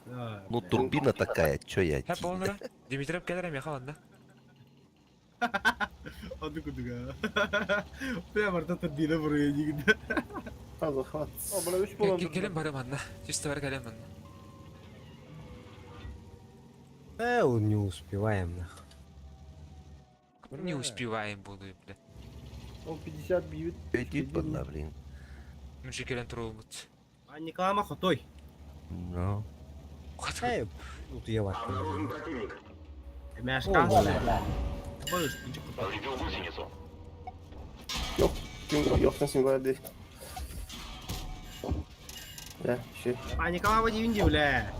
А, Ну бля. турбина такая, чё я. Хәп болнара. Дмитриев келер эми хаванда. Ады кудуга. Прям арта турбина буруя дигинде. Захват. О, бля, үч болан. Келем барым анна. Чисто бар келем анна. он не успеваем нахуй. Не успеваем буду, бля. Ол 50 бьют. Өйдүйт была, блин. Мүнче келем турулмут. А Николай Махотой. Ну. Э, тут я ваш. Мяшкан. О, Боюсь, ты куда? Йохтан син Да, ще. А Николай Вадимович, бля.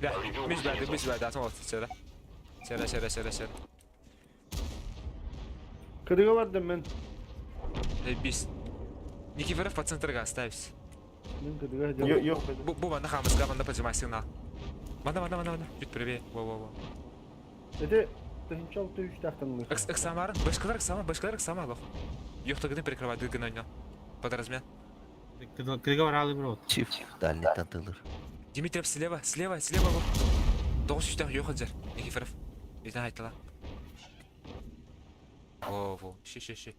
Бля, миш бәді, миш бәді, атым алты, сера. Сера, сера, сера, сера. Кырыга бардым мен. Бис. Никифоров по центрга оставься. Мен кырыга Йо, йо. Бу, бу манда хамызга, манда поджимай сигнал. Манда, манда, манда, манда. Чуть правее. Во, во, во. Это тынчал ты үч тахтан. Экс, эксамар, башкалар эксама, башкалар эксама, лох. Йохтагыны перекрывать дыгын ойнал. Под размен. Кырга баралы бро. Чиф, дальний тантылыр. Дмитриев слева, слева, слева лох. Тоғыз үштен йохаджар. Никифоров. Итан айтала. Во, во, щи, щи, щи.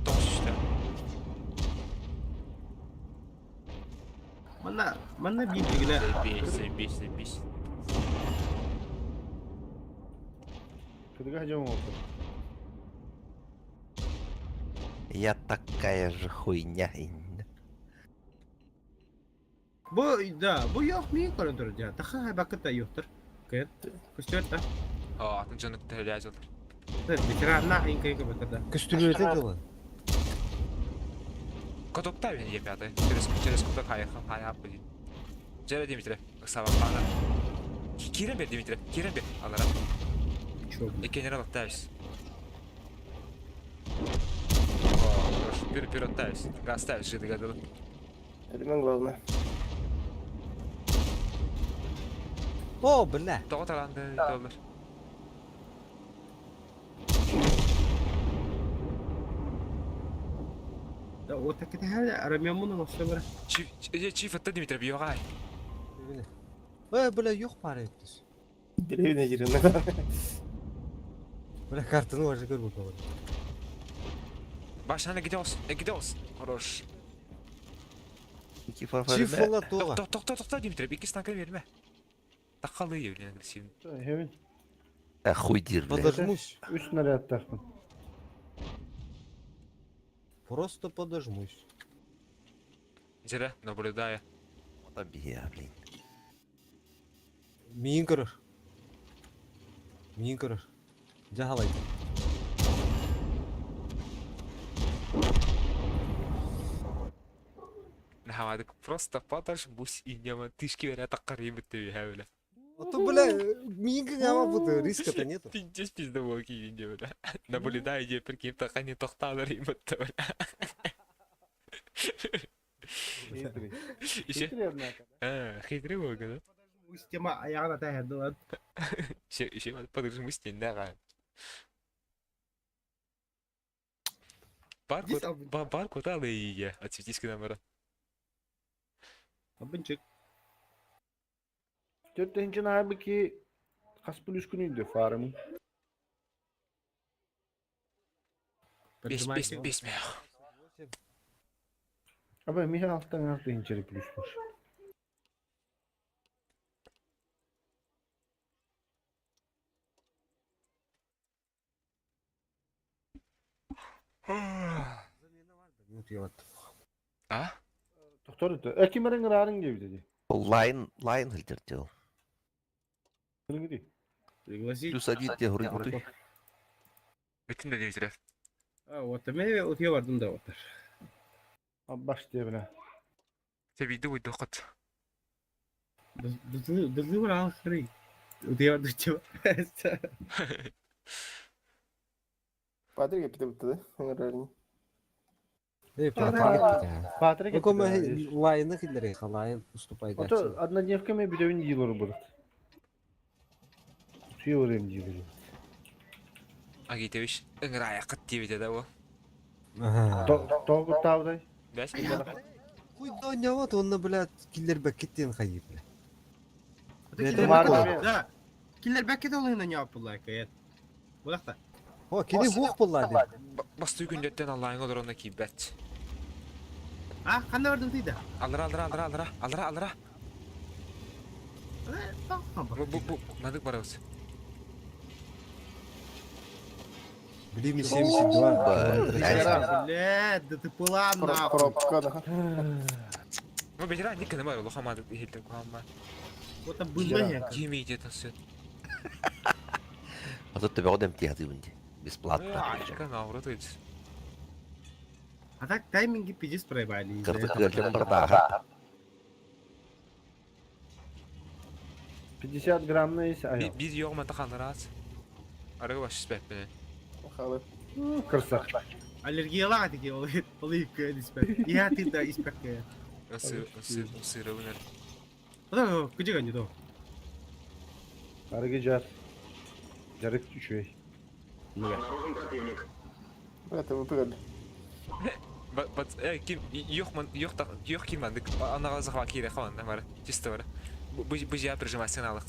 Тоҕус Манна, манна биир дигиле. Заебись, заебись, заебись. Кыдыга дьон oldu. Я такая же хуйня. Бу, да, бу yok мин көрөн турар дьа. Таха бакыта юктыр. Кыт. Көстүөт да. О, атын дьону төһөлөө дьоллор. Ветеранна инкай көбөтөр да. Көстүлүөтэ дылы. Котопта мен епяты. Через через кутак хайха хайа блин. Жere Дмитрий, сабаққана. Кирен бер Дмитрий, кирен бер. Алара. Иккенер алаттайбыз. О, хорош. Пир пир оттайбыз. Гастайбыз жиды гадыл. Элемент главное. О, бля. Тоҕо таланды доллар. Да, вот так это арамямуну ослабара. Чиф, чиф атта Дмитрий биогай. Э, бля, юк пара эптис. Деревня деревня. Бля, картаны уже көрбөк болот. Башана гидос, гидос. Хорош. Чиф бола туга. Тохто, тохто, Дмитрий, бики станка берме. Такалы блин, агрессивный. Хевин. Хуй дир, блядь. Подожмусь. Үс снарядтаахпын. Просто подожмусь. Зря наблюдая. Вот обия, блин. Миин көрөр. Миин көрөр. Жахалай. Нахамадык просто подожмусь и нема тышки бере таккар ебет бля. А то, бля, миин гама буду, риска-то нету. Пиздец пиздовой киинде бля. Наблюдая, где прикинь, так они тохталар ебет бля. Хитрый. Еще. Хитрый, однако. А, хитрый был, да? Система аягына тәһәрді лан. Еще, еще подожмусь не да. Бар Здесь кот, бар кота алые, отсветись номера. Абынчык. Төртінші abi хас плюс күнүйді фарым. Бес, бес, бес мях. Аба миха алтан алты инчери плюс бар. А? Доктор это. Экимерин рарын gibi dedi. Лайн, лайн хилдер Гүрүнгү Пригласить. Плюс один тебе говорю, ты. Бүтүн да Дмитрий. А, вот мен утуя бардым да вот. Баш diye bile. Тебиди уйду кот. Бызы бар алхыры. Утуя бардым чего. Патрик эпите да? Ыңырарын. Эй, Патрик. Патрик Ну, кома лайны хилдер, лайн уступай. Ото однодневка ме бидевин йылыр будет. Сүйөрем йылыр. Агитевич, ыңырая кыт тебиде да бу. Тогу тавдай. Бәс? Хуй да няват, он, блядь, киллер бакеттен хайып, бля. Да. Киллер бәкет олайна няпылай каят. Булакта. О, кини хух булла ди. Басты күндөттен Аллаһың олорона кийбэт. А, кандай бардым дейди? Алра, алра, алра, алра, алра, алра. Бу, бу, бу, мадык барабыз. Блин, 72. Блядь. Блядь, да ты пыла нахуй. Коробка, да. Бу бетеран никene бар, улахан мадык хилдер кухамма. Вот там было я. Кими идет сөт. А тут тебе одем тебе ты Бесплатно. Канал, ротует. А так тайминги пиздец проебали. Кырдык кырдык бардаха. 50 грамм на есть аял. Биз йогма таханрат. Арыгы баш спәп мене. Халы. Кырсак. Аллергиялар деге ол ол испек. Я ты да испек. Ысы, ысы, сыры өнер. Да, где они до? Арыгы жар. Жарык үчөй. Это выпрыгали. Бат, э, ким, йох ман, йох та, йох ким мандык. Анага захва кире хаман, бар. Чисто бар. Бу бу жа прижимайся налык.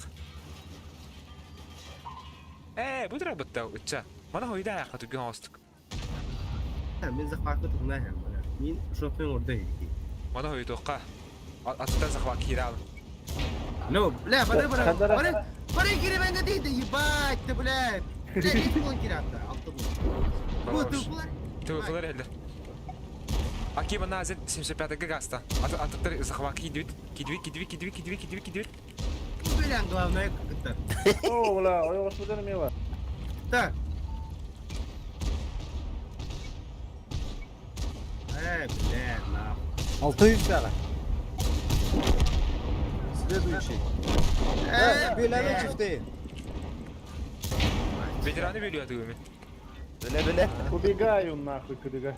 Ээ, бу турарбытта ычча. Мана хойда аякка түргэн оҕустук. Мин захватка тугунаа иһэн бара. Мин шоппинг орда иһики. Мана хойутуохха. Аттан захват киирэ алын. Ну, бля, бары бары бары бары кииребенге дейdi, ебать ты, бля. Бля, бес буолан киирэ алты буолан. Бу тылпылар. Тылпылар эллер. Акима назет 75-га гаста. Атыттар захват киирдибит. Киирдибит, киирдибит, киирдибит, киирдибит, киирдибит, киирдибит. Бля, главное кыттар. О, бля, ойоҕоспутун эмиэ бар. Так. Э, бля, нахуй. Алты yüz Следующий. Э, Бөләме бля. чифтейин. Ветераны бөлүө атыгымы. Бөле бөле. Убегаю нахуй кыдыга.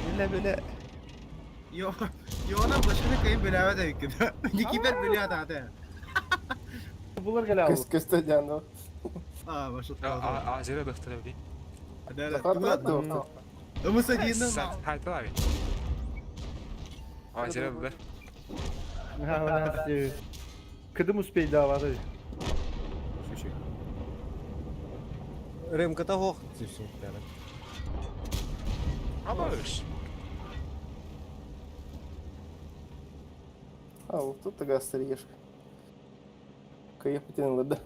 Бөле бөле. Йо, йона башını кайын бөләвә дә икән. Никибер бөлә да. Булар кэлэ Көс көстө диэн А, башы. Азера дохтора били. Захват да. Ымыса дейін. Хайта abi. Азера дохтор. Кыдым успей давады. Ремката хох. Все, Абыш. А, вот тут такая старьешка. Кайф потянула, да.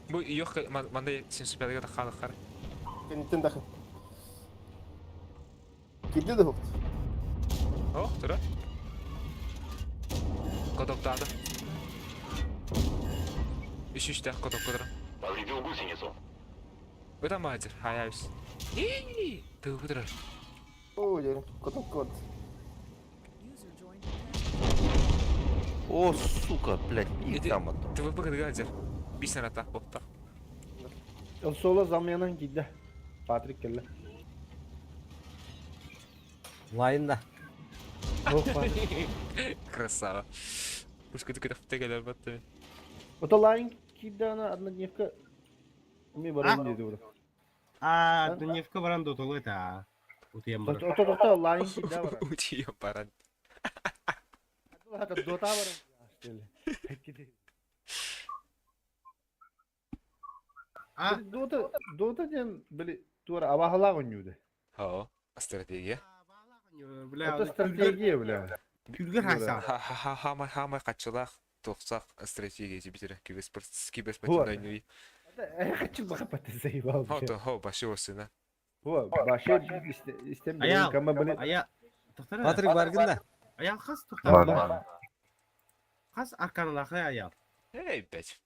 Бу yok манда 75-га да халык Кэнниттэн дахын. Кирди да хопт. О, тура. Котоктады. Үш үштә коток кодра. Повредил гусеницу. Өтә мазер, хаябис. И, ты кудра. О, дерем. Коток код. User joined your channel. О, сука, блядь, их Иди. там одно. Ты выпыгы газер. Бисен ата, бопта. Соло замянан кидде. Патрик келле. Лайында. Ох, Патрик. Красава. Пушка ты кытып батты. Ото лайн кидде ана однодневка. Ми баран диде ура. А, дневка баран дотолы та. Утыям бар. Ото тохта лайн кидде баран. Учи баран. Хата дота баран. А, Дота дота ден били тура абахала гонюде. Хо, стратегия. Бля, Это стратегия, бля. Күлгер хаса. Ха ха ха ха ха качылах тохсах стратегия жибитер киберспорт киберспортивный. Я хочу бахапать заебал. Хо то хо башы осына. Хо, башы истем Аял. кама били. Ая, тоқтара. Патрик баргында. Аял хас Бар, тоқтар. бар. Хас арканалахы аял. Эй, блядь.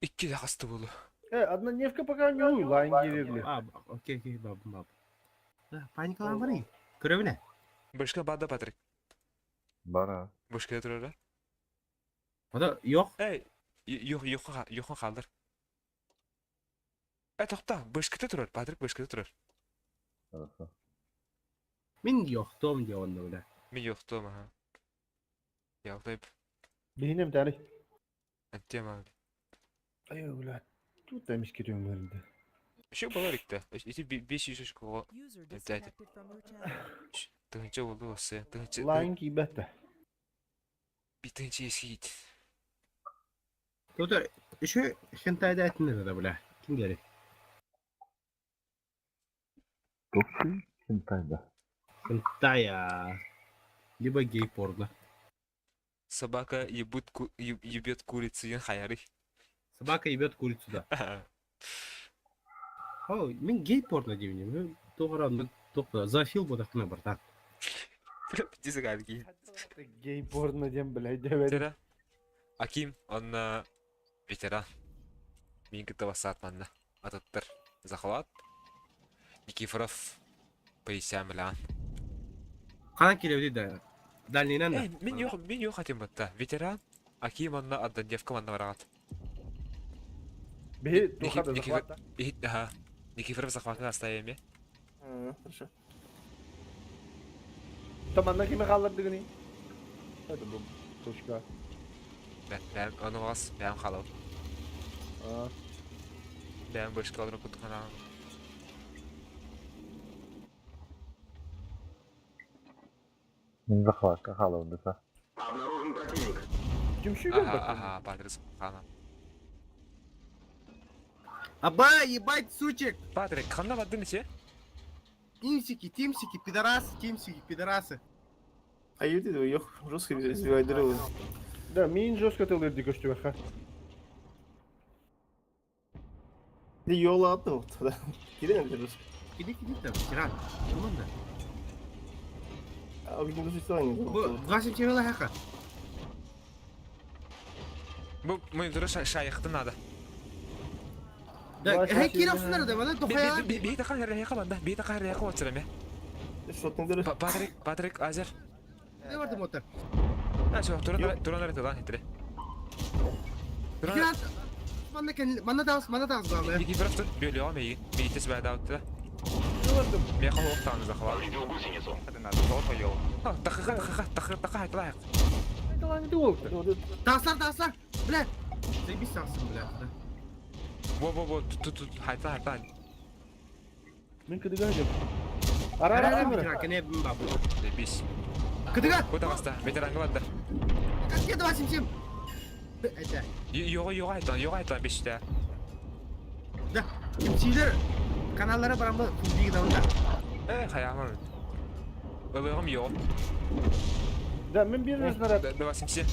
Икки дә хасты булу. Э, однодневка пока не уй, лайн кирили. А, окей, окей, баб, баб. Да, паникалан бары. Көрөбүнэ. Башка бада Патрик. Бара. Башка турара. Ода yok. Эй, юх юх юхан халдыр. Э, тохта, башката турар, Патрик башката турар. Хорошо. Мин yoктом диye онда бля. Мин юктум, аха. Ялтайп. Бихинем тәри. Әттем abi. Ай, бля. Тут там искерем верде. Şu болар икте. Ити 500 очкого. User Опять. disconnected from your channel. Тыгынча булду осы. Тыгынча Лайн кибетте. bir тыгынча eski Тота еще хентайда этинер да бля. Ким гери? Тупсы? Хентайда. Хентая. Либо гей порно. Собака ебут ку ебет курицу ен хаяры. Собака ебет курицу да. О, мин гей порно деймин. Мен тоғырам, тоқ зоофил бодақына бартан. Десе галги. Гей порно дем, блядь, дебет. Тера. Аким, он ветеран. Мин кытта саатманна. Ататтар. Захват. Никифоров. Пейсямлян. Канан келеуди да. Дальнинан да. Э, мин yok, мин yok атым батта. Ветеран. Аким онна аддан девка манна барагат. Бихи тухада захвата. Ихит, ага. Никифоров захватын оставим. Хорошо. Таманна киме қалдыр дигини? Это бу точка. Бен, бен оны вас, бен халау. А. Бен башка алыр кутхана. Мин захватка халавында. Обнаружен противник. Түмсүү Аха, көрбөттөр. аха, Патрик хана. Аба, ебать, сучек! Патрик, ханна бардын иче? Тимсики, тимсики, пидорасы, тимсики, пидорасы. А юди yok жестко избивайдыры. Да, мин жестко тылырды көстүбэхэ. Ди yol attı ortada. Gidelim de жестко. Иди, иди там, тиран. Команда. Abi gün nasıl Бу, 27 лайка. Бу мы шайықты надо. Да, хей, киров да, мана тохая. Би тақан хәрәйе банда, би тақан хәрәйе ватсырам. Шотны Патрик, Патрик, Азер. Не барды мотор. А, что, туран туран туран хитре. Тиран, манна кен, манна таас, манна таас главное. Бики просто бөлө мейин. Мейтес бәдә атты. Мен хал оқтан захват. Дақиқа, дақиқа, дақиқа, дақиқа айтылайық. Айтылаңды олды. Тааслар, тааслар. Бля. Заебись таасын, бля. Во, во, во, тут, тут, айтла, айтла. Мен кыдыга жеп. Ара, ара, ара. Кене бабу. Заебись. Кыдыга. Куда баста? Ветеранга барды. Как 277? Это. Йоға, йоға айтlan, йоға айтlan беште. Да. Kimсилер каналлара барамы футбиг да. Э, хаямын. Ылығым yok. Да, мен bir нарад. Давай 77.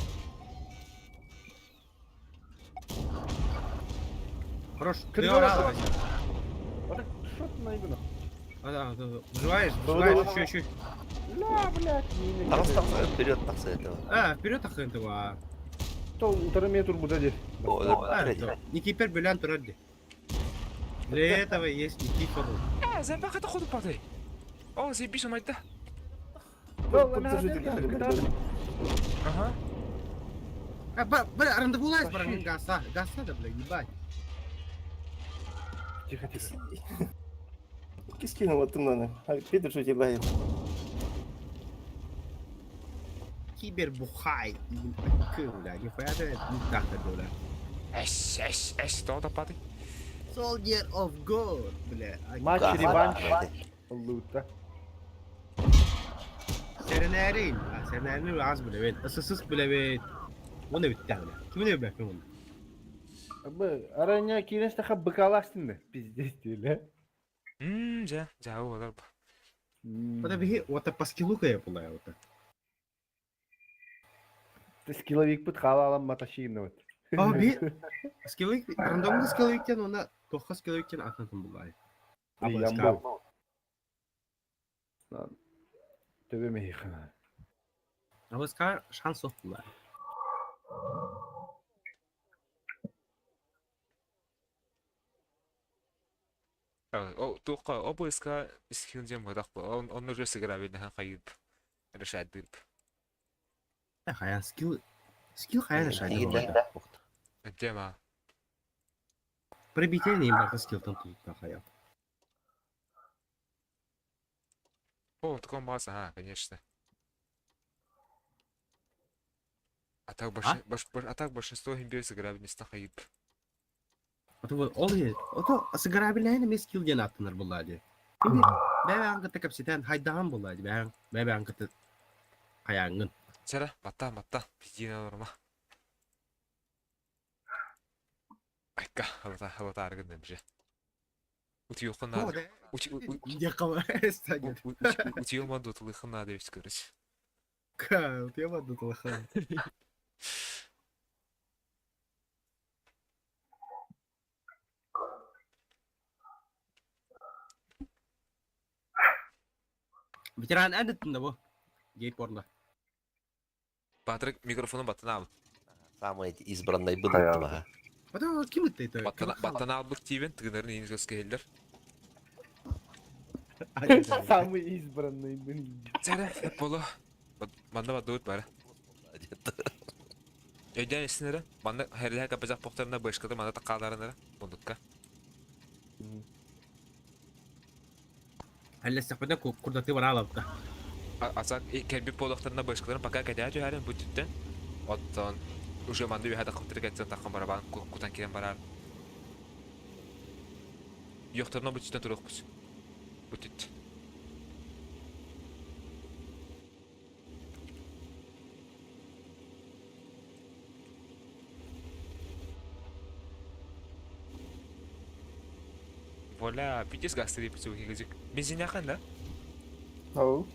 Хорош. Кыдыга. Шот найдено. А, да, да, выживаешь, выживаешь, еще, еще. Ля, блядь, Там вперед так этого. А, вперед так этого. То утары метр буде. Никипер белян турарди. Для этого есть Никифору. Э, запах это ходу падай. О, заебись, он майда. Ага. А, бля, рандевулайз, баран, гаса, гаса, да, бля, ебать. Тихо, тихо. Кискин оттым Петр что тебе Кибер бухай. Бля, нихуя ты не так бля. Эш, эш, эш, то падай. Soldier of God, бля. Матч реванш. Лута. Серенерин. Серенерин аз бля, бет. ССС бля, бет. Оны битті бля. Ким не бля, оны? Б, араня кирен таха быкаластын пиздец бля. Мм, жа, жа, олар. Вот бихи, вот по скиллу кая була вот. Ты скилловик пыт халалам маташин вот. А би скилловик, рандомный скилловиктен она тоха скилловиктен ататын була. Ямбо. Төбе мейхана. Абыска шанс yok була. О, туqa обыска скилдем бодақ бу. Он он уже сыграбельный хан хайып. Решать дып. Хаян скилл скилл хаян шайды. Тема. Пробитие не барда скиллтан тут хаян. О, таком база, а, конечно. А так, больш... Больш... а так большинство имбирь сыграбельность хайып. А то вот ол ото сыграбельный мен скилл ден аттынар булады. Бәбә аңгыты капситен хайдахан булады. Бәбә бәбә аңгыты хаянгын. Сара, батта, батта, пиздина норма. Айка, алата, алата аргын демже. Утиохын надо. Утиоман дотылыхын надо весь короче. Ка, утиоман дотылыхын. Ветеран әдеттін да бұ. Гей порно. Патрик микрофонун баттан ал. Самый избранный был этого. Потом ким это это? Баттан ал бұк тибен, тыгынарын ең сөз келдер. Самый избранный был. Сәрі, болу. Манда бадуыт бары. Өйден ісінері, манда хәрлі капызақ поқтарына бышқыды, манда тақаларынары, бұндыққа. Әлі сәқпеден курдаты бар алапта. Асак кәлбі полықтарына бышқыларын пока кәдә түһәрін бүтүттен. Оттон уже манды үйәді қыптыры кәтсен таққан барабан кутан керен барар. Йоқтарына бүтүттен тұрық бұс. Бүтүт. Воля, пиздец гастырый пиццу Бензиняхан, да? Ау.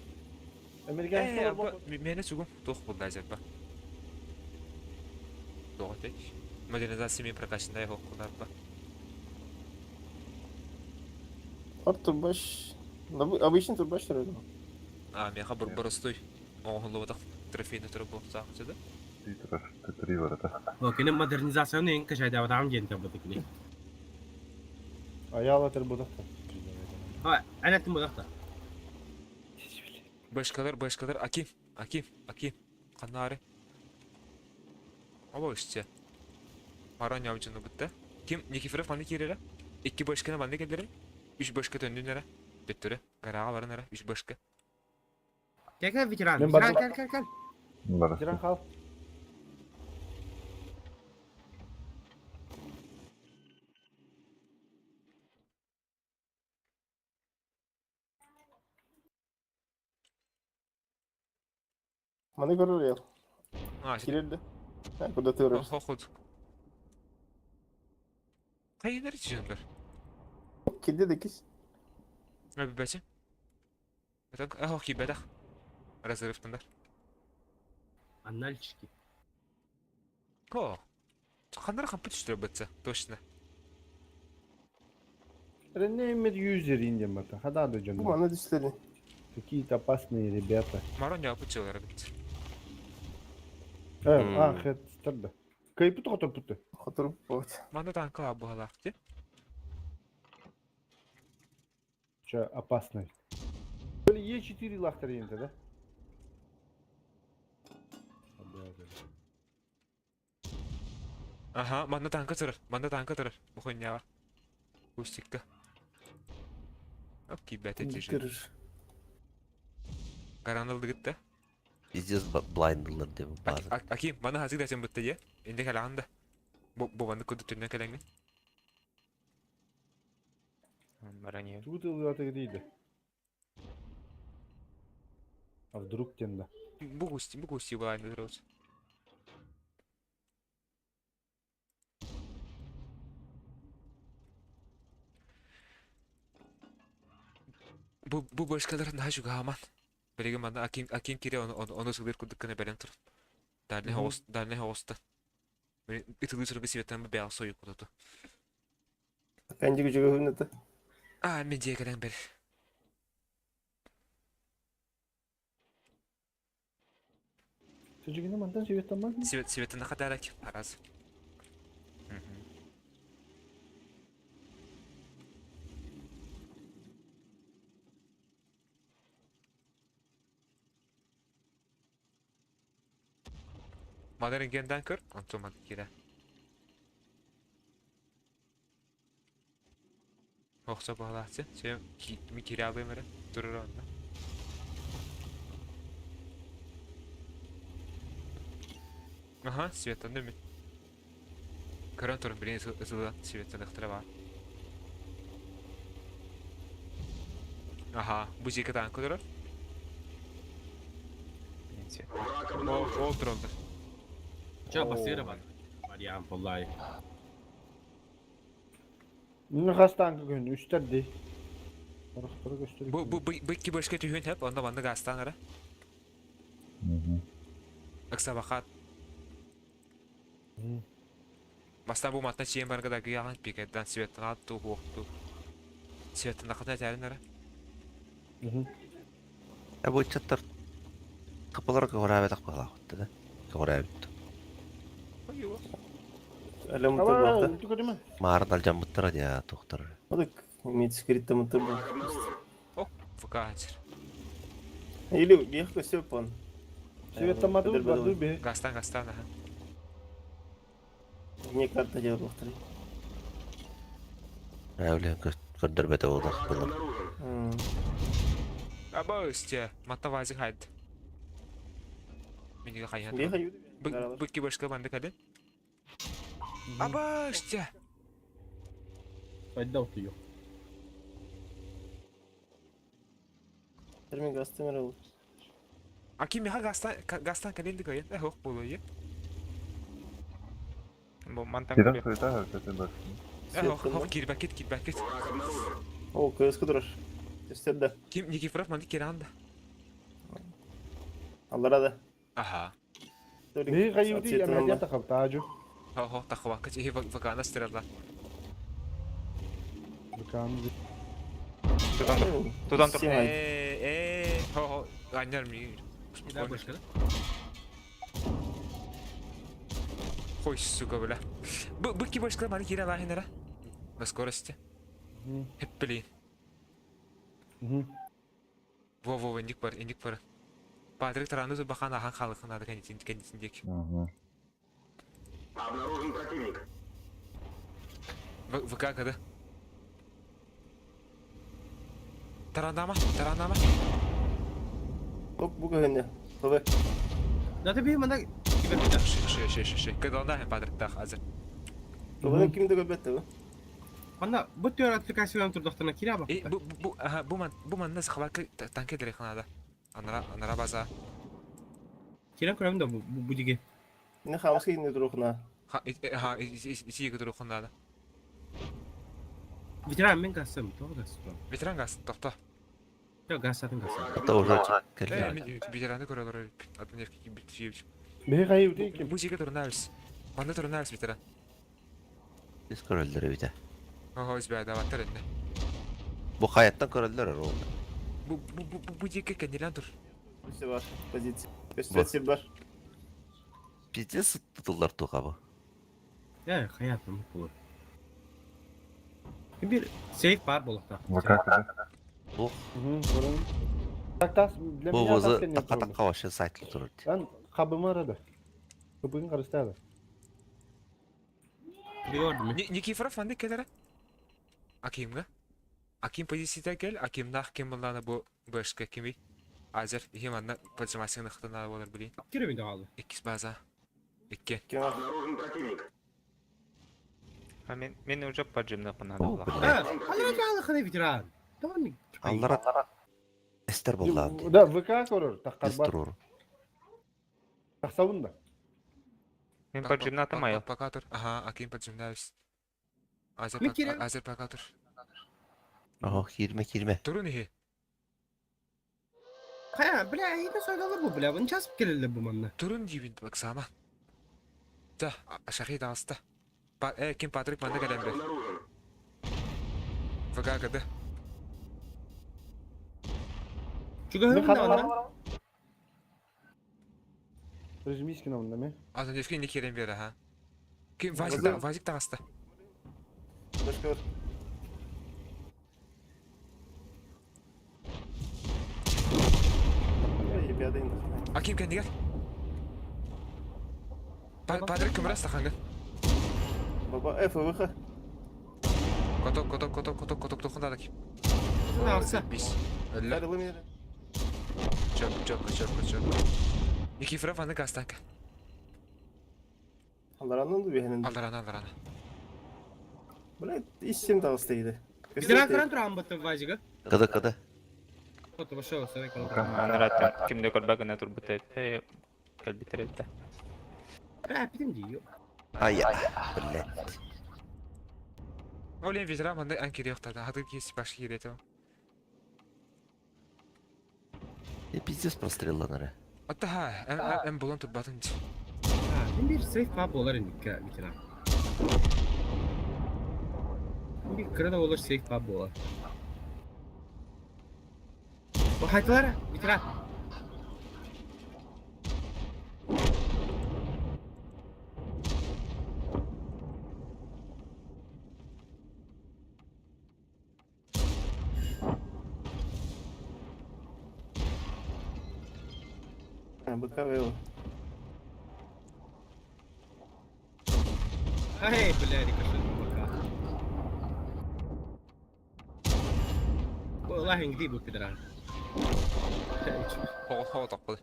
Американец Э, Мені сугум туох булда азерба. Тоҕо этэй? Модернизация мен прокачанная хоккуларба. Ар турбаш. Обычный турбаш турар. А, меха бір боростой. Оңоһуллубатах трофейный туру буолсаах да? Ты турар, ты три ворота. О, кини модернизацияны эн качайдаабатаҕым диэн табыты кини. Аяла тер будахта. А, эн эттим будахта. Башкалар, башкалар, Аким, Аким, Аким. Канаары. Оба үстэ. Маран явжыны бытта. Ким Никифоров манны киирэрэ? Икки башканы манны кэллэрин. Үч башка төннүн эрэ. Төттөрү. Гараға баран эрэ. Үч башка. Кэл кэл ветеран, Мен ветеран бардым. кэл кэл кэл. Ветеран хал. Маны көрөр ел. А, Кирерді. Ha, куда ты өрөр? Хохот. Хайынар ичиңдер. Кирде де кис. Бәче. Так, ах, кибәдах. Разрывтандар. Анальчики. Ко. Хандар хампы түштүрө бытса, точно. Рене юзер индем это. Хада Бу да маны түслери. Какие-то опасные ребята. Марон япы чылар бит. Э, а, хет старда. Кайпы тоқтор путты. Хотур вот. Манда танка абылакты. Че, опасный. Е4 лахтар енді, да? Аха, манда танка турар, манда танка турар. Бу хуйняга. Кустикка. Окей, бәтә тиже. Көрөр. Гаранылды гитте. Пиздец блайндлар деп база. Аким, мана хазыр дәсен битте е. Инде каланда. Бу бу маны күдү түннән калаңны. Баран Тут ылгаты дейді. А вдруг тенда? Бу густи, бу густи блайндлар болса. Бу бу башкалар наһа жугааман. Билигин манна Аким Аким кире оны оны сылыр курдук кына берен тур. Дальний хоос, дальний хооста. Итылы сырбы сибеттен бу бәл сойук кутуту. Канжы күчүгө хүнөтө. А, мен дие кэлэн бер. Сүжігіне мантан сүйеттен Сибет сибеттен хатар Аким. Араз. Мадарын гендан көр, онтон мады кире. Охса бағалақты. Сен ми кире алайым әрі. Тұрыр онда. Аха, светтан мен. Көрін тұрын білен ызылы светтан ықтыра бар. Аха, бұл жеке танк тұрыр. Ол тұрылды. Че, басыра бар. Вариант боллай. Мені хастан күн үстер дей. Орықтыры көстер. Бу бу бу ки башка түйін хеп, онда манны гастан ара. Аксабахат. Баста бу матна чиен барга да гыяган пикеттан светтан атту хукту. Светтан аката тәрин ара. Я бу чаттар тапалар көрәбет акпалак да. Көрәбет. Әлем турбахта. Маардан алжамыттара дия тоқтар. Одак имеет скрипт там турбо. О, ВК Или ехка все пон. Светтан маду баду бе. Гастан гастан аха. Не карта делал второй. Әулен көрдөрбөтө болдак булыр. Аба үсте, матта вазик хайд. Миниге кайхан. Беха юды. Бу ки башка банды каден. Аба үсте. Пайда утуйу. Термин гастемер ол. Аки меха гастан гастан каден дигән. Э хок булу е. Бу мантан Киран суета, это башни. Хох киирбэккит, киирбэккит. О, кыыска турар. Түстэр да. Ким Никифоров маннык киирэн да. Аллара да. Аха. Биһи хайыыбытый эмээдиэн тахабытаажу. Хо-хо, тахыбакка чиһи вакана стерла. Ваканы. Тутан тур. Тутан тур. Э, э, хо-хо, аннар ми. Хой, сука, бля. Бу, бу кибошка маны кире лахинера. На скорости. Блин. Во-во, инник бар, инник бар. Патрик тараны бахан ахан халыкын ады кәнитин кәнитин дек. Обнаружен противник. ВК кады. Таранама, таранама. Оп, бу көһүнне. Тобы. Да ты би мана кибер Ши, ши, ши, ши. Кыдалда Патрик тах азыр. Тобы ким де көрбөттө бу? Манна бу төр аппликациядан турдахтана кире ба. Э, бу бу аха бу ман бу манна сахабакы танке дерехнада. Анара анара база. Кире көрөм да бу бу диге. Не хамсы инде турухна. Ха ха ити турухнада. Ветеран мен газсам, тоҕо газсам. Ветеран газ тохто. Жок газсатын газсам. Это уже Э, мен ветераны көрөлөр. Атын бит Биһи хайыыбытый ким? Бу жиге турнавс. Манда турнавс ветеран. Biz көрөллөр эбите. Ого, избә да баттар инде. Бу хаяттан көрөллөр ровно. Бу бу бу бу жиге кенилен тур. Все бар. Позиция. Көстөт бар. Пиздец тутулар туха бу. Э, хаятым болор. Бир сейф бар болуқта. Бу Так тас для бу меня тас вызы кенен такка турду. такка вообще сайтлы турur. Ан хабымы арады. Хабын карыстады. Никифоров манда келер. Акимга. Аким позицияда кел, Аким нах кем булланы бу башка кими. Азыр ихим анна поджимасыңны хытына болар билин. Кире мен алды. Иккис база. Икки. Обнаружен противник. А мен мен уже поджимна надо было. Аллара жалы хана ветеран. Давай. Аллара эстер боллаан. Да, ВК көрөр, таккар Эстер бар. ур. Тахсабын да. Мен поджимна атамайыл. Пока тур. Ага, Аким поджимнабыз. Азыр Мен кирем. азыр пока тур. Ох, кирме кирме. Турун ихи. Хая, бля, это сойдалар бу, бля, bunu часып келелер бу манна. Турун дейбин баксама. Да, шахид алыста. Э, ким Патрик манда келем бе. ВК кд. Чуга Мен хым да анна. Режимискин онда ме. Азыр нефке не керем бері, ха. Ким Вазик та Вазик тағысты. Башка бар. Ебяда инде. Аким кенди кел. Патрик кім рас тахангы? Баба ФВХ. Коток, коток, коток, коток, коток тохында ким. Алса. Бис. Әллә. Карылы мені. Чок, чок, чок, чок. Никифоров аны гастанка. Алларанын да бихенин. Алдарана, алдарана. Бля, ишим тагысты иде. Ветеран көрөн туран бытты вазига. Кыды кыды. Фото башо, сен көрөн. Анара кимде көрбөгүнө турбут э кэлбитер этте. Бля, питим дейо. Ай, блядь. Олен ветеран манда анкер yoqтады. Хады кес баш керети. Я пиздец прострелланары. Атта ха, эм булан турбатын. Мен бир сейф бар болар инде ветеран. Bir kırada olur сейф бар болар. Бу хайталар, ветеран. БК вел. Ай, бля, рикошет пока. والله نجيبه пидорас. Хо, хо, тақпы.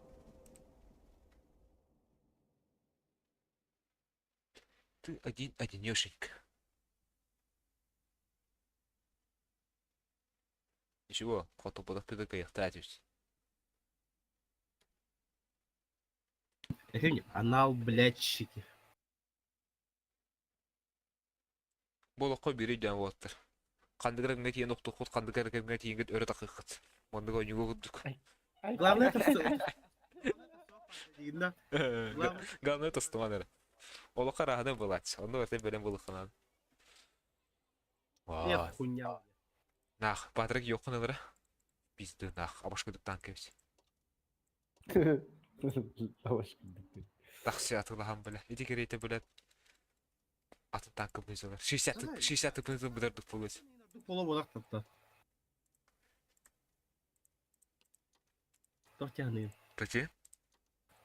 Ты один одинешенька. Ничего, хоту буду пидорка. Анал, блядь, щики. Бу олоххо биир өйдөөн буолаттар. Ханнык эрэ кэмҥэ тиийэн охтуоххут, ханнык эрэ кэмҥэ тиийэҥҥит өрө тахыаххыт. Маннык оонньууга курдук. Главное то Главное тостуман эрэ. Олоххо арааһынан буолааччы. Онно барыта бэлэм буолуоххунаан. Нет, хуйня. Нах, Патрик йоххун ылара. Пизды нах, абашкыдык танк эбит. Тахси атылаһан бile. Ити кэриэтэ билет атын танка быһыылар. 60 60 быһыылар быдардык буолуо. Пола бодак тапта. Тох тяхны. Тачи?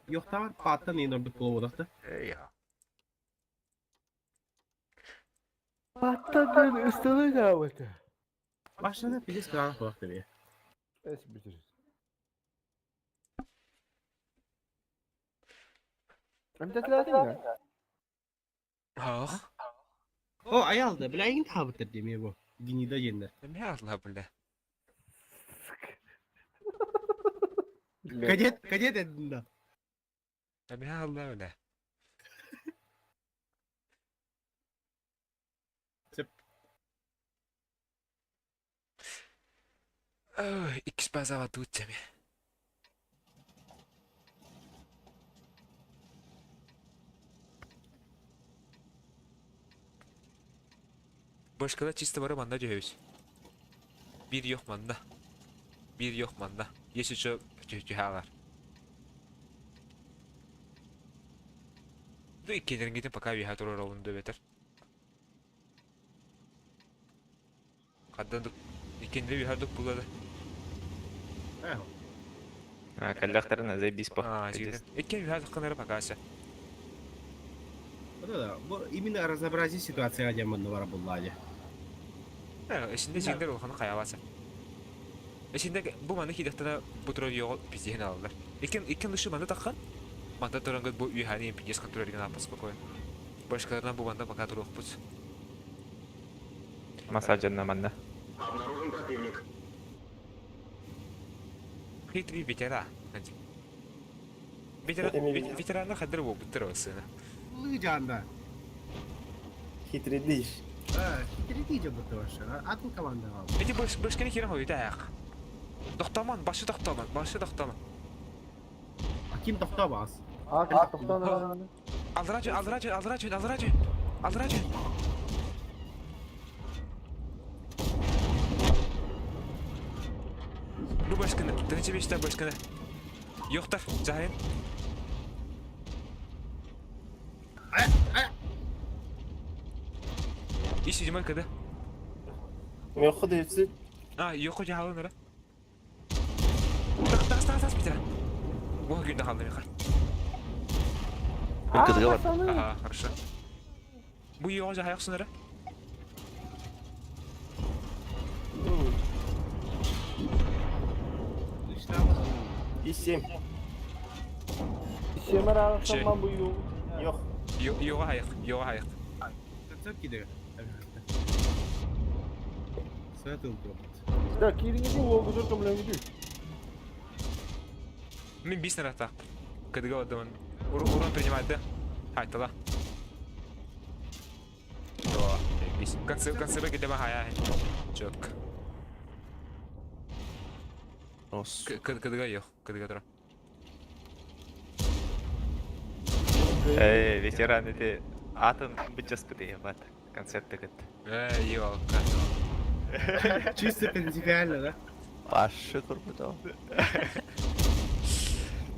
Йохтавар пааттан иин ордук пола бодакта. Эй я. Паттан ыстылы даабыта. Башына пиздец кыраан хуак тебе. Эс бүтүр. Эмтэтилээтиҥ да? Ах. О, аялды, бля, эйин таабыттар деме бу. Гнида диэннэр. Эмне атлаа бля. Кадет, кадет эдин да. Эмне атлаа бля. Сөп. Иккис базаҕа туут эми. Башкала чисто бары манна түһэбит. Биир yok манна. Биир yok манна. Если что, түһэ алар. Ну иккилэрингитин пока үөһэ турар олун да бэтэр. Хаддан иккинди үөһэ дук булады. Кэллэхтэрин заебись по. Икки үөһэ тахханары пока ся. Вот это, бу именно разнообразие ситуацияга диэн манна бара буллаадьа. Эсинде синдер улаханы хайаласа. Эсинде бу маны кидэхтена бу турар йоҕо пиздиһин алалар. Иккен иккен лышы маны таххан. Манта турангыт бу үөһэни пиздец контролерген аппа спокойно. Башкаларынан бу манда пока туруохпут. Массажанна манна. Обнаружен противник. Хитрый ветеран. Ветеран, ветераны хадыр буолбуттар сына. Лыжанда. Хитрый диш. А, хитрый диш бутта вообще. Атын команда Эти башканы хирен хойутаах. Тохтомон, башы тохтомон, башы тохтомон. А ким тохтобас? А, тохтоон. Алдыра алдыра алдыра алдыра алдыра Бу башканы, тынчы беште башканы. Yo'qtar, Jahin. Иш седьмой КД. Меху дефицит. А, yo'q жаһалын ара. Так, так, так, так, Питер. Бу күндө халды меха. Ага, хорошо. Бу yo'q жаһайыксын ара. И семь. Семер арасынан бу юу. Yok. Yo'q hayıq, yo'q hayıq. Концепт киде. Сәтыл пропит. Да, кириңиди уолгузур көмлөңүдү. Мин бис нарата. КДГ отдамын. Урон принимает, да? Хайтала. Да, бис. Конце, конце где хая. Четко. КДГ yok, КДГ тура. Эй, ветеран эти атын бычаспыты ебать. Концерт тыгыт. Эй, ёлка. Чисто принципиально, да? Паша Курбатов.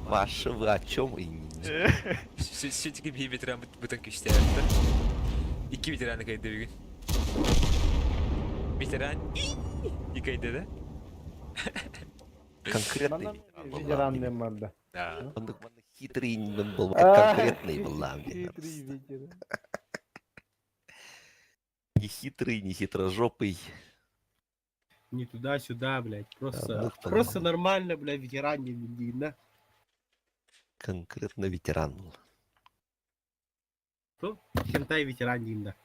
Паша, вы о чем? Все-таки bir ветеран бытын күчтәрді. Iki ветераны кайда бүгін. Ветеран и кайда да? Конкретный ветеран дем бар да. Да. Он хитрый был, конкретный был. Хитрый ветеран. Не хитрый, не хитрожопый. Не туда-сюда, блядь. Просто, просто нормально, блядь, ветеран не да? Конкретно ветеран был. Кто? Хентай ветеран да.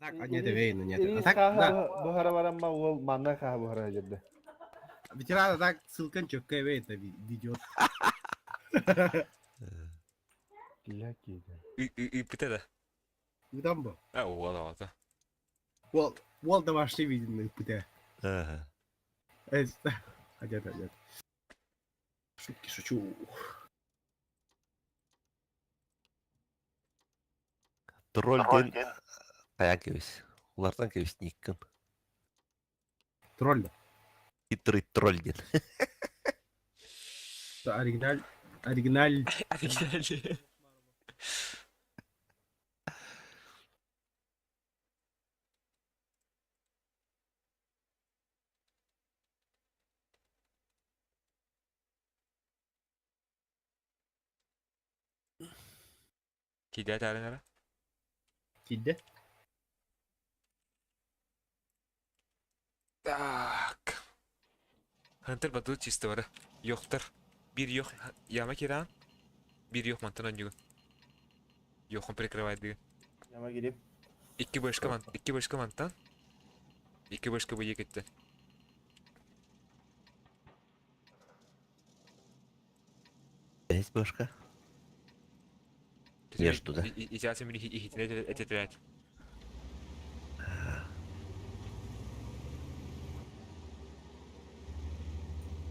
так, а нет, эвейна, нет. А Ирис так, хааһы да. буһара барамма уол манна хааһы буһара дьэрдэ. Ветеран, а так, ссылка четко эвейна ведет. Килэкиде. Ыыппыта да. Ыытан бу. А, уол оҕото. Уол, уол домашний виден ыыппыта. Ага. Адет, адет. Шутки шучу. Тролль диэн хайаан кэбис. Улартан кэбис никкын. Тролль. Хитрый тролль диэн. Оригиналь. Оригиналь. Оригиналь. Киирдэ этээрин эрэ. Киирдэ. Так. Хантер баду чисто бары. Йохтар. Бир йох яма кираан. Бир йох мантан онньугун. Йохун прикрывает дыгын. Яма кирип. Икки бышка ман, икки бышка мантан. Икки бышка бу екеттен. Есть башка? Между, да? Итясым ихитинет этетирет.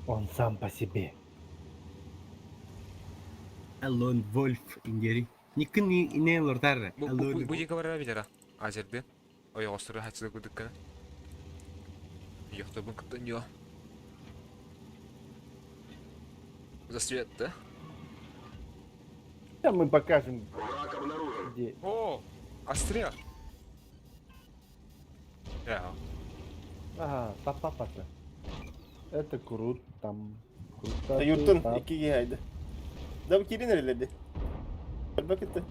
Он сам по себе. Alone Wolf ингери. Никын не лортар. Бу бу бу екі бара билера. Азерды. Ой, остры хатсы кудыккана. Йохта бун кыттан йо. Засвет, да? Сейчас мы покажем, Враг обнаружен. где. О, острия. Я. Ага, папа-папа. Это круто там. Круто. ты, Юртун пап. иккиге хайды. Да бу кирин эрелерди. Бакытты.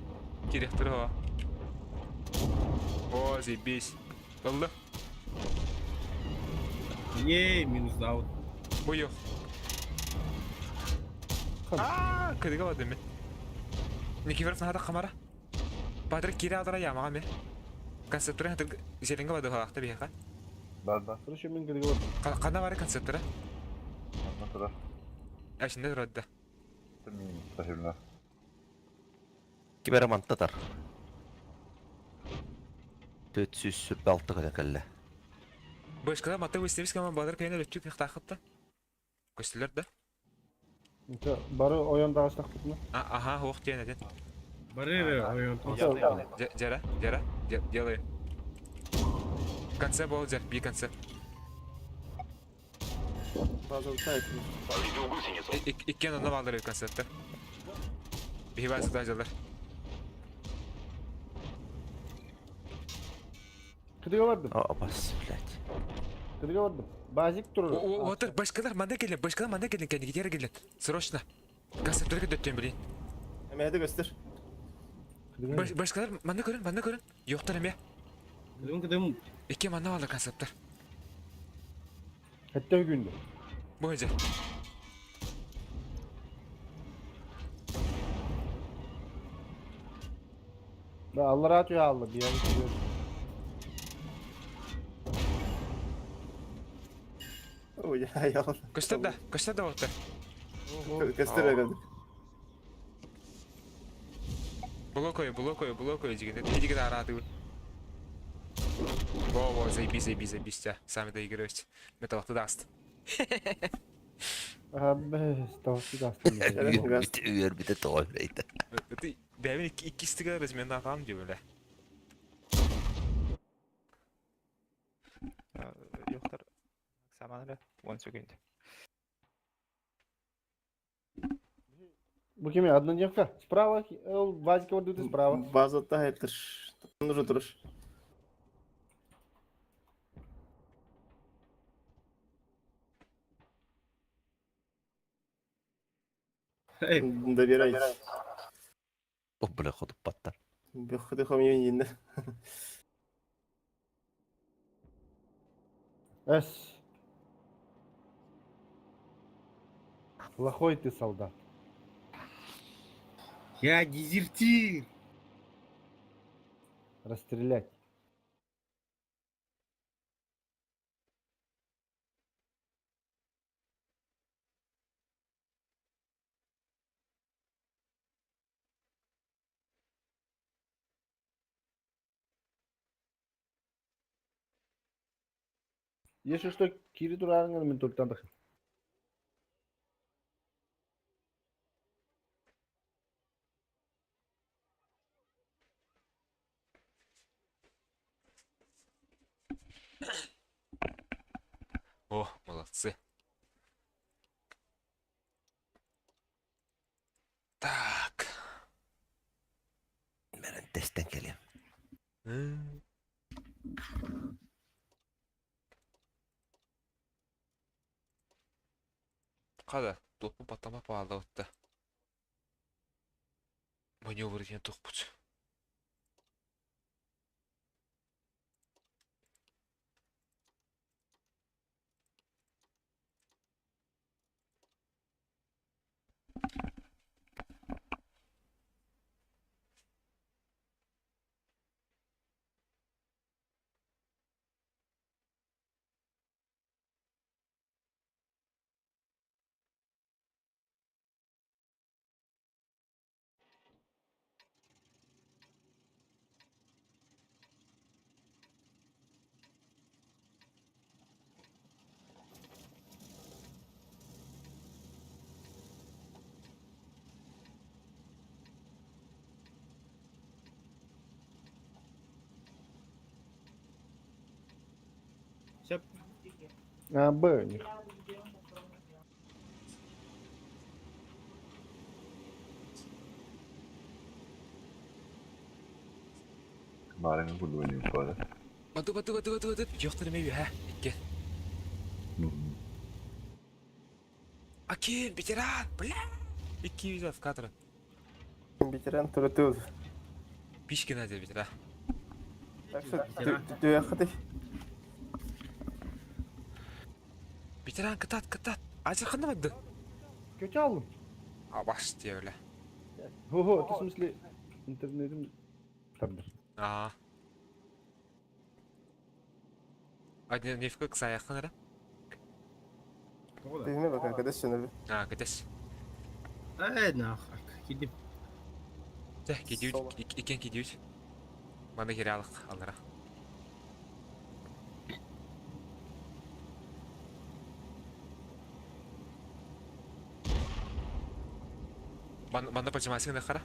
Директор о. О, заебись. Алла. Ей, минус аут. Бу йох. Аа, кыдыга бардым мен. Никифоров нахата камара. Патрик кире адара ямага ме. Концепторы хатыр зеленге бады халакта бияка. Да, да. Короче, мен говорю, Кана бары концепторы? Одна туда. Ашында турады. Спасибо. Кибероман татар. Төт сүз сүрбе алты көлө кэллэ. Башкала маты выстебис кама бадыр кайна өттүк тахытта. Көстүлөр да. Это бары ойон дагыстак бутуна. А, ага, ох тиен этен. Бары ойон. Жара, жара, делай. Конце бол, жар, би конце. База утайт. Повредил гусеницу. Иккен онда балдыр концепттер. Бихибасы да жалар. Кыдыга бардым. О, бас, блядь. Кыдыга бардым. Базик турur. Отыр, башкалар манда келен, башкалар манда келен, кәне гитара келен. Срочно. Концепттер көтөттөн билин. Эме хады көстөр. Башкалар манда көрүн, манда көрүн. Yoктар эме. Кыдым кыдым. Иккен манда балдыр концепттер. Хэтте күндү. Бу жер. Да, Алла rahat ya Allah bir yer. Ой, яла. Көстөр да, көстөр да отыр. Көстөр өгөдүк. Блокой, блокой, блокой деген. Эдиге арады. Во, во, заебись, заебись, заебись, тебя. Сами доигрывайте. Металлты даст. Ага, бес, тавсы дастым. Үөр бите тоҕо блядь. Ты, бәбин иккистиге размен атам деп эле. Йохтар. Саманра. One second. Бу кими однодневка? Справа, Вазик вот тут справа. База тайтыр. Нужно туруш. Добирайтесь. О, бля, ходуп баттар. Бөхөдө хомьюн инде. Эс. Плохой ты солдат. Я дезертир. Расстрелять. Если что, кири тураарыҥ мин туртан тахын. О, молодцы. Так. Мэрэн тэстэн кэлиэм. Хада, туохпун баттама паалабытта. Маневр диэн тухпут. Сөп. А, Б у них. Маарыҥҥа курдук инфода. Баты баты баты баты баты Йохтар эме үһэ икки. Аким, ветеран, бля! Икки виза в кадр. Ветеран турутур. Пишкина диye ветеран. Так что ты Ветеран кытат кытат. Азыр ханна барды? Kötü aldım. Абаш diye öyle. Хо-хо, ты в смысле интернетим тардар. Аа. Один нефка ксаяхын ара. Ты не пока когда все Аа, кытас. Э, нах, кидим. Тэ, кидүүт, икен кидүүт. Маны хиралык алара. Манна пачымасың да хара.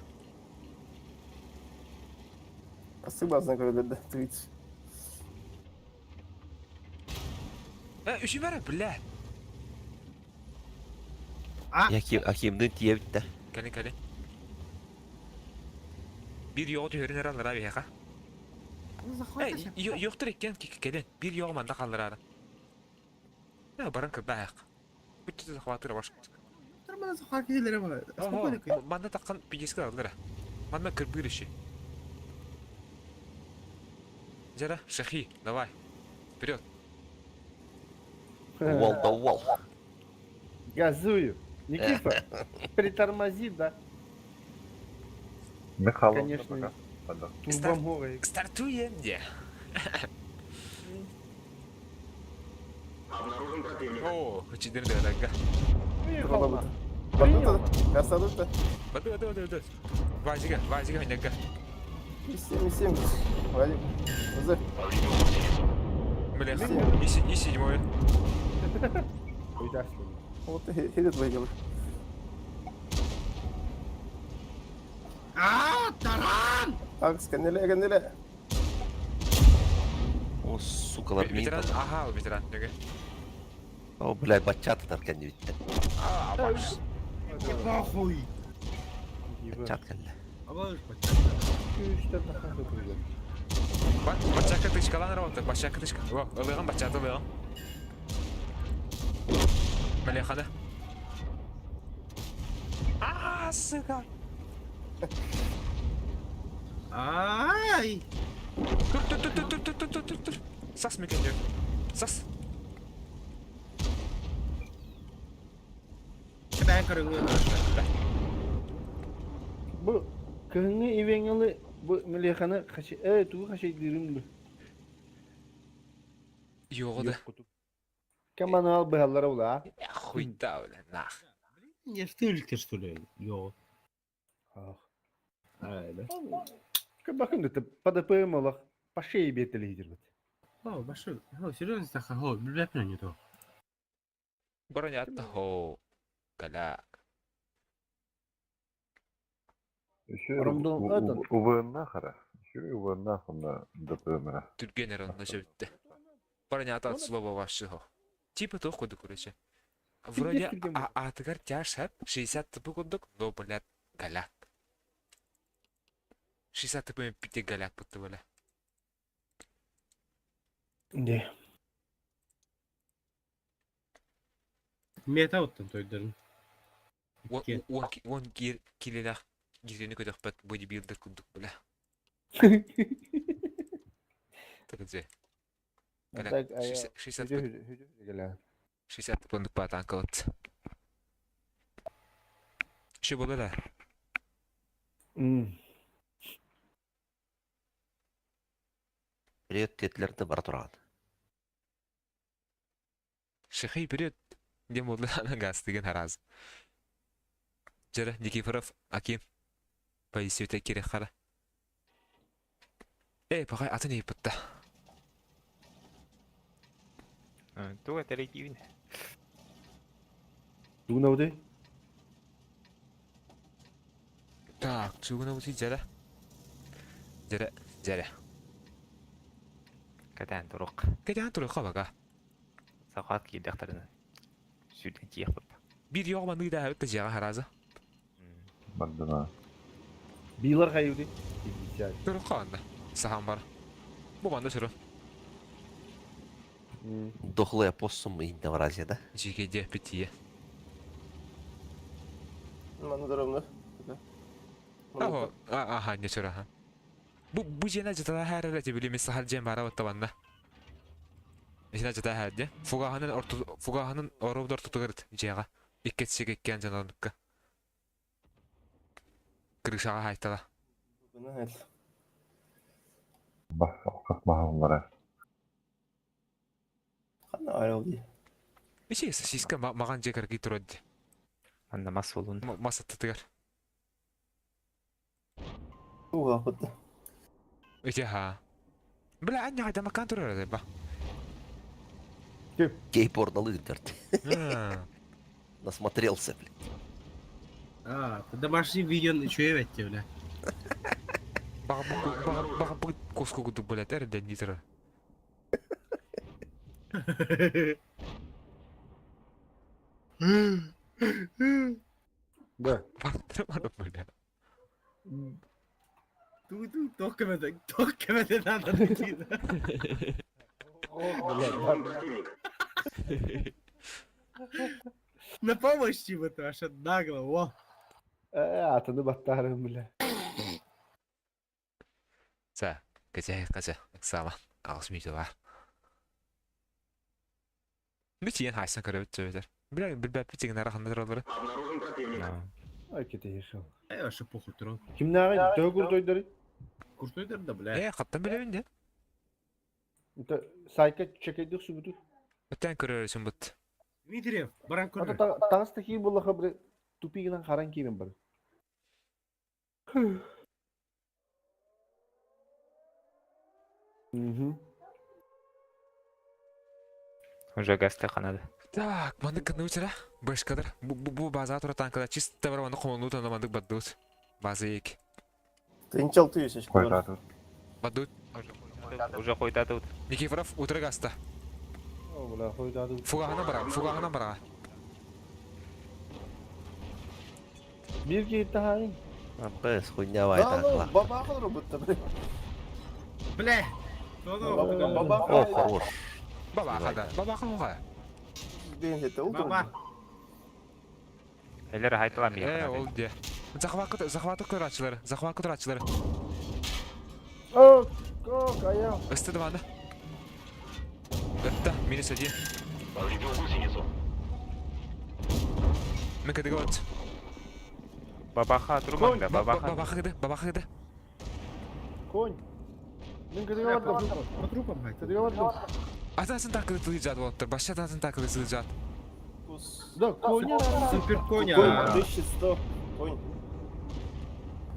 Спасибо, знак да, Twitch. Э, үші бәрі, бля. Акимдын тиэбит да. Кәлін, кәлін. Bir yoğu tühörün herhalde abi yaka. Э, yoxdur ekken кэлин. Bir yoğu manda kaldır ara. Ya баран кырда аяк. Бүтү захватыр баш. Манда таккан пидеске алыр. Манда кырбыр иши. Жара, шахи, давай. Вперед. Уол да уол. Газую. Никита, притормози, да? Михайлов Конечно. пока. Турбоморы. Стартуем, де. Обнаружен противник. О, учидер дага. Выехал. Принял. Красота. Бады, бады, бады, бады. Вазига, вазига, минега. 7, 7. Валик. Узы. Бля, и седьмой. Вот хидит выиграл. А, таран! Акс, канеле, канеле. О, сука, лармин. Ветеран, ага, ветеран. О, блядь, бачата таркан битте. А, баш. Похуй. Бачат кэллэ. Абаш, бачат. Бачака тычкалан работа, бачака тычка. О, ылыган бачата ылыган. Мелехана. А, сука. Ай! Тур, тур, тур, тур, тур, тур, тур, тур, тур. Сас мекен Сас. Бән көрүңү. Бу кыһыҥҥы ивеҥҥалы бу мелеханы хаши э тугу хашайдыырым ду. Йоҕу да. Каманал быһаллара ула. Хуйта, бля, нах. Не стыльте, что ли? Йо. Ах. Ай, да. Кыбакын да по ДПМ олох по шее бетели идербит. О, башы, о, серьезно саха, о, билбэппин не то. Бронята хо. Каляк. Еще Ромдон этот. УВН хара. Еще и УВН на ДПМ. Түрген эрэ онно сөбүттэ. Бронята от слова вашего. Типа то ходу, короче. Вроде түрген а аатыгар тяж хэп 60 тп курдук, но, блядь, голяк. 60 тп пите голяк будто бля. Не. Мета оттон тойдарын. Он кир килелах кирени көтөхпөт бодибилдер курдук бля. Так где? Голяк. 60 60 тп патанка вот. Еще было да. Привет, тетлерді бар тұрған. Шехей вперед! Дем болды ана газ деген хараз. Жара Никифоров, Аким. Полиция керек қара. Эй, пағай аты не бітті. Туга терейдиин. Дугнауды? Так, чугуна бути жара. Жара, жара. Катан турук. Кәдән тұры қабаға. Сақат кийдехтерин. Сүрден тиэх бап. Bir yoğma nıyda өтті жаға харазы. Бардына. Билар хайуды. 50. Тұры қағанда. Сахан бар. Бұл банда сүрі. Дохлый опоссум и на да? Жекеде бітие. Маны дұрымны. Аха, аха, не сүрі, аха. Бу бу жена жата хәрәлә дип билеме сахар жем бара оттабанна. Жена жата хәрде. Фугаһанын орто фугаһанын оробдор тутугырт жега. Иккетсеге иккен жананыкка. Крышага хайтала. Бас мағалара. Қана айрылды. Ичи сосиска маған жекер ки турады. Манна мас болун. Маса тутугар. Уға құтты. Ичи ха. Бля, аня хайда макан турар ба. Гей порно лыгдерт. Насмотрелся, блин. А, домашний видео еще и бля. Бага бу коску гуду блядь, эрден нитра. Да. Бактырмады бля. Ту-ту, только это, только это надо. На помощь типа ты аж нагло, о. Э, атыны баттарым, бля. За, кәжә, кәжә, сама. Алыс мүйді бар. Бүтін хайсан көріп өтті Бля, білбәп бітеген араханда тұралары. Обнаружен противник. Ай, кете ешел. Эй, вообще похуй туран. Кимнәгә төгүр куртойдары? Куртойдыр да, бля. Э, қаттан білемін де. Это сайка чекайдык сүбүтү. Өттен көрерсің бұт. Дмитриев, баран Ата көрөр. тагыс такие буллаха бир тупигинен харан кирен бар. Мгм. Уже гасты канады. Так, мандык кынны өтірі. Бэшкадыр. Бу база тұра танкада чисто бар мандык қомылну танда мандык баддут. База ек. Тынчал түйесі. Қойдады. Баддут. Уже койдады. Никифоров утыры гаста. О, бля, койдады. Фугағынан бара, фугағынан бара. Бир кейтте хайын. Бэс, хуйня вайта. Баба қылыр бұтты. Бля. Баба О, хорош. Баба қада, баба қылға. Баба. Элер хайталам Э, ол де. Захваты, захваты көрачылары, захваты көрачылары. О, о, кая. Өсті дываны. Өтті, минус один. Повредил гусеницу. Мен кәдігі от. Бабаха турманда, бабаха. Бабаха кіді, бабаха кіді. Конь. Мен кедеге бардым. По трупам хайт. Кедеге бардым. Атасын такылы тылы жат болыптыр, башча атасын такылы тылы жат. Да, коня. Супер коня. Конь, 1100. Конь.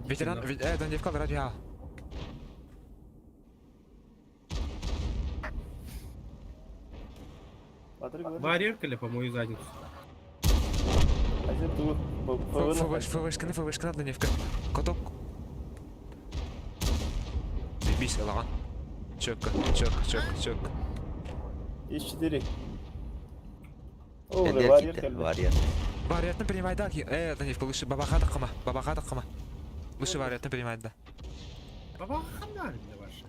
Ветеран, э, Дандевка радио. Барьер кэлэ по мою задницу. ФВшканы, ФВшканы Даневка. Каток. Заебись, ылаҕан. Четко, четко, четко, четко. Есть четыре. О, уже барьер кэлбит. Варьер. Вариантын принимай да, Даневка, лучше бабаха таххама, бабаха таххама. Лучше вариантын принимай да. Бабаха ханна ваша?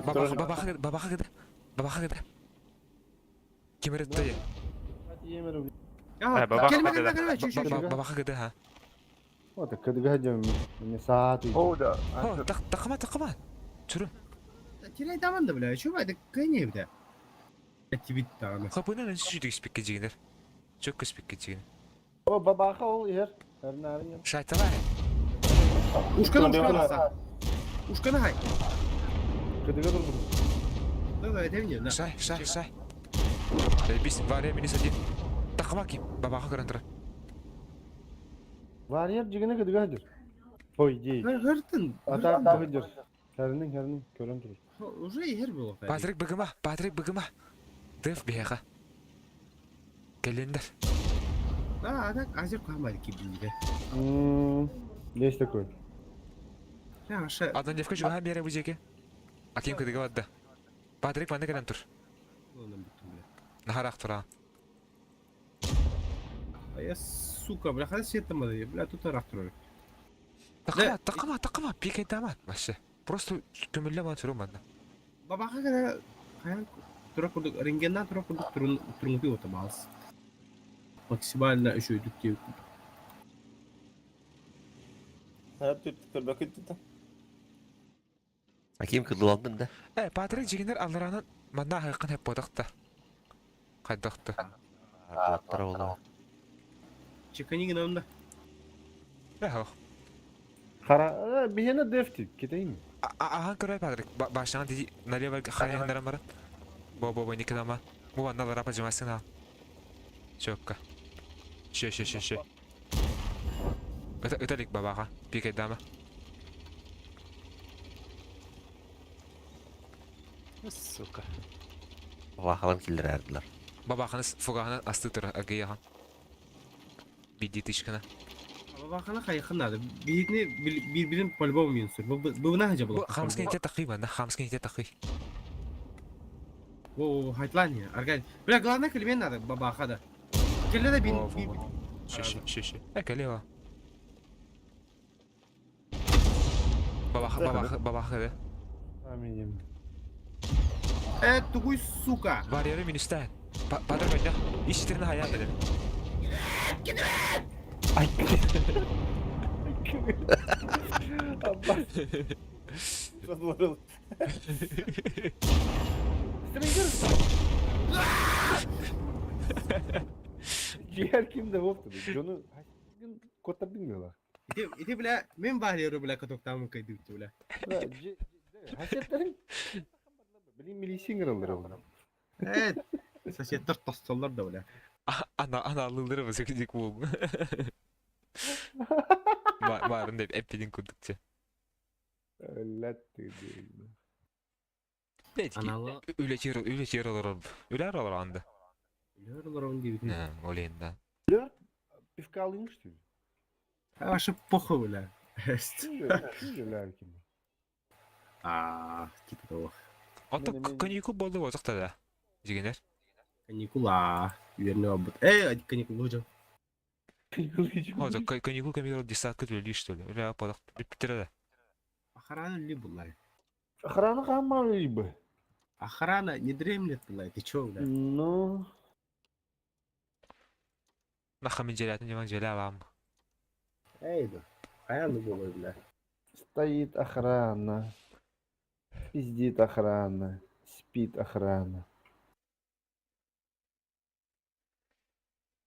Бабаха, бабаха, бабаха кыда. Бабаха кыда. Ким эрэ Кэлмэ, кэлмэ, кэлмэ, чү, чү, чү. Бабаха кыда, ха. Вот, кыдыга дьон мне саат. О, да. О, таххама, таххама. Чуру. Теряй даман да, бля, чё это кэне, бля. Тибит даҕаны. Хапынан сүдүг спикке жигинер. Чөккө спикке жигин. О, бабаха ол иһэр. Эрнарын. Шайталай. Ушкана, ушкана са. Ушкана хай. Кыдыга турбут. Да, да, это мне, да. Шай, шай, шай. Бис, Варя минус один. Тахма ким, бабаха көрөн турар. Варьер жигине кыдыга дыр. Ой, дей. Хыртын. Ата быгы дыр. Хәринин, хәринин көрөн турur. Уже иһэр буолуох. Патрик быгыма, Патрик быгыма. Деф биһиэхэ. Кэллиндер. Да, а так азер кухамар кибдиде. Есть такой. Я вообще... Адан девка жуга бере бу жеке. Аким кыдыга бадда. Патрик манна кэлэн тур. Нахарах тура. А я, сука, бля, хада сеттім бля, бля, тут арах турар. Тақама, тақама, тақама, пикай дамат, вообще. Просто көмүлле ман туру манна. Бабаха кара хаян тура курдук, рентгеннан тура курдук турун турунгути ота балс. Максимально үшөйдүк деп. Аким кыдыландын да. Э, Патрик жигинер алларанан манна хайкын хеп бодакта. Кайдакты. Аттара ола. Чеканигин онда. Э, Хара, биһиэнэ дефти, кетейин. Ахан көрөй Патрик, башынан диди налево хайандаран баран. Бо бо бо никадама. Бу манна лара пажимасын ал. Чөккө. Шө шө шө шө. Өтөлик бабаха, пикайдама. Сука. Бабахалан киллерердилер. Бабаханы фугаханы асты тура агыяхан. Биди тышкана. Бабахана хайхын надо. Биһитини бир-бирин по-любому минусур. Бу на хажа Бу була. хамскин те тахи банда, хамскин те тахи. Во, хайтлани, аргай. Бля, главное кэлмен надо бабаха да. Келле да бин Во, во, во. Шө шө шө шө. Э, кэлева. Бабаха, бабаха, бабаха да. Аминь. Э, тугуй, сука. Барьеры минустан. Патрик ойна. Иштерин хаян дедим. Ай. Ciğer kimde yoktu. John'u kota bilmiyorlar. Ити, ити, бля, мен барьеры, бля, катоктамын кайдыбыт, бля. Hasetlerin Bilin milisi kırılır oğlum. Э, соседтер тостоллар да, бля. Ана ана алылдыры бу секидик бу. Барын деп эппедин курдукчу. Өлләт dedi. Аналы Үле чер үле чер олор. Үле олор анда. Үлөр он дейбит. Олейн да. Пивка алынmış diyor. А, вообще похуй, бля. Kim kim? А, типа того. Ото каникул болду бозокта да. Жигенер. Каникула. Вернее, обут. Эй, каникулы жо. Ото каникул камера десятка төлөй что ли. Үле ападак биттире да. Охрана ли была? Охрана хаммалы бы. Охрана не дремлет была, ты чё, бля? Ну, Наха мен желатын жаман желе алам. Эй, да. Охрана была, бля. стоит охрана. Пиздит охрана. Спит охрана.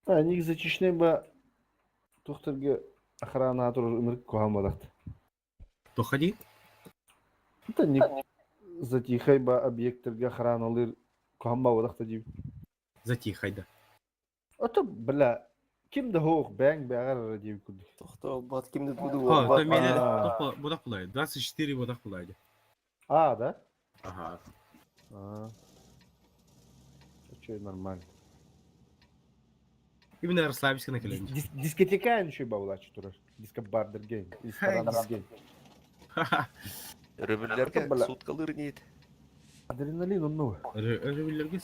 А, ник зачишне ба тухтарга охрана атур ымырк кухамадахт. Тоходи? Это не затихай ба объекттерге охраналыр кухамбабадахта дип. Затихай, да. Ото бля ким да хоох бәң бәгәр дип күрдек. О, то мене бодак булай. 24 бодак булай. А, да? Ага. А. Че нормально. Именно расслабиться на колени. Дискотека еще баулачы турар. Дискобардерген. Ресторанерген. Өрөбүллэргэ Бала. суткалыр нет. Адреналин онну. Өрөбүллэргэ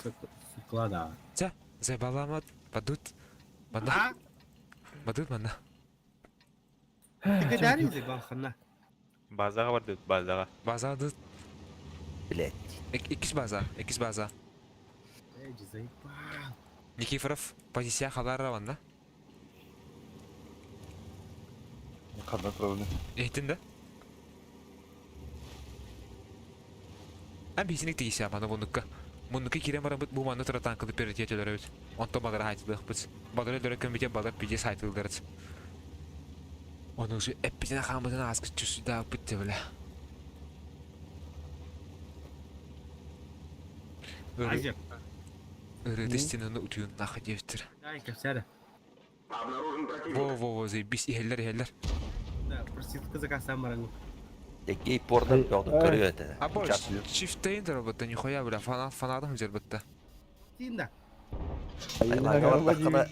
суткалаа. Чэ, забаламат, падут. Манна. Бадут манна. Тикэдээри балханна. Базаҕа бардыбыт, базаҕа. База дыт. Блять. Иккис база, иккис база. Эй, заебал. Никифоров позиция халара манна. Ханна турабын. Иһиттин да? Эн биһисиник тигисэ маны муннукка. Муннукка киирэн бараммыт бу манна тура танкылы приоритет өлөрөбүт. Онтон балары хаайтылыахпыт. Балары өлөрө көмүтэ балар пиздец хаайтылларыт. Ону уже эппитин хааммытын ааскыт чусудааппыт те бля. Азия. Ырыты стенаны утуйун нахы диэбиттэр. Дай, кэпсээрэ. Обнаружен противник. Во-во-во, заебись, иһэллэр, иһэллэр. Да, проститутка заказан баран. Гей порно бөҕүн көрүө этэ. А бо, чифтейн работа, нихуя, бля, фанат, фанатом жербетте. Тинда. Айлаҥа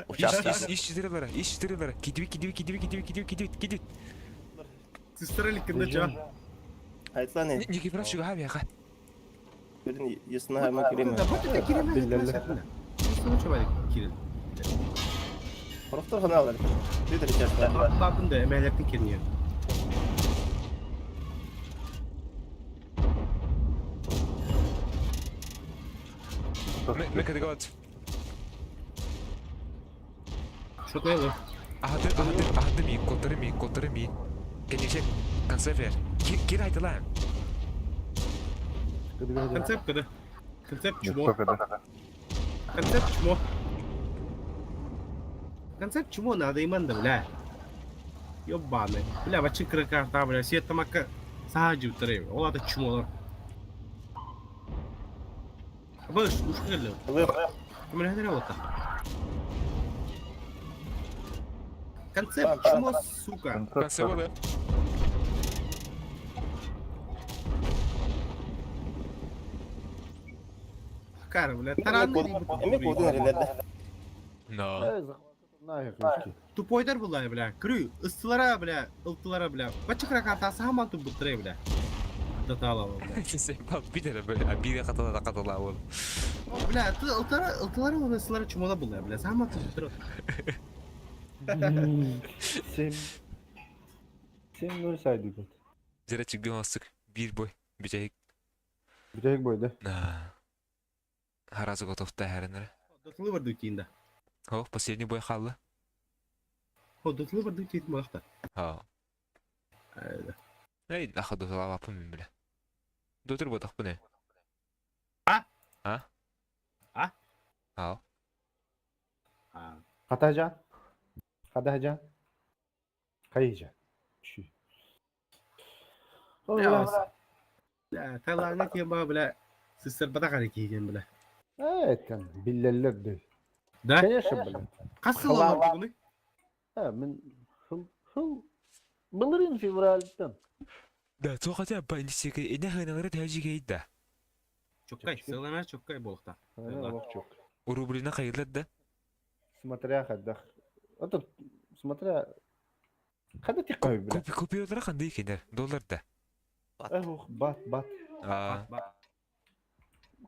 участок. Ис четыре бара, ис четыре бара. Кидиби, кидиби, кидиби, кидиби, кидиби, кидиби, кидиби. Сестра ликкында ча. Айтланы. Никифоров чугаһа биэхэ. Бүгүн ясна ма киреме. Биллелле. Кирил. Хорохтор ханаалар. Түтер часта. Бабын да эмэлэртин кирниэ. Мекадыгат. Что ты Ахады, ахады, ахады ми, коттары ми, коттары ми. Кенеше, концепт. Кир айтылаем. Концепт когда? Концепт чмо. Концепт чмо. Концепт чмо надо иманда, бля. Ёбаный. Бля, вообще кракарта, бля, все тамака саджу трей. Ол ата чмолар. Баш, уж келді. Кімін әдір алыта? Концепт чмо, сука. Концепт. Кара, бля, таранны Эми кодун эрелерде. Но. Тупойдар булай, бля. Крю, ыстылара, бля, ылтылара, бля. Бачы кракартасы хаман тубуттырай, бля. Даталава, бля. Сен бил бля, бире катала катала ол. Бля, ты ылтылара, ылтылара оны ыстылара чумала булай, бля. Хаман тубуттырай. Семь. 7-0 сайдык. Зере чигден астык. Бир бой. Битек. Битек бой, да? На. Харазы готов та хәренер. Дотылы бар дүйтейін да. О, последний бой қалды. О, дотылы бар дүйтейін малақта. Ха. Эй, нахы дотыла лапым мен біле. Дотыр ботақ бұ не? А? А? А? Ал. А. Хатажан. Хадажан. Хайжан. Бля, Таиландка тема, бля, сестер батақары кейген, бля. Это, биллеллер Да? Конечно, бля. Қасы лалар бүгіні? Ha, мен хыл хыл былырын февральтан. Да, тоқата ба инисеке эне хыныңры тәжиге да. Чоккай, сылана чоккай болықта. Чок. Рублина қайырлады да? Смотря хадах. Это смотря Хада ти қой, бля. Купюралары қандай екендер? Долларда. Эх, бат, бат. А.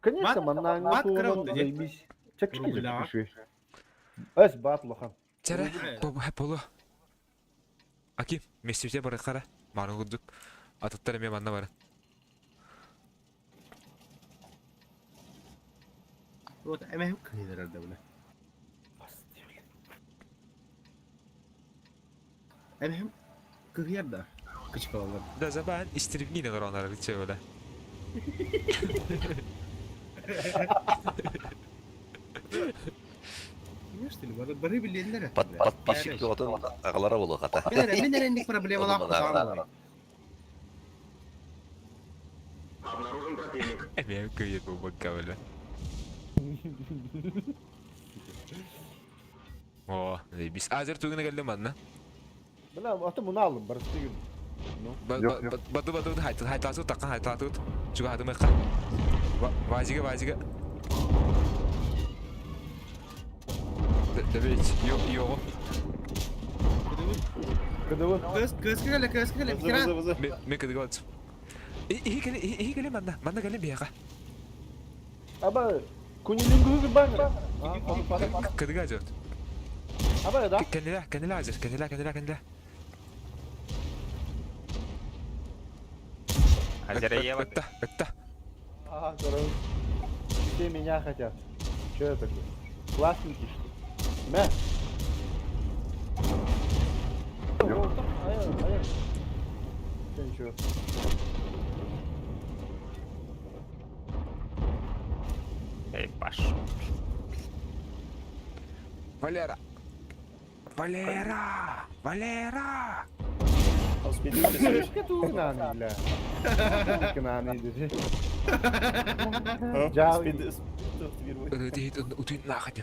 Конечно, манна бат крауд, заебись. Чак Эс бат лохан. Чара, болу. Аки, местевте бар қара. Марын күдік. Ататтар эме манна бар. Вот, эме кыйдырар да, бля. Эме кыйдар да. Кычкалалар. Да, забан истребнин оронар битсе бля. Конечно, бары бары биленлер. Подписчик отын ағалара болу қата. Мен әрендік проблемалар Обнаружен противник. Эме кыйыр бу бакка бля. О, заебись. Азер тугына келдим манна. Бля, аты муну алым, бар стигин. Баду баду хайт хайтасу таккан хайтатут. Чуга хадым ка. Вазига вазига. Добейте, йоҕу. Кыдыбын. Кыз, кыз кэлэ, кыз кэлэ, хера. Мен кыдыгы Иһи кэлэ, иһи кэлэ манна, манна кэлэ биһиэхэ. Аба, кунилингуһу баҥра. Кыдыгы ажот. Аба да. Кэннилэ, кэннилэ ажыр, кэннилэ, кэннилэ, кэннилэ. Азера Ытта, ытта. Ага, здорово. Все меня хотят. Че я такой? Классненький, что ли? Мэ. Все, ничего. Эй, пошел. Валера. Валера! Валера! Бля.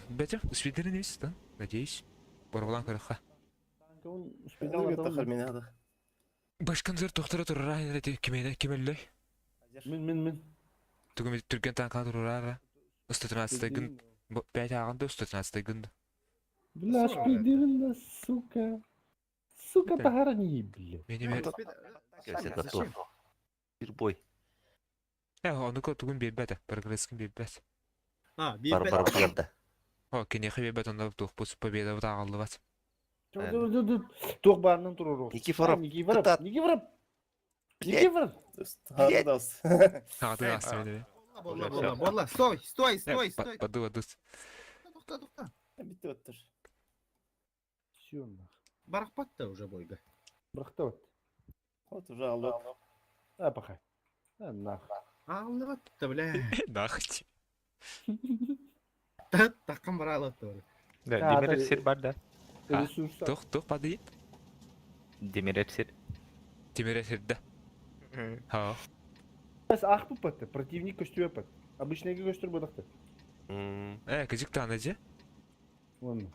Бәтем, успедерин емес, да? Надеюсь. Барбалан көрөххә. Башканзыр тохтора турара рети кимене кимеллей. Мин мин мин. Түгүм түрген танка турара. 113 гын 5 агында 113 гын. Бля, шпидерин, сука. Сука, похорони, блядь. Мени Я готов. Бой. Э, онука тугун бербәт, прогрессkin бербәт. А, Бар бар берді. О, кенехи бербәт онда тух бу победа тагылды Тух барынан туруру. Никифоров. Никифоров. Никифоров. Никифоров. Тагы асты мени. Болла, болла, болла. Стой, стой, стой, стой. Баду, баду. Тохта, тохта. Все нах. Барахпатта уже бойга. Брахта вот. Вот уже алло. А, пахай. А, нах. Аллы бля. Нахти. Таккан бара алатты. Да, Демирепсир бар да. Тох, тох, падает. Демирепсир. Демирепсир, да. Ха. Ах пупаты, противник көстүөпөт. Обычный көстүр бодакты. Э, кызык таныжы. Вон.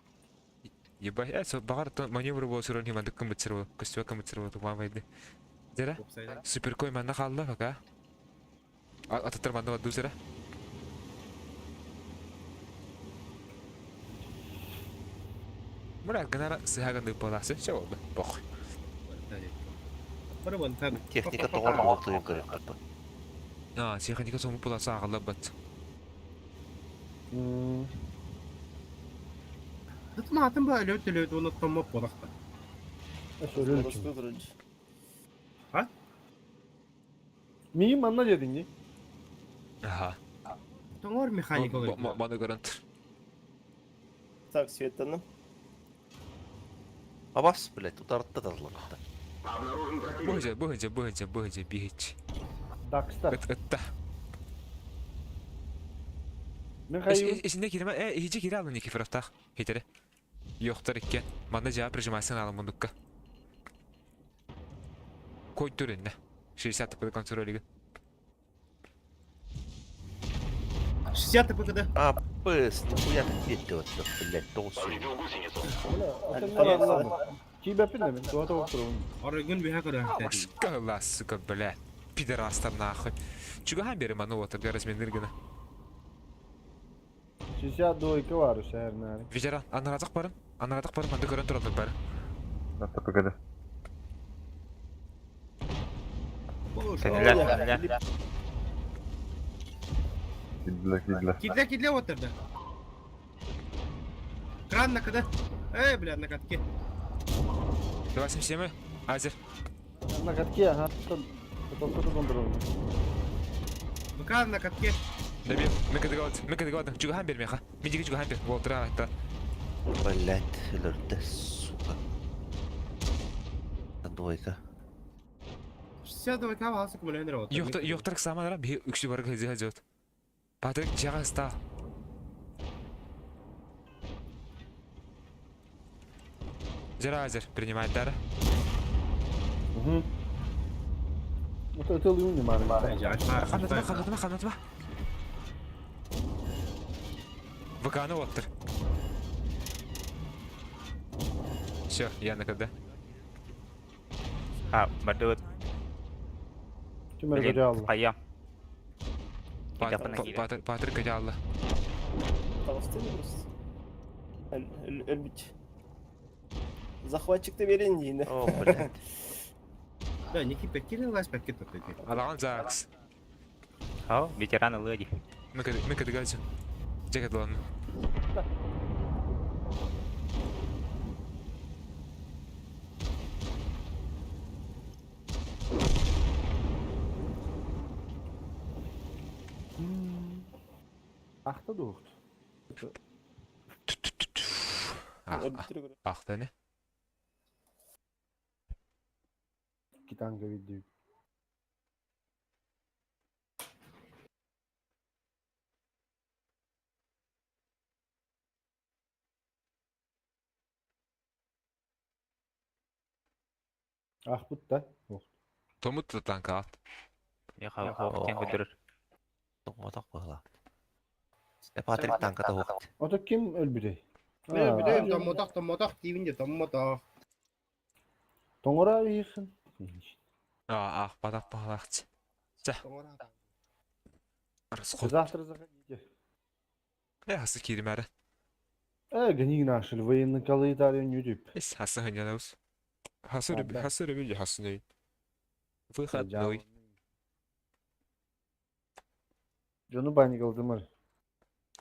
Ебать, э, багар маневр болсur он химандык кымытсыр бол, көстүө кымытсыр бол, тумамайды. Зера? Суперкой манна қалды пока. Ататтар манна бадду зера. Мурат гынара сыхаган дыппаласы, все болды. Бох. Техника тоғыр болуқтығы керек. А, техника соңы боласы ағылы бат. Тытматын ба өлөт өлөт оны томоп болақта. А? Миим манна дедиң не? Ага. Тоңор механика. Маны гарант. Так, светтанным. Абас, блядь, утартты тазлақта. Обнаружен противник. Быгыжа, быгыжа, быгыжа, быгыжа, бигич. Дакстар. Ытта. Мен хайы. Исинде киреме, э, хичи кире алын Никифоровтах. Хитере. Yoxtar иккен. Манда жаа прижимайсын алын мундукка. Кой түрінне. 60 ТП контролиги. 60 ТП А, пыс, нахуя ты петь вот, блядь, толсу. Повредил гусеницу. Кибепин мен, туа туа турун. Орыгын бүйә көрә. Башка ла, сука, бля. Пидорастар нахуй. Чуга бери ману вот, разменир гына. 62 бар шәһәрнәре. Ветеран, анарадак барын, анарадак барын, манда көрөн туралар бар. На ТПГД. Кенелер, Кидле, кидле. Кидле, кидле отырды. Кран на КД. Эй, бля, на катке. 277, Азер. На катке, ага. Потом дондырып. ВК на катке. Добил, мы кадыгалат, мы кадыгалат. Чуга хамбер меха. Медиги чуга хамбер. Вот, рано, это. Блядь, ЛРД, сука. Двойка. 62 аласы күмөлөнөр вот. Йохтар, йохтар саманара би үксү бар гызы хазот. Патрик жага ста. Зера Азер принимает дара. Угу. Вот это луни мар. Ханатма, ханатма, ханатма. ВК-ны оттыр. Все, я на КД. А, бардыбыт. Түмөр көжө Хайя. Патрик көжө алла. Өлбүт. Захватчикты берин диин. О, блядь. Да, Ники пеккини лас пекки тотты. Адаҕан Закс. Ау, ветеран ылыа дии. Мыкадыгачы. Дьэкэтлан. Ахта дуохт. Ахта не? Китанга видео. Ахпыт да. Томут да танкаат. Я хоохтен көтөрөр. Тоҥмотох быһыла. Патрик танката уохт. Ото ким өлбүтэй? Мен билем томмотох томмотох диибин де томмотох. Тоҥора ыйыхын. Аах батах баһалаахчы. Чэ. Расход. Завтра заходите. Э, хасы кииримээрэ. Э, гони наши военные колы Италию не дюп. Эс хасы хыньянабыс. Хасы рүб, хасы рүбүл хасы нөй. Выходной. Жону паникалдымар.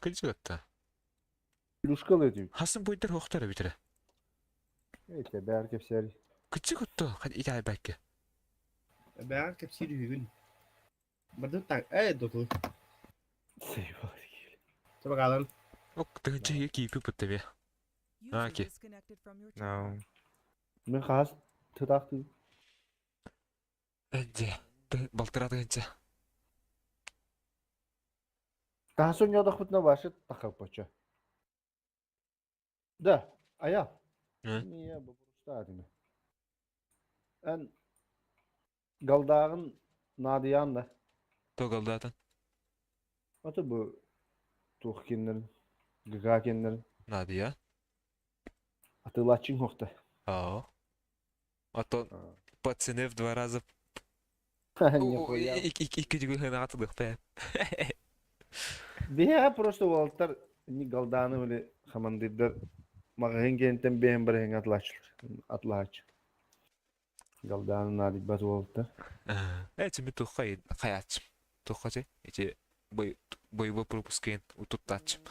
Кылжыгатта. Илюшкалы дюп. Хасын бойдар хоқтара битирэ. Эте бәр кепсери. Кычыгатта, хад итай бәкке. Бәгәр кепсир үгүн. Барды танк э доту. Табагалан. Ок, тыгынча кийпи буттабе. User Окей. disconnected from your channel. No. Мен хас тыдакты. Энде. Балтыра тыгынча. Тасын йодах бутна башы тахаппача. Да, ая. Не, бу просто адыма. Эн галдагын надиян да. Тогалдатын. Аты бу тух кеннерин, гыга кеннерин. Надия. Атылачын хохта. Аа. А то по цене в два раза. Нихуя. Икки жүгүн хына атылык Бия просто уолтар ни галданы биле хамандырдар магын кентен бэһин барыһын атлаачылар. Атлаач. Галданы надик бат уолтар. Э, чими тухха хаячым. Тухха че? Эти бой боевой пропускен утуттачым.